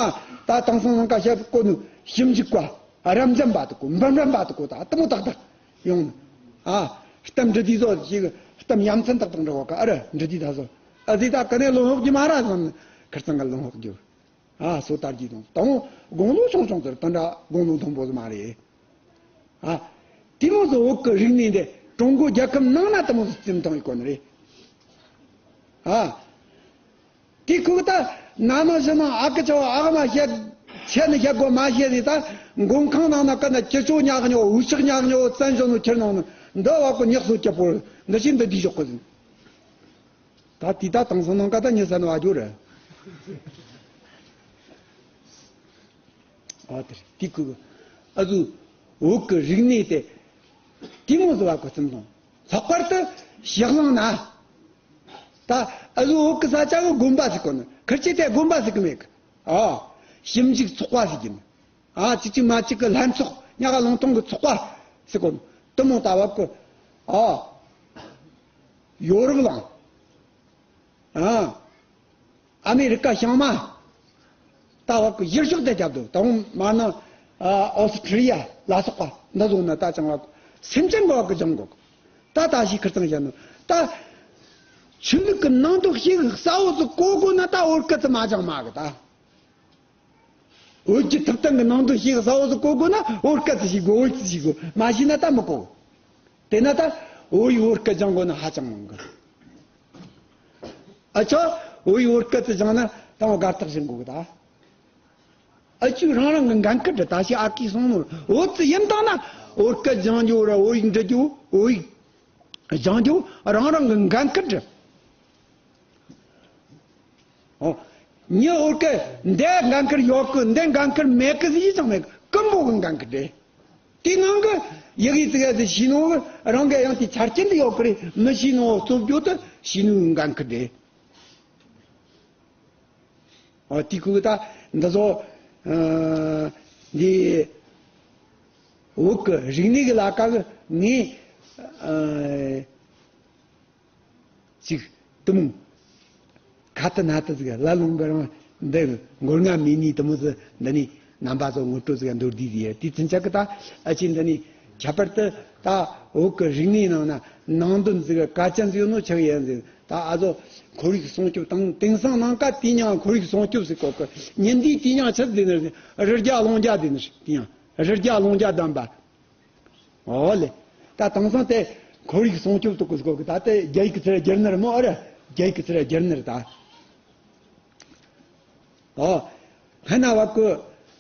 ད་དེང་སང་ནང་ཀ་ཤ་བཀོད་ནི་ཞིབ་འཇུག་པ་རབ་འབྱམས་པ་དག་གོ་འབུམ་རམས་པ་དག་གོ་ད་ལྟ་མོ་དག་དག་ཡོང་ནི། ཨ་གཏམ་འདྲི་དུས་ཚོ་ཞིག་གཏམ་ཡ་མཚན་དག་དག་འདྲ་བ་ཀ་ཨ་ར་འདྲི་དུས་ད་སོ་ཨ་ཟི་ད་ཀ་ནས་ལོང་ཧོག་གི་མ་ར་སོང་ནི་ཁིར་ཚང་ག་ལོང་ཧོག་རྒྱུ། ཨ་སོ་དར་གྱི་དང་དང་དགུང་ལོ་ཆུང་ཆུང་ཟེར་དོན་འདྲ་དགུང་ལོ་མཐོན་པོ་ཟེར་མ་རེད། ཨ་དེ་མོ་ཟེར་བོད་ཀྱི་རིག་གནས་འདི་ཀྲུང་གོ་རྒྱལ་ཁབ་ནང་ན་དེ་མོ་ཟེར་བཙུན་ཐང་ཡོད་གོ་ནི་རེད། ཨ་དེ་ཁུག་ད་ན་ནོ་ཞེ་ན་ཨ་ཀི་ཆོ་ཨ་ག་མ་བཤད་ཆེ་ནི་བཤད་དགོས་མ་བཤད་ནི་ད་མགོན་ཁང་ནང་ན་ཀ་ན་ཅི་ཆོ་ཉག་ཉོ་འུ་ཤག་ཉག་ཉོ་བཙན་བྱོལ་ནོ་ཁྱེར་ནང་ན་འདི་བ་ཀོ་ཉག་སོ་སྐྱ་པོ་འདི་ཤིན་འདི་འདི་ཞོག་གི་ཟིན། ད་དེ་ད་དེང་སང་ནང་ཀ་ད་ཉི་ས་ནི་བ་ཇོ་རེད། ཨ་དེ་དེ་ཀུ་ཨ་ཟུ་བོད་ཀྱི་རིག་གནས་དེ་དེ་མོ་ཟེར་བ་ཀོ་ཙམ་དང་ ལྷག་པར་དུ་ཞག་ལང་ན། ད་ཨ་ཟོ་བོད་གི་ས་ཆ་གི་དགོན་པ་ཟིག་གོ་ནི། ཁིར་ཆེ་དེ་དགོན་པ་ཟིག་གི་མེད་གི། ཨ། ཞིབ་འཇུག་ཚོགས་པ་ཟིག་ཡིན། ཨ། ཅིག་ཅིག་མ་ཅིག་གི་ལྷན་ཚོགས། ཉག་ག་ལུང་སྟོང་གི་ཚོགས་པ་ཟིག་གོ་ནི། དུ་མོ་ད་བབ་གི། ཨ། ཡོ་རོབ་ལང་། ཨ། ཨ་མེ་རི་ཀ་བྱང་མ། ད་བ་གི་ཡུལ་ཕྱོགས་དེ་རྒྱབ་འདུག་ད་འོང་མ་ན། ཨ། ཨོ་སི་ཁྲི་ཡ་ལ་སོགས་པ་འདི་བཟུང་ན་ད་ཅང་བ་གི་སེམས་ཅན་གི་བ་གི་སྦྱང་དགོས། ད་ད་ཞིག་ཁིར་ཚང་བྱ་ནོ། ད་ཆོས་ལུགས་ཀྱི་ནང་དུ་ཞིག་གསལ་བོ་ཟིག་གོ་དགོས་ན། ད་བོད་སྐད་ཚོ་མ་སྦྱང་མ་གི་ད། བོད་ཀྱི་ཐུབ་བསྟན་གྱི་ནང་དུ་ཞིག་གསལ་བོ་ཟིག་གོ་དགོས་ན། བོད་སྐད་ཚོ་ཞིག་དགོས། བོད་ཚོ་ཞིག་དགོས། མ་ཤེས་ན་ད་མི་གོ། དེ་ན་ད་བོད་ཡིག་བོད་སྐད་སྦྱང་དགོས་ན་ཧ་ཅང་མང་གི། ཨ་ཆོ། བོད་ཡིག་བོད་སྐད་དུ་སྦྱངས་ན་དང་བ་དགའ་རྟགས་བཞིན་དགོས་གི་ད། ཨ་ཆོས་རང་རང་གི་འགན་ཁུར་རེད། ད་ཞིག་ཨ་ཀི་སོང་ནོ། བོད་ཚོ་ཡིན་དང་ན་བོད་སྐད་སྦྱང་རྒྱུ་ར། བོད་ཡིག་འབྲི་རྒྱུ། བོད་ཡིག་སྦྱང་རྒྱུ་རང་རང་གི་འགན་ཁུར་རེད། ཨོ། ཉི་བོད་སྐད་འདི་འགན་ཁུར་ཡོད་གི། འདི་འགན་ཁུར་མེད་གི་ཟེར་ཡི་ཅང་མེད་གི། ཀུན་པོ་གི་འགན་ཁུར་རེད། དེའི་ནང་གི་ཡི་གེ་ཙི་ག་ཙི་ཤེས་ནོ་རང་གི་ཡང་དེ་ཆ་རྐྱེན་དུ་ཡོད་གི་རེད། མི་ཤེས་ནོ་རྩོད་རྒྱུ་དུ་ཤེས་ནོའི་འགན་ཁུར་རེད། ཨ། དེ་ཁུ་ད་འདི་ཚོ། ཨ། འདི་བོད་ཀྱི་རིག་གནས་ཀྱི་ལ་ཀ་གི་ངས། ཨ། ཅིག་དུ་མོ་ཁ་ཏི་ན་ཏི་ཟིག་ལ་ལུང་གི་རང་འདི་མགོ་རྔ་མི་ནི་དུ་མོ་ཟི་འདི་ནི་རྣམ་པ་ཚོ་ངོ་སྤྲོད་ཟིག་མདོར་བསྡུས་ཟིག་ཡ། དེ་ཚུན་ཆད་ཀྱི་ད་ཨ་ཅེ་འདི་ནི་ཁྱད་པར་དུ་ད་བོད་ཀྱི་རིག་གནས་ནང་ན་ནང་དོན་ཟིག་གལ་ཆེན་ཟིག་ནོ་ཆགས་ཡན་ཟིག། ད་ཨ་ཟོ་ཁོར་ཡུག་སྲུང་སྐྱོབ་དང་། དེང་སང་ནང་ཀ་དེ་ཉང་ཁོར་ཡུག་སྲུང་སྐྱོབ་ཟིག་གོ་གི། ཉིན་དེའི་དེ་ཉང་ཆི་ཟིག་ནི་རི་རྒྱ་ལུང་རྒྱ་དེ་ནི་དེ་ཉང་རི་རྒྱ་ལུང་རྒྱ་བསྡམས་པ། ཨོ་ལེ། ད་དེང་སང་དེ་ཁོར་ཡུག་སྲུང་སྐྱོབ་ཏུ་གོ་གོ་གི། ད་དེ་རྒྱ་ཡིག་གི་ཚུར་སྒྱུར་ནི་རེད་མོ། ཨ་རེ། རྒྱ་ཡིག་གི་ཚུར་སྒྱུར་ནི་རེད་ད། ཨོ། ཧ་ན་བ་ཀུ་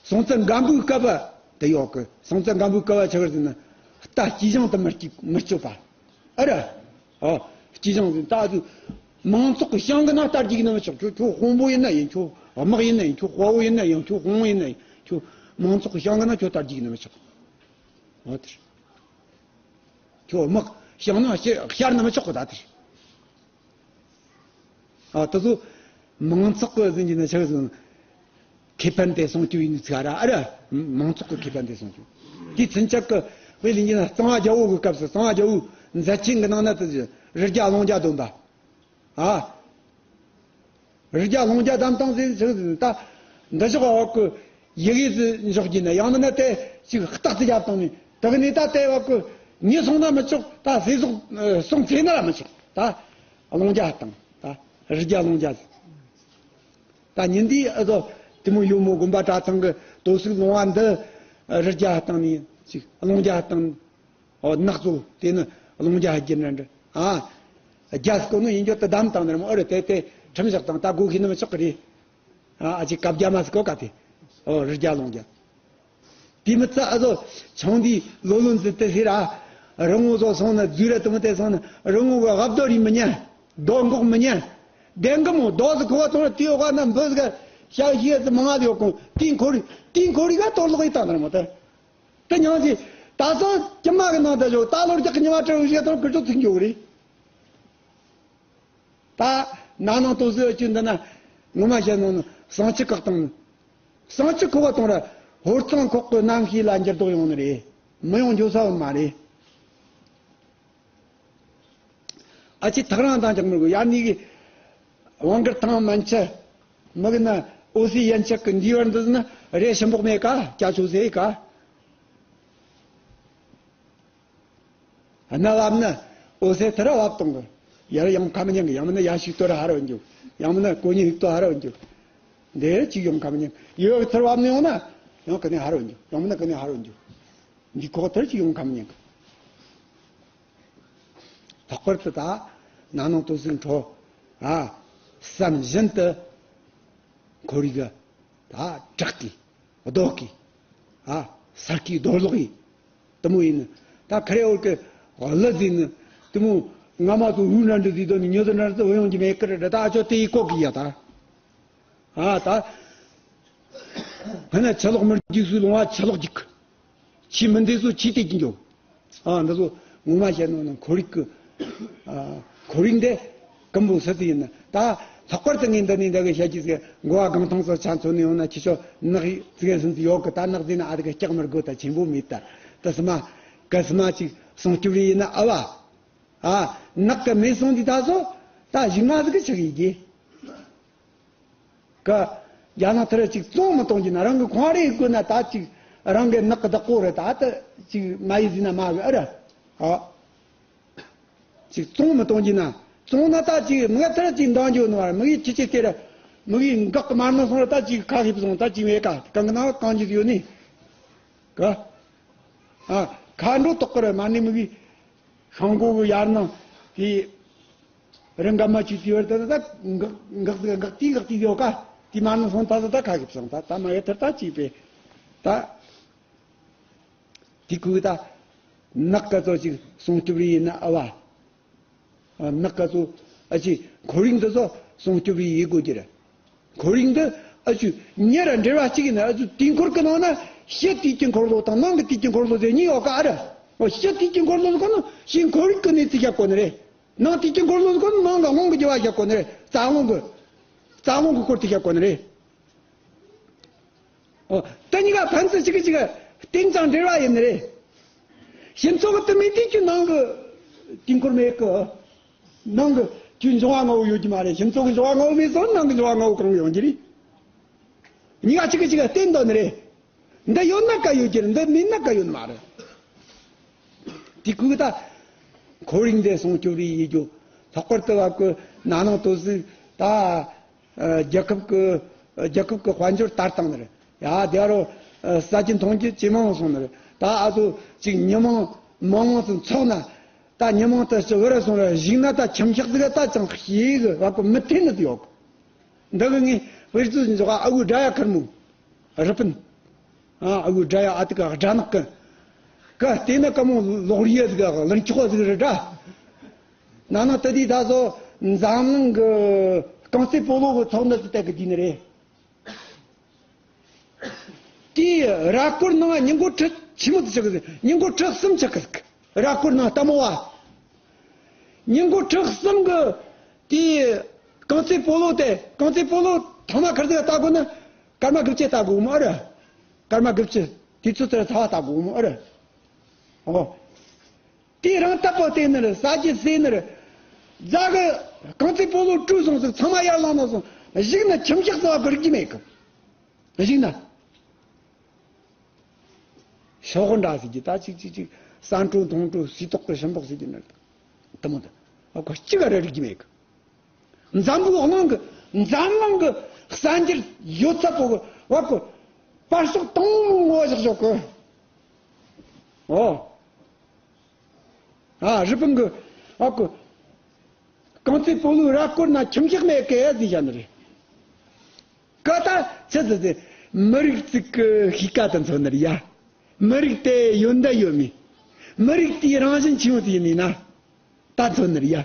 སྲོང་བཙན་སྒམ་པོའི་སྐབས་དེ་ཡོད་གི། སྲོང་བཙན་སྒམ་པོའི་སྐབས་ཆི་གི་ཟེར་ན། རྟ་སྐྱེས་ལྗང་དུ་མི་སྐྱེ་མི་སྐྱོབ་པ། ཨ་རེ། ཨོ། སྐྱེས་ལྗང་ཟེར་ད་དུ་མང་ཚོགས་ཀྱི་ཞང་གི་ནང་རྟ་རྒྱུག་ནི་མི་ཆོག་ཁྱོད་ཁྱོད་དཔོན་པོ་ཡིན་ན་ཡིན། ཁྱོད་དམག་ཡིན་ན་ཡིན། ཁྱོད་དཔའ་བོ་ཡིན་ན་ཡིན། ཁྱོད་དཔུང་ཡིན་ན་ཡིན། ཁྱོད་མང་ཚོགས་ཀྱི་ཞང་གི་ནང་ཁྱོད་རྟ་རྒྱུག་ནི་མི་ཆོག་ཨོ་དེ། ཁྱོད་དམག་ཞང་ནང་ཤར་ནི་མི་ཆོག་གི་ད་དེ། ཨ། དེ་ཚོ་མང་ཚོགས་ཀྱི་ཟིན་གྱི་ནི་ཆགས་ཟིན། ཁེ་ཕན་དེ་སྲུང་སྐྱོབ་ཡིན་ཚ་ར། ཨ་ར། མང་ཚོགས་ཀྱི་ཁེ་ཕན་དེ་སྲུང་སྐྱོབ། དེའི་ཚུན་ཆད་ཀྱི་དཔེ་ལེན་གྱི་ན་གཙང་བ་རྒྱལ་པོ་གི་སྐབས་སུ། གཙང་བ་རྒྱལ་པོའི་མཛད་ཆེན་གྱི་ནང་ན་དེ་རི་རྒྱ་ལུང་རྒྱ་བསྡོམས་པ། ཨ། རི་རྒྱ་ལུང་རྒྱ་བསྡམས་བཏང་ཟིན་ཟིན་ཟིན། ད་འདི་ཕྱོགས་བ་ཀུ་ཡི་གེ་ཟིག་འཇོག་གྱིན་ན། ཡང་མིན་ན་དེ་ཅིག་རྟགས་ཅིག་བརྒྱབ་བཏང་ནས་དེ་ག་ནས་ད་དེ་བ་ཀུ་ཉེ་སོང་ན་མི་ཆོག་ད་ཟས་ཟོག་སོང་ཚེ་ན་ལ་མི་ཆོག་ད་ལུང་རྒྱ་བཏང་། ད་རི་རྒྱ་ལུང་རྒྱ་ཟིག། ད་ཉིན་དེའི་ཨ་ཟོ་དེ་མོ་ཡོད་མོ། དགོན་པ་གྲྭ་ཚང་གི་དོ་སུག་ལུང་བ་འདི་རི་རྒྱ་བཏང་ནས་ཅིག་ལུང་རྒྱ་བཏང་། ཨོ། ནགས་ཚོ་དེ་ནི་ལུང་རྒྱ་ཧ་གྱི་འདྲ་འདྲ། ཨ། རྒྱ་སྐོར་ནི་ཡིན་རྒྱུ་དུ་བསྡམས་བཏང་ནི་རེད་མོ། ཨ་རེ། དེ་དེ་ཁྲིམས་བཞག་དང་ད་སྒོ་ཁྱེར་ནི་མི་ཆོག་གི་རེད། ཨ། ཨ་ཅེ་བཀའ་རྒྱ་མ་སི་ཀོ་ཀ་དེ། ཨོ། རི་རྒྱ་ལུང་རྒྱ། དེ་མི་ཚད་ཨ་ཟོ་ཆུང་དུས་ལོ་ལོན་ཟི་དེ་ཟེར་ར། རི་བོང་ཟོ་སོང་ན་རྫུས་ར་དུ་མི་དེ་སོང་ན་རི་བོང་གི་འུག་རྡོ་རིག་མི་ཉན། རྡོ་འགོག་མི་ཉན། བདེན་གི་མོ། རྡོ་ཟི་ཁོ་བ་ཐོང་ར་དེའི་འོག་ན་འབུ་ཟི་ག་ཤ་ཤི་ཟི་མང་ང་ཡོད་གོང་། དེའི་འཁོར་དེའི་འཁོར་རིག་ག་གཏོར་ལོག་ཡི་བཏང་ནི་རེད་མོ་དེ། དེ་ཉང་ཅི། ད་སོ་ཀྱི་མ་གི་ནང་ད་ཞོག་ད་ལོར་རྒྱག་གི་ཉི་མ་སྤྲེའུ་བཞི་དང་ཁུ་ཆོ་ཚིག་འགྱོ་གི་རེད། ད་ན་ནང་དུ་ཟོས་ཀྱི་འདི་ན་ངོ་མ་བཤད་ནོ་ནི་ཟངས་ཆུ་བཀག་བཏང་ནི། ཟངས་ཆུ་ཁུ་བ་གཏོང་ར་ཧོར་གཙང་ཁོག་གི་གནམ་གཤིས་ལ་འགྱུར་ལྡོག་ཡོང་ནི་རེད། མི་ཡོང་འགྱོ་ས་བོ་མ་རེད། ཨ་ཅེ་ཐག་རང་དང་ཅང་མི་དགོས། ཡར་ནི་གི་བང་གིར་ཐང་མན་ཆད་མི་གི་ན་ཨོ་སི་ཡན་ཆད་གི་འདི་བར་འདི་ན་རེ་ཞིམ་པོ་མེད་ཀ། ཀྱ་ཆུ་ཟེ་ཀ། གནའ་བབ་ན་ཨོ་སེ་ཐི་ར་བབ་གཏོང་གི། ཡར་ཡང་ཁ་མི་ཉན་གི། ཡང་མིན་ན་ཡ་ཞིག་ཏོ་ར་ཧ་ར་འཇུག། ཡང་མིན་ན་གོ་ཉི་ཧིག་ཏོ་ཧ་ར་འཇུག། འདི་ཅིག་ཡོང་ཁ་མི་ཉན། ཡོ་ཐི་ར་བབ་ནི་ཡོང་ན་ཡང་ག་ནས་ཧ་ར་འཇུག། ཡང་མིན་ན་ག་ནས་ཧ་ར་འཇུག། འདི་ཁོག་ཐར་གྱི་ཡོང་ཁམས་ཉན་གི། ལྷག་པར་དུ་ད་ན་ནིང་དུས་ཚོད་འཕྲོ། ཨ། བསམ་བཞིན་དུ་ཁོར་ཡུག་གི་ད་དྲག་གི་ལྡོག་གི། ཨ། སར་གི་རྡོ་སློག་གི། དེ་མོ་ཡིན་ནི། ད་ཁ་རེ་འོར་གི་གླུ་ཟིན་ནི། དེ་མོ་ང་མ་ཚོ་འུ་འདྲ་འདྲ་ཟིག་དོ་ནི་ཉོ་དོ་འདྲ་ཟིག་འུ་ཡོང་གི་མེད་ཀི་རེད། ད་ཨ་ཅོ་དེ་ཡི་ལྐོག་གི་ཡ་ད། ཨ་ད། ཧ་ན་ཆ་ལོག་མི་རྒྱུག་སུ་ལོང་བ་ཆ་ལོག་རྒྱུག། ཆི་མི་འདི་ཚོ་ཆི་དེ་ཀྱི་འགྱོ། ཨ་འདི་ཚོ་ངོ་མ་བཤད་ནོ་ན་ཁོར་ཡུག་གི་ ཨ། ཁོར་ཡུག་འདི་ཀུན་པོ་སུ་ཟིག་ཡིན་ན། ད་ལྷག་པར་དུ་ངས་འདི་ནས་འདི་གི་བཤད་རྒྱུ་ཟིག་མགོ་བ་གང་ཐང་སོ་ཆ་མཚོན་ནས་ཡོང་ན། ཁྱེད་ཚོ་ནགས་ཡིག་ཟིག་སུན་ཟིག་ཡོད་གི། ད་ནགས་ཟིག་ན་ཨ་དེ་གི་སྐྱག་མི་དགོས། ད་ཆེན་པོ་མེད། ད་ད་སི་མ་ག་སི་མ་ཅིག་སྲུང་སྐྱོབ་རེ་ཡིན་ན། ཨ་བ། ཨ། ནགས་གི་མེ་སྲུང་དུས་ད་སོ་ད་གཞུག་མ་ཟིག་གི་ཆག་ཡིན་གི། ཀ། རྒྱ་ནག་ཐར་ཅིག་བཙོང་མི་གཏོང་རྒྱུ་ན། རང་གི་ཁོང་རེ་དགོས་ན། ད་ཅིག་རང་གི་ནགས་ཀྱི་བདག་པོ་རེད། ད་ད་ཅིག་མ་ཡི་ཟིན་ན་མ་གི་ཨ་ར། ཨ། ཅིག་བཙོང་མི་གཏོང་རྒྱུ་ན། བཙོང་ན་ད་ཅིག་མི་ག་ཐར་ཅིག་འདང་རྒྱུ་ནོ་བར། མི་གི་ཁྱི་ཁྱི་སྟེར། མི་གི་འགག་གི་མར་ནོ་སོང་ར། ད་ཅིག་ཁ་ཤིབ་སོང་། ད་ཅིག་མེད་ཀ། གང་གི་ན་གང་རྒྱུ་ཡོད་ནི། ཀ། ཨ། ཁ་འགྲོ་དོག་གི་རེད། མ་ནི་མི་གི་ཤང་གོ་གི་ཡར་ནང་དེ་རི་འགའ་མ་ཅིག་དེ་བར་དུ་ད་འགག་འགག་འགག་དེ་འགག་དེ་ཡོད་ཀ། དེ་མ་ནི་སོང་ད་ད་ད་ཁ་གི་བསང་ད་ད་མ་ཡོད་ཐར་ད་ཅིག་པས་ད། དེ་ཁུ་ད་ནགས་ཀ་ཚོ་ཅིག་སྲུང་སྐྱོབ་རེ་ཡིན་ན་ཨ་བ། ནགས་ཀ་ཚོ་ཨ་ཅིག་ཁོར་ཡུག་འདི་ཚོ་སྲུང་སྐྱོབ་རེ་ཡེད་དགོས་ཀྱི་རེད། ཁོར་ཡུག་འདི་ཨ་ཅུ་ཉེ་ར་འབྲེལ་བ་གཅིག་ཡིན་ན། ཨ་ཅུ་དུས་འཁོར་གི་ནང་ན་ཕྱི་དུས་ཀྱི་འཁོར་ལོ་དང་ནང་གི་དུས་ཀྱི་འཁོར་ལོ་ཟེར་གཉིས་ཡོད་ཀ་ཨ་ར། ཨོ། ཕྱི་དུས་ཀྱི་འཁོར་ལོ་ཟེར་གོ་ནི་ཕྱི་ཁོར་ཡུག་གི་གནས་ཚུལ་བཤད་གོ་ནི་རེད། ནང་དུས་ཀྱི་འཁོར་ལོ་ཟེར་གོ་ནི་ནང་གི་རླུང་གི་རྒྱུ་བ་བཤད་གོ་ནི་རེད། རྩ་རླུང་གི། རྩ་རླུང་གི་སྐོར་དུ་བཤད་གོ་ནི་རེད། ཨོ། དེ་གཉིས་ཀ་ཕན་ཚུན་གཅིག་གིས་གཅིག་རྟེན་ཅིང་འབྲེལ་བ་ཡིན་ནི་རེད། ཁྱེད་ཚོ་གི་དུ་མི་དུས་ཀྱི་ནང་གི་དུས་འཁོར་མེད་གི། ནང་གི་ཁྱོད་འབྱུང་བ་ལྔ་བོ་ཡོད་ཀྱི་མ་རེད། ཁྱེད་ཚོ་གི་འབྱུང་བ་ལྔ་བོ་མེད་སོང་། ནང་གི་འབྱུང་བ་ལྔ་བོ་གང་ཡོང་གི་རེད། གཉིས་ཀ་གཅིག་གིས་གཅིག་བརྟེན་འདོད་ནི་རེད། འདི་ཡོད་ན་ག་ཡོད་ཀྱི་རེད། འདི་མེད་ན་ག་ཡོད་ནི་མ་རེད། དེ་ཁུག་ད་ཁོར་ཡུག་འདི་སྲུང་སྐྱོབ་རེ་ཡེད་རྒྱུ། ལྷག་པར་དུ་བ་ཀོ་ན་ནང་དུ་ཟིག་ད། ཨ། རྒྱལ་ཁབ་ཀྱི། རྒྱལ་ཁབ་ཀྱི་དཔལ་འབྱོར་དར་བཏང་ནི་རེད། ཡ་དེ་རུ། ཨ། ཟ་རྒྱུ་འཐུང་རྒྱུ་ཇེ་མང་སོང་ནི་རེད། ད་ཨ་ཚོ་ཅིག་མི་མང་མང་མང་དུ་འཚོགས་ན། ད་མི་མང་དུ་ཅི་བར་སོང་ར་གཞིག་ན། ད་ཁྱིམ་ཤག་ཟིག་ད་ཅང་ཤེས་གི་བ་ཀོ་མི་འཐེན་ནི་ཡོད། འདི་གི་ངས་དཔེ་མཚོན་འཇོག་ཨ་ཁུ་དགྲ་ཡ་ཁར་མོ། རི་པིན། ཨ། ཨ་ཁུ་དགྲ་ཡ་ཨ་ཏི་ཀ་དགྲ་ནག་གི། ཀ་བལྟས་ན་ཀ་མོ་ལོག་རིས་ཟིག་ག་ལན་ཆོག་ཟིག་རེད་དྲ། ན་ན་ད་དེ་ད་སོ་འཛམ་གླིང་གི་རྐང་རྩེད་སྤོ་ལོ་གི་ཚོགས་འདུ་ཟིག་བལྟ་གི་དུས་ནི་རེད། དེའི་ར་སྐོར་ནང་ཉིན་གུང་ཁྲི་ཆི་མོ་དུ་ཆགས་གི། ཉིན་གུང་ཁྲི་གསུམ་ཆགས་གི། ར་སྐོར་ནང་ལྟད་མོ་བ། ཉིན་གུང་ཁྲི་གསུམ་གི་དེའི་རྐང་རྩེད་སྤོ་ལོ་དེ། རྐང་རྩེད་སྤོ་ལོ་ཐ་མ་ཁར་ཟིག་ལྟ་དགོས་ན་སྐར་མ་དགུ་བཅུ་ལྟ་དགོས་མ་རེད། སྐར་མ་དགུ་བཅུ། དུས་ཚོད་དེར་ཚ་བ་ལྟ་དགོས་མ་རེད། ཨོ། དེ་རང་ལྟ་པོ་བལྟས་ནི་རེད། ཟ་རྒྱུ་ཟས་ནི་རེད། རྫ་གི་རྐང་རྩེད་སྤོ་ལོ་བཀྲུས་སོང་ཟིག་ཚང་མ་ཡར་ལངས་ནོ་སོང་། གཞུག་ན་ཁྱིམ་ཤག་ཟ་བ་གི་རིག་རྒྱུ་མེད་གི། གཞུག་ན། ཤོག་འདྲ་ཟེར་གྱི་ད་ཅིག་ཅིག་ཅིག་ཟན་བྲོ་འཐུང་བྲོ་སིལ་ཏོག་གི་ཤིང་ཏོག་ཟེར་གྱི་ནི་དེ་མོ་དེ། ཨ་ཁོ་གཅིག་ག་རེ་རིག་རྒྱུ་མེད་གི། འཛམ་བུ་གླིང་གི། འཛམ་གླིང་གི་གསར་འགྱུར་ཡོད་ཚད་པོ་གི་བ་ཀོ་པར་ཤོག་དང་པོ་ངོ་བཞག་ཞོག་གི། ཨོ། ཨ། རི་པིན་གི་ཨ་ཁུ། རྐང་རྩེད་སྤོ་ལོའི་ར་སྐོར་ན་ཁྱིམ་ཤག་མེད་གི་ཟེར་བཞག་ནི་རེད། ཀ་ད་ཆི་ཟེར་ཟེར། མི་རིགས་གཅིག་གི་གཤིས་ཀ་དེ་མཚོན་ནི་རེད་ཡ། མི་རིགས་དེ་ཡོན་ཏན་ཡོད་མེད། མི་རིགས་དེའི་རང་བཞིན་ཆི་ཡོང་དུ་ཡིན་ནི་ན། ད་མཚོན་ནི་རེད་ཡ།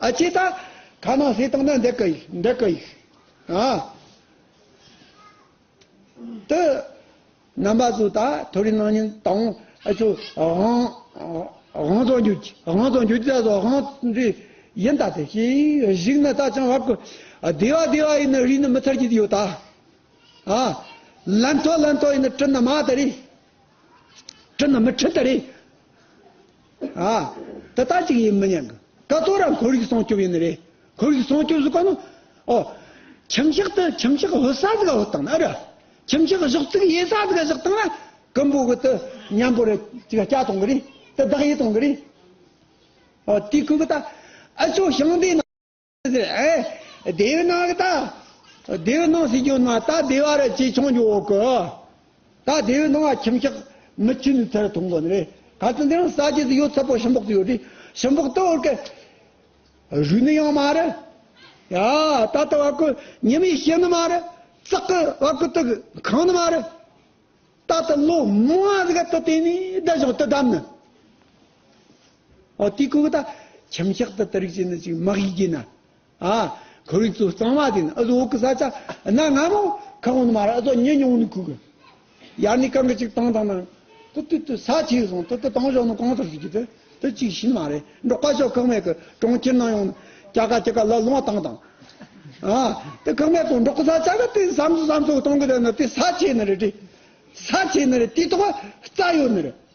ཨ་ཅེ་ད་ཁ་ནང་ཟས་བཏང་ན་འདེགས་གི་ཡིན། འདེགས་གི་ཡིན། ཨ། དེ་རྣམ་པ་ཚོ་ད་ཐོ་རེ་ནང་ཉིན་དང་ཨ་ཚོ་དབང་དབང་དང་འགྱུར་གྱི། དབང་དང་འགྱུར་གྱི་ད་ཚོ་དབང་རེ་ཡིན། ད་དེ་ཞིག་གཞིག་ན་ད་ཅང་བ་ཀོ་བདེ་བ་བདེ་བ་ཡིན་ན་རིག་ནི་མི་ཚར་གྱི་ཡོད་ད། ཨ། ལན་ཐོ་ལན་ཐོ་ཡིན་ན་དྲི་ན་མ་ད་རེད། དྲི་ན་མི་ཁྲི་ད་རེད། ཨ། དེ་ལྟ་ཅིག་ཡིན་མི་ཉན་གི། ཀ་ཏོ་ར་ཁོར་ཡུག་སྲུང་སྐྱོབ་ཡིན་ནི་རེད། ཁོར་ཡུག་སྲུང་སྐྱོབ་ཟེར་ག་ནོ། ཨོ། ཁྱིམ་ཤག་ཏུ་ཁྱིམ་ཤག་ཧུད་ས་ཟིག་ག་ཧུད་བཏང་ན་ཨ་ར། ཁྱིམ་ཤག་གཞོགས་ཚིག་ཡེ་ས་ཟིག་ག་བཞག་བཏང་ན་ཀུན་པོ་གི་དུ་མཉམ་པོ་རེ་ཅིག་སྐྱ་གཏོང་གི་རེད། དུ་བདག་ཡེ་གཏོང་གི་རེད། ཨོ། དེའི་ཁུ་གི་ད་ཨ་ཅོ་ཞིང་སྡེ་ན། ཨེ། སྡེ་བའི་ནང་གི་ད། སྡེ་བའི་ནང་ཟེར་རྒྱུ་ན་ད་སྡེ་བ་ར་ཅིག་ཆུང་རྒྱུ་ཡོད་གི། ད་སྡེ་བའི་ནང་ང་ཁྱིམ་ཤག་མི་ཆུ་ནི་ཚར་ཐུང་གོ་ནི་རེད། ག་ཚོད་འདི་རང་ཟ་རྒྱུ་ཟིག་ཡོད་ཚད་པོ་ཤིང་ཏོག་ཟིག་ཡོད་རེད། ཤིང་ཏོག་ཏུ་འོར་གི་རུལ་ནི་ཡང་མ་རེད། ཡ། ད་ལྟ་བ་ཀོ་ཉི་མས་ཞི་ནི་མ་རེད། ཙག་གི་བ་ཀོ་དུ་གང་ནི་མ་རེད། ད་ལྟ་ལོ་མང་ཟིག་ག་ད་དེ་ནི་ད་ཞོག་ད་བསྡམས་ནི། ཨོ། དེ་ཁུ་གི་ད་ཁྱིམ་ཤག་ད་དེ་རིགས་བྱས་ནི་ཅིག་མ་གི་གི་ན། ཨ། ཁོར་ཡུག་ཚོ་གཙང་མ་དེ་ནི་ཨ་ཟོ་འོག་གི་ས་ཆ་ན་ང་མོ་ཁ་ཧོན་མ་ར་ཨ་ཟོ་ཉེ་ཉུང་ནི་ཁུ་གི། ཡར་ནི་གང་གི་ཅིག་བཏང་བཏང་ན། ད་ དུ་དུ་ས་ཆེ་སོང་དུ་དུ་དང་ཞོག་ནི་གང་ཟེར་ཟིག་གི་དུ་དུ་གཅིག་ཤིན་མ་རེད། འབྲོག་པ་ཞོག་ཁག་མེད་གི་གྲོང་ཁྱེར་ནང་ཡོང་ནི་ཀྱ་ཀ་ཀྱ་ཀ་ལ་ལོང་བ་བཏང་བཏང་། ཨ་དུ་ཁག་མེད་གོ་འབྲོག་གི་ས་ཆ་གི་དུ་བསམ་ཚུལ་བསམ་ཚུལ་གཏོང་གི་དུ་ནི་དུ་ས་ཆེ་ནི་རེད། དུ་ས་ཆེ་ནི་རེད། དུ་ཐོག་རྩ་ཡོད་ནི་རེད།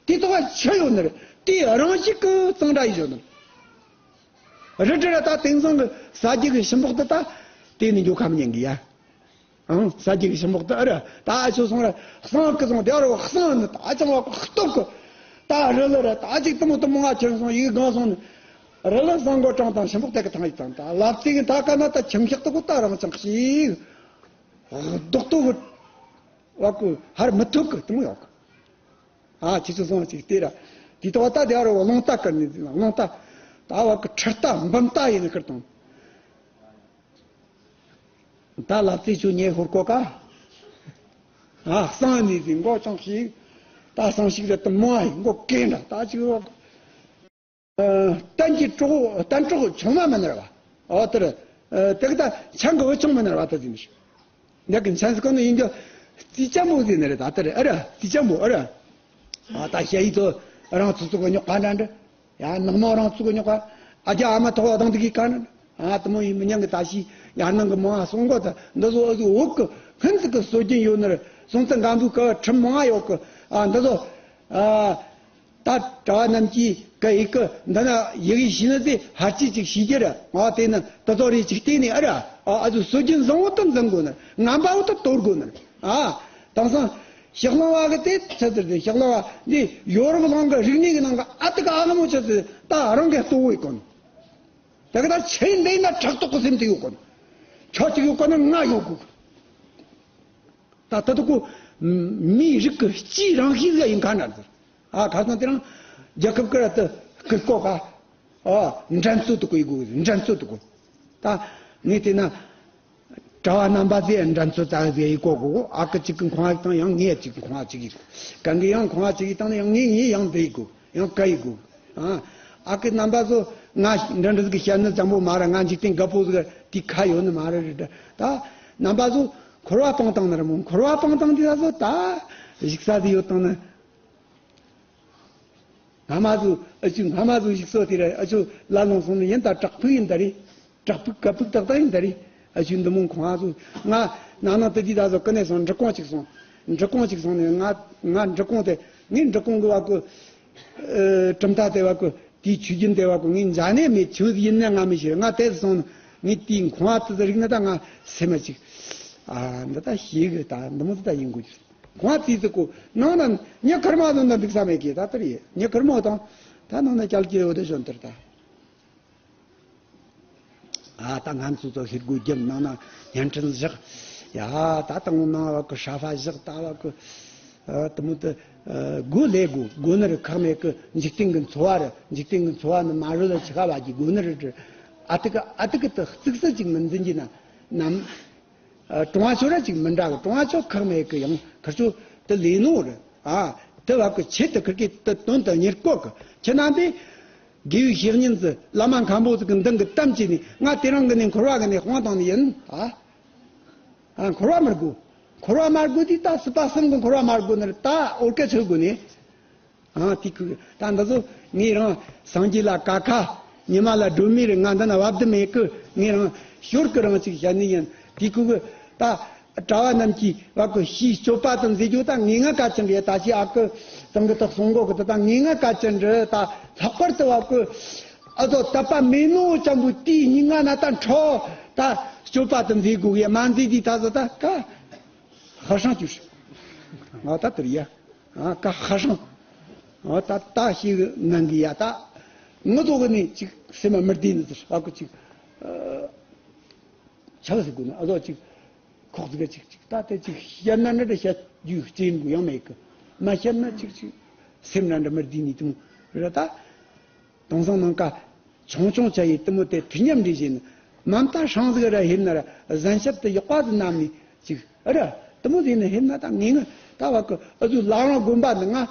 དེ་ཐོག་ཆུ་ཡོད་ནི་རེད། དེ་རང་བཞིན་གྱི་གཙང་སྦྲ་ཡིན་ཡོད་ནི་རེད། རི་དྲི་ར་ད་དེང་སང་གི་ས་རྒྱུ་གི་ཞིམ་པོག་ཏུ་ད་དེ་ནི་འགྱོ་ཁམ་ཉན་གི་ཡ། ཨང་ས་རྒྱུ་གི་ཞིམ་པོག་ཏུ་ཨ་ར་ད་ཨ་ཆོ་སོང་ར་གསང་གི་སོང་དེ་ར་གསང་ནི་ད་ཅང་བ་སྟོབས་གི་ད་རི་ལ་ར་ད་ཅིག་དུ་མོ་དུ་མོ་ང་ཁྱེར་སོང་ཡིག་སྒང་སོང་ནི་རི་ལ་གསང་གོ་གྲང་དང་ཞིམ་པོག་དེ་གི་ཐང་ཡིག་དང་ད་ལབ་ཙིག་ད་ཀ་ན་ད་ཁྱིམ་ཤག་ཏུ་གོ་ད་རང་ཅང་ཞིག་རྡོག་ཏོ་གི་བ་ཀུ་ཧར་མི་ཐུག་གི་དུ་མོ་ཡོག་གི་ཨ་ཁྱེད་ཚོ་སོང་ཅིག་ལྟོས་ར། དེ་ལྟ་བ་ལྟ་དེ་ཨ་རོ་རླུང་རྟ་བཀར་ནས་ཟིན་ན་རླུང་རྟ། ད་བ་ཀི་ཁྲི་རྟ་འབུམ་རྟ་ཡིན་ནི་ཁིར་དང་། ད་ལབ་ཙེ་ཆུ་ཉེ་ཧུར་གོ་ཀ་ཨ་གསང་ནས་ཟིན་མགོ་ཅང་ཞིག་ད་གསང་ཞིག་རེད་དུ་མོ་ཨ་ཡིན་མགོ་སྐེ་འདྲ་ད་ཅིག་རོགས། གཏན་གྱི་གྲོགས་གཏན་གྲོགས་ཆུང་མ་མིན་ནར་བ། ཨོ་དེར། དེ་གི་ད་ཆང་གི་འུ་ཆུང་མིན་ནར་བ་ད་ཟིན་ཞིག་འདི་གི་མཚན་སྐོར་ནི་ཡིན་རྒྱུ། རྩིས་ཅན་མོ་ཟིན་ནི་རེད་ད་དེར་ཨ་ར་རྩིས་ཅན་མོ་ཨ་ར། ཨ་ད་ཞ་ཡི་ཚོ་རང་ཚོ་ཚོ་གི་རྙོག་པ་འདྲ་འདྲ། ཡ་ནག་མོ་རང་ཚོ་གི་རྙོག་པ། ཨ་རྒྱ་ཨ་མ་ཐོག་ཨ་དང་དེ་གི་ག་ན། ཨ་དེ་མོ་ཡིན་མི་ཉན་གི་ད་ཤི་ཡར་ནང་གི་མོ་ཨ་སོང་གོ་ད་འདི་ཚོ་ཨ་ཚོ་འོག་གི་ཕན་ཚུན་གི་སྲོལ་རྒྱུན་ཡོད་ནི་རེད། སོང་ཚེ་འགའ་འདུག་གི་ཁྲིམས་མང་ཨ་ཡོད་གི་ཨ་འདི་ཚོ། ཨ། ད་གྲྭ་བ་རྣམས་ཀྱིས་ཀ་ཡི་ཀི་འདི་ན་ཡི་གེ་ཤེས་ནི་དེ་ཧར་ཅི་ཅིག་ཤེས་རྒྱུ་ར་ང་དེ་ནི་དེ་ཚོ་རེ་ཅིག་བལྟས་ནས་ཨ་ར་ཨ་ཨ་ཚོ་སྲོལ་རྒྱུན་བཟང་བོ་དུ་འཛིན་དགོས་ནི་ངན་པ་བོ་དུ་དོར་དགོས་ནི་ཨ། དེང་སང་ཕྱི་གླིང་བ་གི་དེ་ཆི་ཟེར་དེ་ཕྱི་གླིང་བ་འདི་ཡོ་རོབ་གླིང་གི་རིག་གནས་ཀྱི་ནང་གི་ཨ་ཏི་ཀ་ཨ་ལ་མོ་ཆི་ཟེར་ད་རང་གི་ལྟོ་བོ་ཡི་གོ་ནི་དེ་གི་ད་ཆེ་འདི་ན་ཕྲག་དོག་གི་སེམས་དེ་ཡོད་གོ་ནི་ཁྱོད་ཅིག་ཡོད་གོ་ནི་ང་ཡོད་གོ་གི་ད་ད་དུ་ཀོ་མིའི་རིགས་ཀྱི་སྤྱིའི་རང་བཞིན་ཟིག་ཡིན་ཁ་ན་ཟེར། ཨ་ཁ་སང་དེ་རིང་རྒྱལ་ཁབ་ཀྱི་ར་ཏི་ཀི་ཀོ་ཀ་ཨ་འགྲན་རྩོད་དུ་ཀོ་ཡི་གོ་འགྲན་རྩོད་དུ་ཀོ་ད་ངས་བལྟས་ན་གྲྭ་བ་རྣམ་པ་ཚོས་འགྲན་རྩོད་ཙག་ཟིག་ཡི་གོ་གོ་ཨ་ཀི་གཅིག་གི་ཁང་བ་དང་ཡང་ངས་གཅིག་གི་ཁང་བ་གཅིག་ཡི་གོ་གང་གི་ཡང་ཁང་བ་གཅིག་ཡི་དང་ཡང་ངས་ངས་ཡང་འདི་ཡི་གོ་ཡང་ཀ་ཡི་གོ་ཨ་ཨ་ཀི་རྣམ་པ་ཚོ་ང་འདྲ་འདྲ་ཟིག་གི་བཤད་ནི་ཙམ་པོ་མ་ར་ང་འཇིག་རྟེན་རྒད་པོ་ཟིག་དེ་ཁ་ཡོད་ནི་མ་ར་རེད་ད་རྣམ་པ་ཚོ། འཁོར་བ་སྤངས་བཏང་ནི་ར་མོ་འཁོར་བ་སྤངས་བཏང་དེ་ལ་སོ་ད་གཞུག་ས་དེ་ཡོད་བཏང་ནི། སྔ་མ་ཚོ་ཨ་ཆུ་སྔ་མ་ཚོ་གཞུག་སོ་དེ་ར་ཨ་ཆུ་ལ་ལོང་སོང་ནི་ཡིན་ད་བྲག་ཕུག་ཡིན་ད་རེད། བྲག་ཕུག་ཀ་ཕུག་ཏག་ཏག་ཡིན་ད་རེད། ཨ་ཆུ་འདི་མོ་ཁོང་ཨ་ཚོ་ང་ན་ན་དེ་དུས་ད་ཚོ་ཀི་ནས་སོང་འབྲི་གུང་གཅིག་སོང་། འབྲི་གུང་གཅིག་སོང་ནས་ང་ང་འབྲི་གུང་དེ་ངས་འབྲི་གུང་གི་བ་ཀོ་གྲུབ་མཐའ་དེ་བ་ཀོ་དེའི་ཆོས་རྒྱུན་དེ་བ་ཀོ་ངས་མཇལ་ནས་མེད་ཆོས་ཡིན་ན་ང་མི་ཤེས་ང་དེ་སོང་ནས་ངས་དེའི་ཁོང་ཨ་ཚོ་རིག་ན་ད་ང་སེམས་མ་གཅིག་ཨ་འདི་ད་ཤེས་གི་ད་འདི་མོ་ད་ཡིན་དགོས་ཀྱི། ཁོང་ཨ་ཙི་ཙི་ཀོ་ནང་ན་ཉི་ཁར་མ་ཟོན་ན་འདུག་ས་མེད་ཀི་ད་ལྟར་ཡེ་ཉི་ཁར་མོ་དང་ད་ནང་ན་ཅལ་ཀི་འོ་དེ་ཞོན་ཏེར་ད། ཨ་ད་ང་ཚོ་ཚོ་ཤེས་དགོས་རྒྱབ་ནང་ན་བརྙན་འཕྲིན་བཞག་ཡ་ད་དང་ནང་བ་ཀི་ཧྲ་ཧྥ་བཞག་ད་བ་ཀི་ཨ་དུ་མོ་དུ་ཨ་དགོས་ལས་དགོས་དགོས་ནི་རེད་ཁག་མེད་ཀི་འཇིག་རྟེན་གི་འཚོ་བ་རེད། འཇིག་རྟེན་གི་འཚོ་བ་ནི་མ་རོལ་ལ་ཆི་ག་བ་གི་དགོས་ནི་རེད། ཨ་ཏི་ཀི་ཨ་ཏི་ཀི་དུ་གཙིགས་སུ་ཅིག་མི་འཛིན་གྱི་ན་ནམ། ཨ་ཀྲུང་ཧྭ་ཆོ་ར་ཅིག་མི་འདྲ་གི་ཀྲུང་ཧྭ་ཆོ་ཁག་མེད་གི་ཡང་ཁིར་ཆོ་དེ་ལས་ནོ་རེད། ཨ་དེ་བ་གི་ཆེད་དུ་ཁིར་གི་དེ་དོན་དུ་གཉེར་བཀོད་གི་ཁྱེད་རྣམ་པས་དགེ་བའི་བཤེས་གཉེན་ཚོ་བླ་མ་མཁན་པོ་ཚོ་གི་མདུན་གི་གཏམ་བྱས་ནས་ང་དེ་རིང་གི་ནས་འཁོར་བ་གི་ནས་དཔང་བཏང་ནི་ཡིན། ཨ་ཨ་འཁོར་བ་མི་དགོས། འཁོར་བ་མ་དགོས་དུས་ད་སྲིད་པ་གསུམ་གི་འཁོར་བ་མ་དགོས་ནི་རེད། ད་འོར་སྐད་ཆོད་དགོས་ནས། ཨང་དེ་ཁུ་ད་འདི་ཚོ་ངས་རང་སངས་རྒྱས་ལ་ཀ་ཁ་ཉི་མ་ལ་སྒྲོན་མེ་རེད། ང་འདི་ན་བབ་དུ་མེད་ཀི། ངས་རང་ཞོར་ཀི་རང་ཅིག་བཤད་ནི་ཡིན། དེ་ཁུ་གི་ད་གྲྭ་བ་རྣམས་ཀྱིས་བ་ཀི་ཤིས་སྤྱོད་པ་དང་མཛེས་རྒྱུ་ད་ངེས་ངེས་གལ་ཆེན་རེད། ད་ཅི་ཨ་ཀི་ཚང་གི་ད་གསུང་གོ་གི་ད་ད་ངེས་ངེས་གལ་ཆེན་རེད། ད་ལྷག་པར་དུ་བ་ཀི་ཨ་ཚོ་དད་པ་མེད་ནོ་ཅན་པོ་དེའི་སྙིང་ང་ན་ད་འཕྲོ་ད་སྤྱོད་པ་དང་མཛེས་དགོས་གི་མ་མཛེས་དུས་ད་ཚོ་ད་ཀ་ཧ་ཧྲང་ཅུ་ང་ད་དེར་ཡ། ཨ་ཀ་ཧ་ཧྲང་། ཨ་ད་ད་ཞིག་ནང་གི་ཡ་ད། ངུ་དོ་གི་ནི་ཅིག་སེམས་མ་མི་བདེ་ནི་ཟེར་བ་ཀུ་ཅིག་ཨ་ཆག་ཟེར་དགོས་ན་ཨ་ཟོ་ཅིག་ཁོག་ཟིག་ག་ཅིག་ཅིག་ད་དེ་ཅིག་བཤད་ན་ནི་དེ་བཤད་རྒྱུ་རྐྱེན་དགོས་ཡང་མེད་གི། མ་བཤད་ན་ཅིག་ཅིག་སེམས་ན་འདྲ་མི་བདེ་ནི་དུ་ར་ད། དེང་སང་ནང་ཀ་ཆུང་ཆུང་ཆ་ཡི་དུ་མོ་དེ་ཐི་ཉམས་འདྲི་བཞིན་མ་མཐའ་ཧྲང་ཟིག་ར་ཧེར་ན་ར་གཟན་ཤབ་དེ་ཡག་པ་དུ་བསྣམས་ནས་ཅིག་ཨ་ར་དུ་མོ་ཟིག་ནི་ཧེར་ན་ད་ངེས་ངེས་ད་བ་ཀི་ཨ་ཟུ་ལག་རང་དགོན་པ་འདི་ང་